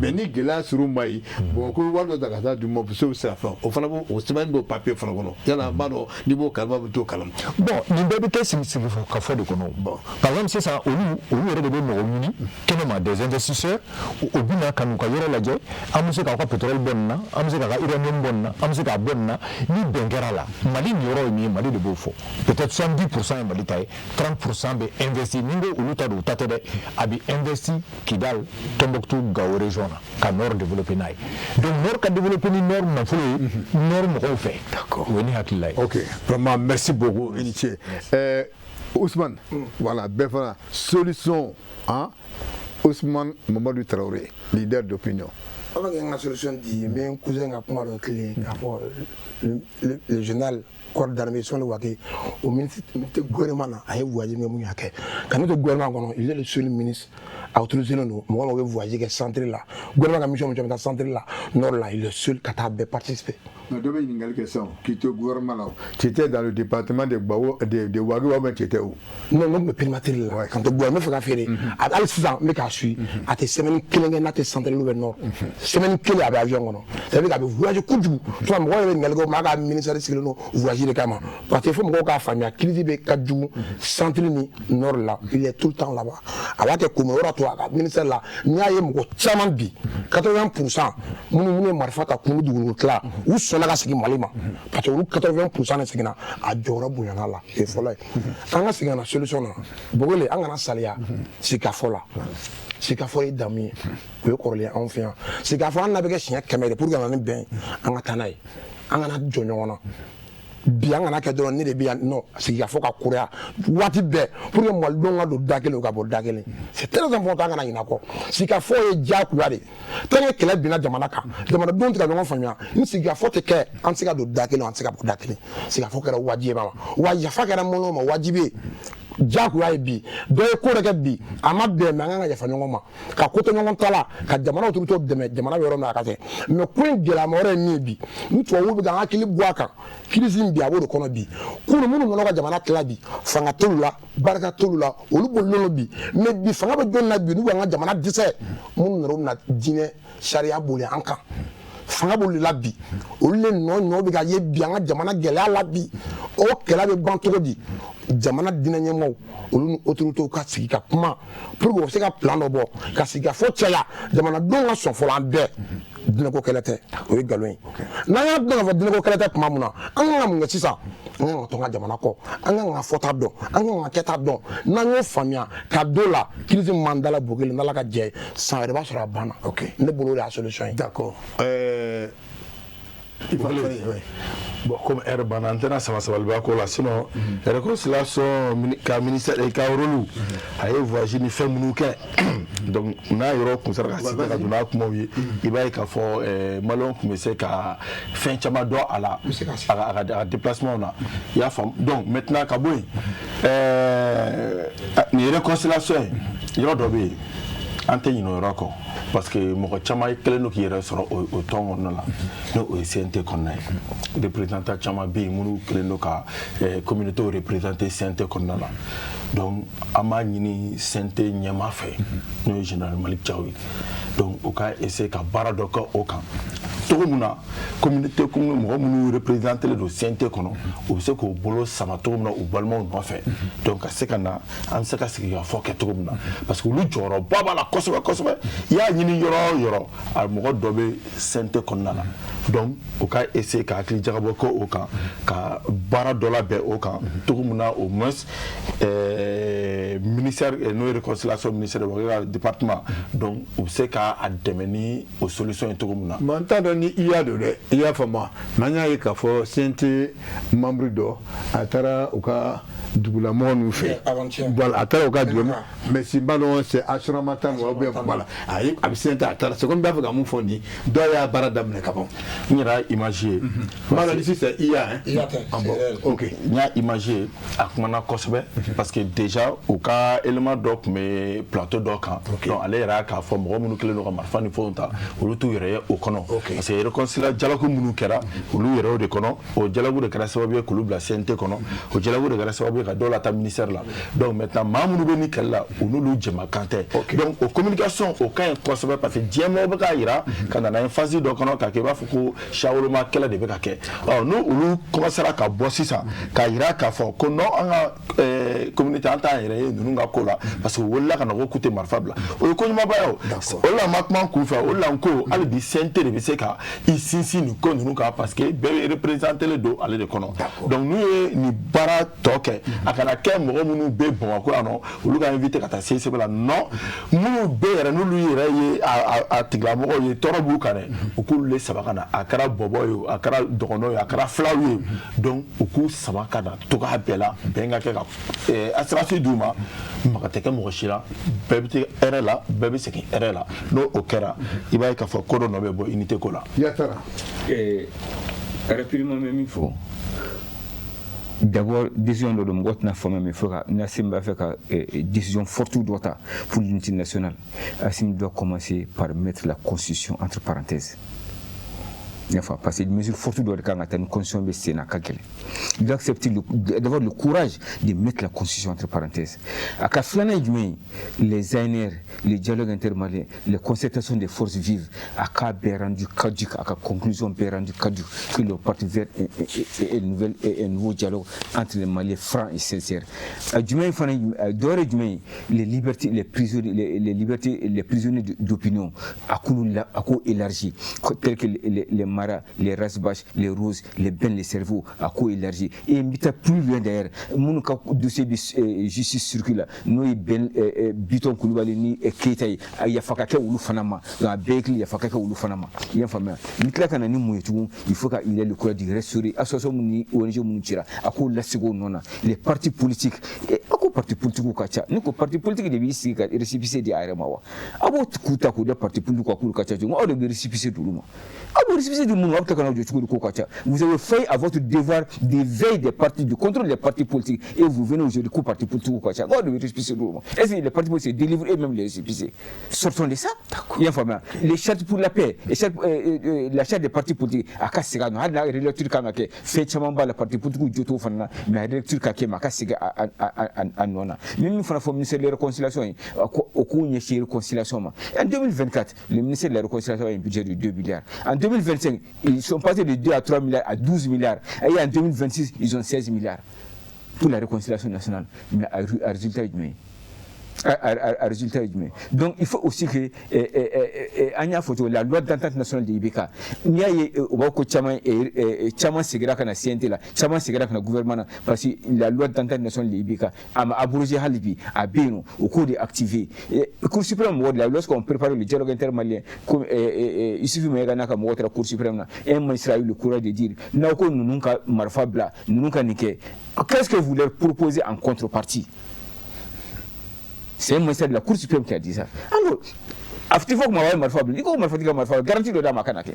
Mais ni gɛlɛya ser'u ma yen, Bamakɔ wari dɔ ta ka taa d'u ma, so bɛ se ka fɛn o fana b'o o sɛbɛnni b'o papier fana kɔnɔ. Yala n b'a dɔn n'i b'o kalama, bɛ t'o kalama.
Bon, nin bɛɛ bɛ kɛ sigi ka fɔ de kɔnɔ. Bon, par exemple sisan, olu yɛrɛ de bɛ mɔgɔ ɲini kɛnɛma, des investisseurs, o bɛ na ka n'u ka yɔrɔ lajɛ. An bɛ se k'aw ka pétrole bɔ nin na, an bɛ se k'a ka uranium bɔ nin na, an bɛ se k'a bɔ nin na. Ni bɛn kɛra la, Mali niyɔrɔ ye min ye, Mali de b'o fɔ. Peut-être 70 % ye Mali ta ye, 30 % bɛ investi. Ni n ko olu ta don, u ta tɛ dɛ. A bɛ investi Kidal, Tombouctou, Gao région na, ka nord développer n'a ye. Donc nord ka développer ni nord nafolo ye, nord mɔgɔw fɛ.
D'accord.
O ye ne hakilila ye.
Ok, vraiment merci beaucoup, i ni ce. Ousmane, voilà, bɛɛ fana solution, hein? Ousmane Mamadou Traoré, leader d'opinion.
Aw bɛ kɛ n ka solution di, n bɛ n cousin ka kuma dɔ tilen k'a fɔ le général corps d'armée Sɔnni Wagué, o ministre tɛ gouvernement na, a ye voyage min kɛ, mun y'a kɛ ka ne to gouvernement kɔnɔ, il est le seul ministre. A autorisé don mɔgɔ mɔgɔ bɛ voyage kɛ centre la, gouvernement ka mission min bɛ taa centre la, nord la, il est seul ka taa bɛɛ participer.
Mais dɔ bɛ ɲininkali kɛ sisan, k'i to gouvernement la, tu étais dans le département de Gbao, de Ouagué, ou bien tu étais où?
Non, ne tun bɛ primature la kan to gouvernement, n bɛ fɛ ka feere. Hali sisan n bɛ k'a suit, a tɛ semaine kelen kɛ n'a tɛ centre ou bien nord. Semaine kelen a bɛ avion kɔnɔ, c'est à dire a bɛ voyage kojugu. Souvent mɔgɔw yɛrɛ bɛ ɲininkali kɛ, maa ka ministère sigilen don voyage de kama, parce que fo mɔgɔw k'a faamuya, crise bɛ ka jugu centre ni nord la. Il est tout le temps là-bas, a b'a kɛ komi o yɔrɔ to a ka ministère la. N'i y'a ye mɔgɔ caman bi, 80 % minnu ye marifa ta kun ni dugukolo tila, u sɔnna ka segin Mali ma, parce que olu 80 % de seginna, a jɔyɔrɔ bonyana la. O ye fɔlɔ ye. An ka segin ka na solution na, Bogole, an kana saliya sigikafɔ la. Sigikafɔ ye damu ye, o ye kɔrɔlen anw fɛ yan. Sigikafɔ an n'a bɛ kɛ siɲɛ 100 de pour que ka na ni bɛn ye, an ka taa n'a ye, an kana jɔ ɲɔgɔn na bi, an kana kɛ dɔrɔn ne de bɛ yan. Non, sigikafɔ ka kuraya waati bɛɛ pour que malidenw ka don da kelen, u ka bɔ da kelen, c'est très important. An kana ɲinɛ a kɔ, sigikafɔ ye diyagoya de. Tant que kɛlɛ binna jamana kan, jamanadenw tɛ ka ɲɔgɔn faamuya, ni sigikafɔ tɛ kɛ, an tɛ se ka don da kelen, an tɛ se ka bɔ da kelen. Sigikafɔ kɛra wajibi ma, wa yafa kɛra minnu ma wajibi ye, diyagoya ye. Bi dɔ ye ko dɔ kɛ bi, a ma bɛn, mais an kan ka yafa ɲɔgɔn ma, ka ko to ɲɔgɔn ta la, ka jamana autorité dɛmɛ jamana bɛ yɔrɔ min na a ka kɛ. Mais ko in gɛlɛyama wɛrɛ ye min ye bi, ni tubabuw bɛ k'an hakili bɔ a kan, crise in bi a b'o de kɔnɔ bi. Kunun minnu nana ka jamana tila, bi fanga t'olu la, barika t'olu la, olu bolilen don bi. Mais bi fanga bɛ jɔn na bi n'u b'an ka jamana dɛsɛ? Minnu nana, u bɛna diinɛ sariya boli an kan, fanga b'olu de la bi, olu de nɔ bɛ ka ye bi an ka jamana gɛlɛya la bi. O kɛlɛ bɛ ban cogo di? Jamana diinɛ ɲɛmaaw, olu ni autorités ka sigi ka kuma pour que u bɛ se ka plan dɔ bɔ ka sigi ka fɔ caya, jamanadenw ka sɔn fɔlɔ. An bɛɛ diinɛko kɛlɛ tɛ, o ye nkalon ye. N'an y'a dɔn k'a fɔ diinɛko kɛlɛ tɛ tuma min na, an kan ka mun kɛ sisan? An kan ka to an ka jamana kɔ, an kan ka fɔta dɔn, an kan ka kɛta dɔn. N'an y'o faamuya ka don la, crise min b'an da la, Bogele, n'Ala ka jɛ ye, san wɛrɛ b'a sɔrɔ a banna. Ne bolo, o de y'a solution ye.
D'accord. Il faut
Bogele.
Oui.
Bon, comme heure banna, an tɛna sama sabaliba ko la, sinon réconciliation ka ministère ka rôle, a ye voyage ni fɛn minnu kɛ, donc n'a yɔrɔ kun sera ka sigi ka don n'a kumaw ye, i b'a ye k'a fɔ maliyɛnw tun bɛ se ka fɛn caman dɔn a la,
bɛ se ka se.
a ka déplacement na, i y'a faamu. Donc maintenant, ka bɔ yen, nin réconciliation ye, yɔrɔ dɔ bɛ yen, an tɛ ɲinɛ o yɔrɔ kɔ, parce que mɔgɔ caman kɛlen don k'i yɛrɛ sɔrɔ o tɔn kɔnɔna la, n'o o ye CNT kɔnɔna ye. Représentant caman bɛ yen minnu kɛlen don ka communauté représenter CNT kɔnɔna la. Donc an b'a ɲini CNT ɲɛmaa fɛ, n'o ye général Malick Diaw ye, donc u ka essayer ka baara dɔ kɛ o kan, cogo min na communauté mɔgɔ minnu représenté don CNT kɔnɔ, u bɛ se k'u bolo sama cogo min na u balimaw nɔfɛ, donc ka se ka na, an bɛ se ka sigi ka fɔ kɛ cogo min na, parce que olu jɔyɔrɔba b'a la kosɛbɛ kosɛbɛ. I y'a ɲini yɔrɔ o yɔrɔ, a mɔgɔ dɔ bɛ CNT kɔnɔna la. Donc u ka essayer ka hakili jagabɔ kɛ o kan, ka baara dɔ labɛn o kan, cogo min na au moins ministère, n'o ye réconciliation ministère, o ka département, donc u bɛ se ka a dɛmɛ ni o solution ye cogo min na.
Mais n t'a dɔn ni i y'a dɔn dɛ, i y'a faamu, mais an y'a ye k'a fɔ CNT membre dɔ, a taara u ka dugulamɔgɔ ninnu fɛ.
Avant-hier.
Voilà, a taara u ka dugulamɔgɔ, mais si n b'a dɔn, c'est Assuramata ou bien, voilà, a ye a bɛ CNT, a taara, c'est comme n b'a fɛ ka mun fɔ, nin dɔw y'a baara daminɛ ka ban.
N yɛrɛ y'a image ye.
N b'a dɔn ni sisan i y'a hein.
IA tɛ,
Ah bon,
c'est réel.
Ok.
N y'a image ye, a kumana kosɛbɛ, parce que déjà u ka élément dɔ tun bɛ plateau dɔ kan, donc ale yɛrɛ y'a k'a fɔ mɔgɔ minnu kɛlen don ka marifa ni fɛnw ta, olu t'u yɛrɛ ye o kɔnɔ, parce que réconciliation dialogue minnu kɛra, olu yɛrɛ o de kɔnɔ, o dialogue de kɛra sababu ye k'olu bila CNT kɔnɔ, o dialogue de kɛra sababu ye ka dɔw lataa ministère la. Donc maintenant, maa minnu bɛ nin kɛlɛ la, u n'olu jɛmakan tɛ. Donc o communication o ka ɲi kosɛbɛ, parce que diɲɛ mɔgɔw bɛ k'a yira ka na n'a ye phase dɔ kɔnɔ, k'a kɛ i b'a fɔ ko siyawoloma kɛlɛ de bɛ ka kɛ. Ɔ n'u olu commencera ka bɔ sisan k'a yira k'a fɔ ko non, an ka communauté, an t'an yɛrɛ ye ninnu ka ko la, parce que u wulila ka na ko k'u tɛ marifa bila, o ye ko ɲumanba ye. O o de la n ma kuma n kun fɛ, o de la n ko hali bi CNT de bɛ se ka i sinsin nin ko ninnu kan, parce que bɛɛ bɛ représenté don ale de kɔnɔ. Donc n'u ye nin baara tɔ kɛ, a kana kɛ mɔgɔ minnu bɛ Bamakɔ yan nɔ, olu ka invité ka taa CICB la. Non, minnu bɛ yɛrɛ, n'olu yɛrɛ ye a tigilamɔgɔw ye, tɔɔrɔ b'u kan dɛ, u k'olu le sama ka na, a kɛra bɔbɔ ye o, a kɛra dɔgɔnɔ ye, a kɛra filaw ye, donc u k'u sama ka na togoya bɛɛ la, bɛn ka kɛ, ka assurance d'u ma, maga tɛ kɛ mɔgɔ si la, bɛɛ bɛ taa hɛrɛ la, bɛɛ bɛ segin hɛrɛ la. N'o o kɛra, i b'a ye k'a fɔ ko dɔ nɔ bɛ bɔ unité ko la.
Yatara.
Rapidement, n bɛ min fɔ D'abord, décision dɔ don, mɔgɔ tɛna faamuya, mais fo ka n'Assimi b'a fɛ ka décision forte dɔ ta pour l'unité nationale, Assimi doit commencer par mettre la constitution entre parenthèses. Enfin, parce que mesure forte dɔ de kan ka ta ni constitution bɛ sen na, a ka gɛlɛn. Il doit accepter d'avoir le courage de mettre la constitution entre parenthèses. A ka filanan ye jumɛn ye? Les ANR, les dialogues intermaliens, les concertations des forces vives, a k'a bɛɛ rendu caduc, a ka conclusion bɛɛ rendu caduc, que le parti vers un nouveau dialogue entre les Maliens franc et sincère. A jumɛn fana, dɔ wɛrɛ jumɛn ye? Les libertés, les prisonniers, les libertés, les prisonniers d'opinion, a k'olu la, a k'o élargi, tel que les Mara, les Ras Bath, les Roses, les Ben le Cerveau, a k'o élargi. Et n bɛ taa plus loin d'ailleurs, minnu ka dossier bɛ justice circule la, n'o ye Ben Bitɔn Kulubali ni Keyita ye, a yafa ka kɛ olu fana ma. Donc a bɛɛ ye kelen, yafa ka kɛ olu fana ma. I y'a faamuya? N bɛ tila ka na ni mun ye tugun? Il faut qu'il ait le courage de restaurer association minnu ni ONG minnu cira, a k'o lasegin o nɔ na. Les partis politiques, a ko parti politique ka ca. Ne ko parti politique de b'i sigi ka récépissé di a yɛrɛ ma wa? A b'o k'u ta k'u da parti politique kan k'olu ka ca cogo, aw de bɛ récépissé d'olu ma. Aw bɛ récépissé di minnu ma, aw bɛ tila ka na jɔ cogo di k'o ka ca? Vous avez failli à votre devoir de veille des partis, de contrôle des partis politiques, et vous venez aujourd'hui ko parti politique ka ca, aw de bɛ récépissé d'olu ma. Est-ce que les partis politiques se délivrent eux-mêmes les récépissés? Sortons de ça. I y'a faamuya? Les chartes pour la paix, les chartes, la charte des partis politiques, a ka segin a nɔ. Hali n'a relecture kan ka kɛ, fɛn caman b'a la, parti politique jo t'o fana na, mais a relecture ka kɛ, mais a ka segin a nɔ na. N bɛ min fana fɔ ministère de la réconciliation ye, o k'o ɲɛsin réconciliation ma. En 2024, le ministère de la réconciliation a un budget de 2 milliards. En 2025, ils sont passés de 2 à 3 milliards à 12 milliards, et en 2026, ils ont 16 milliards pour la réconciliation nationale. Mais a résultat ye jumɛn ye? A résultat ye jumɛn? Donc il faut aussi que an y'a fɔ cogo, la loi d'entente nationale de IBK, n'i y'a ye u b'a ko caman caman seginna ka na CNT la, caman seginna ka na gouvernement na, parce que la loi d'entente nationale de IBK a ma abrogé, hali bi a bɛ yen nɔ, o k'o de activé. Cour suprême mɔgɔ de la, lorsqu'on prépare le dialogue intermalien, comme Issoufou Maïga n'a ka mɔgɔ taara cour suprême na, un magistrat a eu le courage de dire: n'aw ko ninnu ka marifa bila, ninnu ka nin kɛ, qu'est-ce que vous leur proposez en contrepartie? C'est un magistrat de la Cour suprême qui a dit ça. Alors, a tɛ fɔ kuma ye marifa bila, i ko marifatigi ka marifa, garantie dɔ d'a ma, a kana kɛ,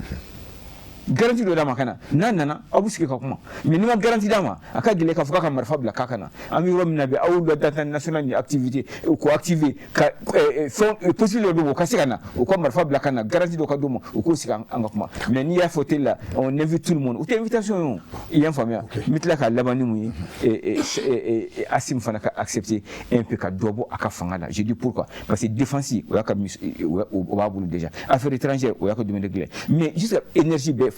garantie dɔ d'a ma, ka na. N'a nana, aw bɛ sigi ka kuma. Mais n'i ma garantie d'a ma, a ka gɛlɛn k'a fɔ k'a ka marifa bila k'a ka na. An bɛ yɔrɔ min na bi, aw loi d'entente nationale ni activité k'o activer ka fɛn possible dɔ d'u ma, o ka se ka na, u ka marifa bila ka na, garantie dɔ ka d'u ma, u k'o sigi an ka kuma. Mais n'i y'a fɔ teli la, on invite tout le monde, o tɛ invitation ye o. I y'a faamuya? N bɛ tila k'a laban ni mun ye? Assimi fana ka accepter un peu ka dɔ bɔ a ka fanga la. Je dis pourquoi: parce que défense, o y'a ka, o b'a bolo déjà, affaires étrangères, o y'a ka domaine de gɛlɛn, mais jusqu'à énergie bɛ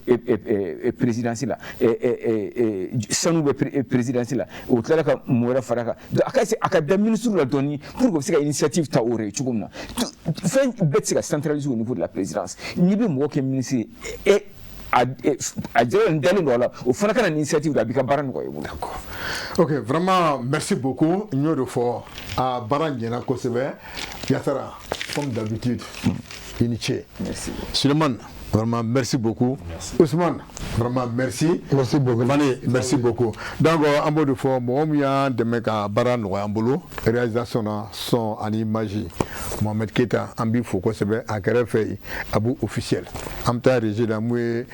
présidence la, sanu bɛ présidence la, o tilala ka mun wɛrɛ fara a kan. Donc a ka da ministre la dɔɔni pour que u bɛ se ka initiative ta o yɛrɛ ye cogo min na. Fɛn bɛɛ tɛ se ka centraliser au niveau de la présidence. N'i bɛ mɔgɔ kɛ ministre ye, e a jɛlen dalen don a la, o fana ka na ni initiative la, a b'i ka baara nɔgɔya i bolo.
D'accord, ok, vraiment merci beaucoup. N y'o de fɔ, a baara ɲɛna kosɛbɛ. Yatara, comme d'habitude, i ni ce.
Merci.
Suleiman, vraiment merci beaucoup. Merci. Ousmane, vraiment merci.
Merci beaucoup.
Fane, merci beaucoup. Donc an b'o de fɔ, mɔgɔ min y'an dɛmɛ ka baara nɔgɔya an bolo réalisation na, son ani image, Mohamed Keita, an b'i fo kosɛbɛ. A kɛrɛfɛ yen, Abu officiel, an bɛ taa régie la, mun ye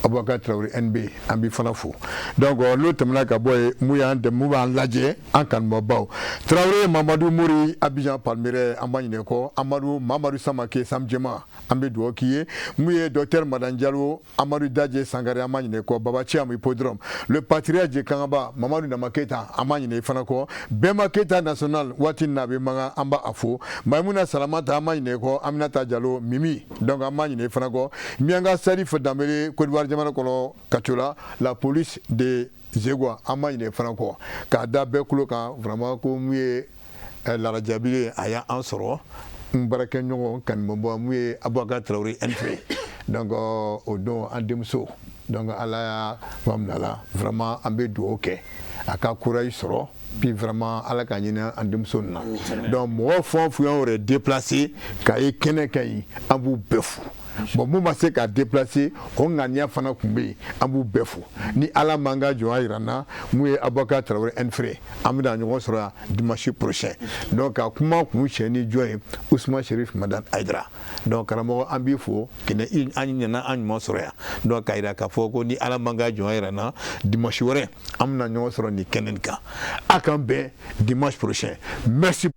Abubakar Traoré NB, an b'i fana fo. Donc n'o tɛmɛna ka bɔ yen, mun y'an dɛmɛ, mun b'an lajɛ, an kanubabaw, Traoré Mamadu Mori, Abidjan Palmeraie, an b'a ɲinɛ kɔ, Amadu Mamadu Samake Samjema, an bɛ dugawu k'i ye. Mun ye docteur Madan Jalo, Amadu Daje Sangare, an b'a ɲinɛ kɔ, Baba Thiam Hippodrome, le patriarche Kangaba, Mamadu Nama Keita, an b'a ɲinɛ i fana kɔ, Bɛnba Keita national, waati in na a bɛ mankan, an b'a fo, Maimuna Salamata, an b'a ɲinɛ kɔ, Aminata Jalo Mimi, donc an b'a ɲinɛ i fana kɔ, Miyanka Salif Danbele, Côte d'Ivoire jamana kɔnɔ, Katiola, la police de Zegwa, an b'a ɲinɛ fana kɔ, k'a da bɛɛ kulo kan. Vraiment, ko mun ye larajabi ye, a y'an sɔrɔ n baarakɛɲɔgɔn kanubɔ, mun ye Abubakar Traoré NP. Donc o don an denmuso, donc Ala y'a minɛ la, vraiment an bɛ dugawu kɛ a ka courage sɔrɔ, puis vraiment Ala ka ɲini an denmuso nin na. Donc mɔgɔ fɛn o fɛn y'an yɛrɛ déplacé k'a ye kɛnɛ kan yen, an b'u bɛɛ fo. Bon, mun ma se ka déplacer, o ŋaniya fana tun bɛ yen. An b'u bɛɛ fo. Ni Ala m'an ka jɔnya jira n na, mun ye Abubakar Tarawele N an bɛna ɲɔgɔn sɔrɔ yan dimanche prochain. Donc ka kuma kun cɛ ni jɔn ye? Usman Sherif Madani Hayidara. Donc karamɔgɔ, an b'i fo kɛnɛ, an ɲɛna an ɲuman sɔrɔ yan. Donc k'a jira k'a fɔ ko ni Ala m'an ka jɔnya jira n na, dimanche wɛrɛ an bɛna ɲɔgɔn sɔrɔ nin kɛnɛ nin kan. A k'an bɛn dimanche prochain. Merci.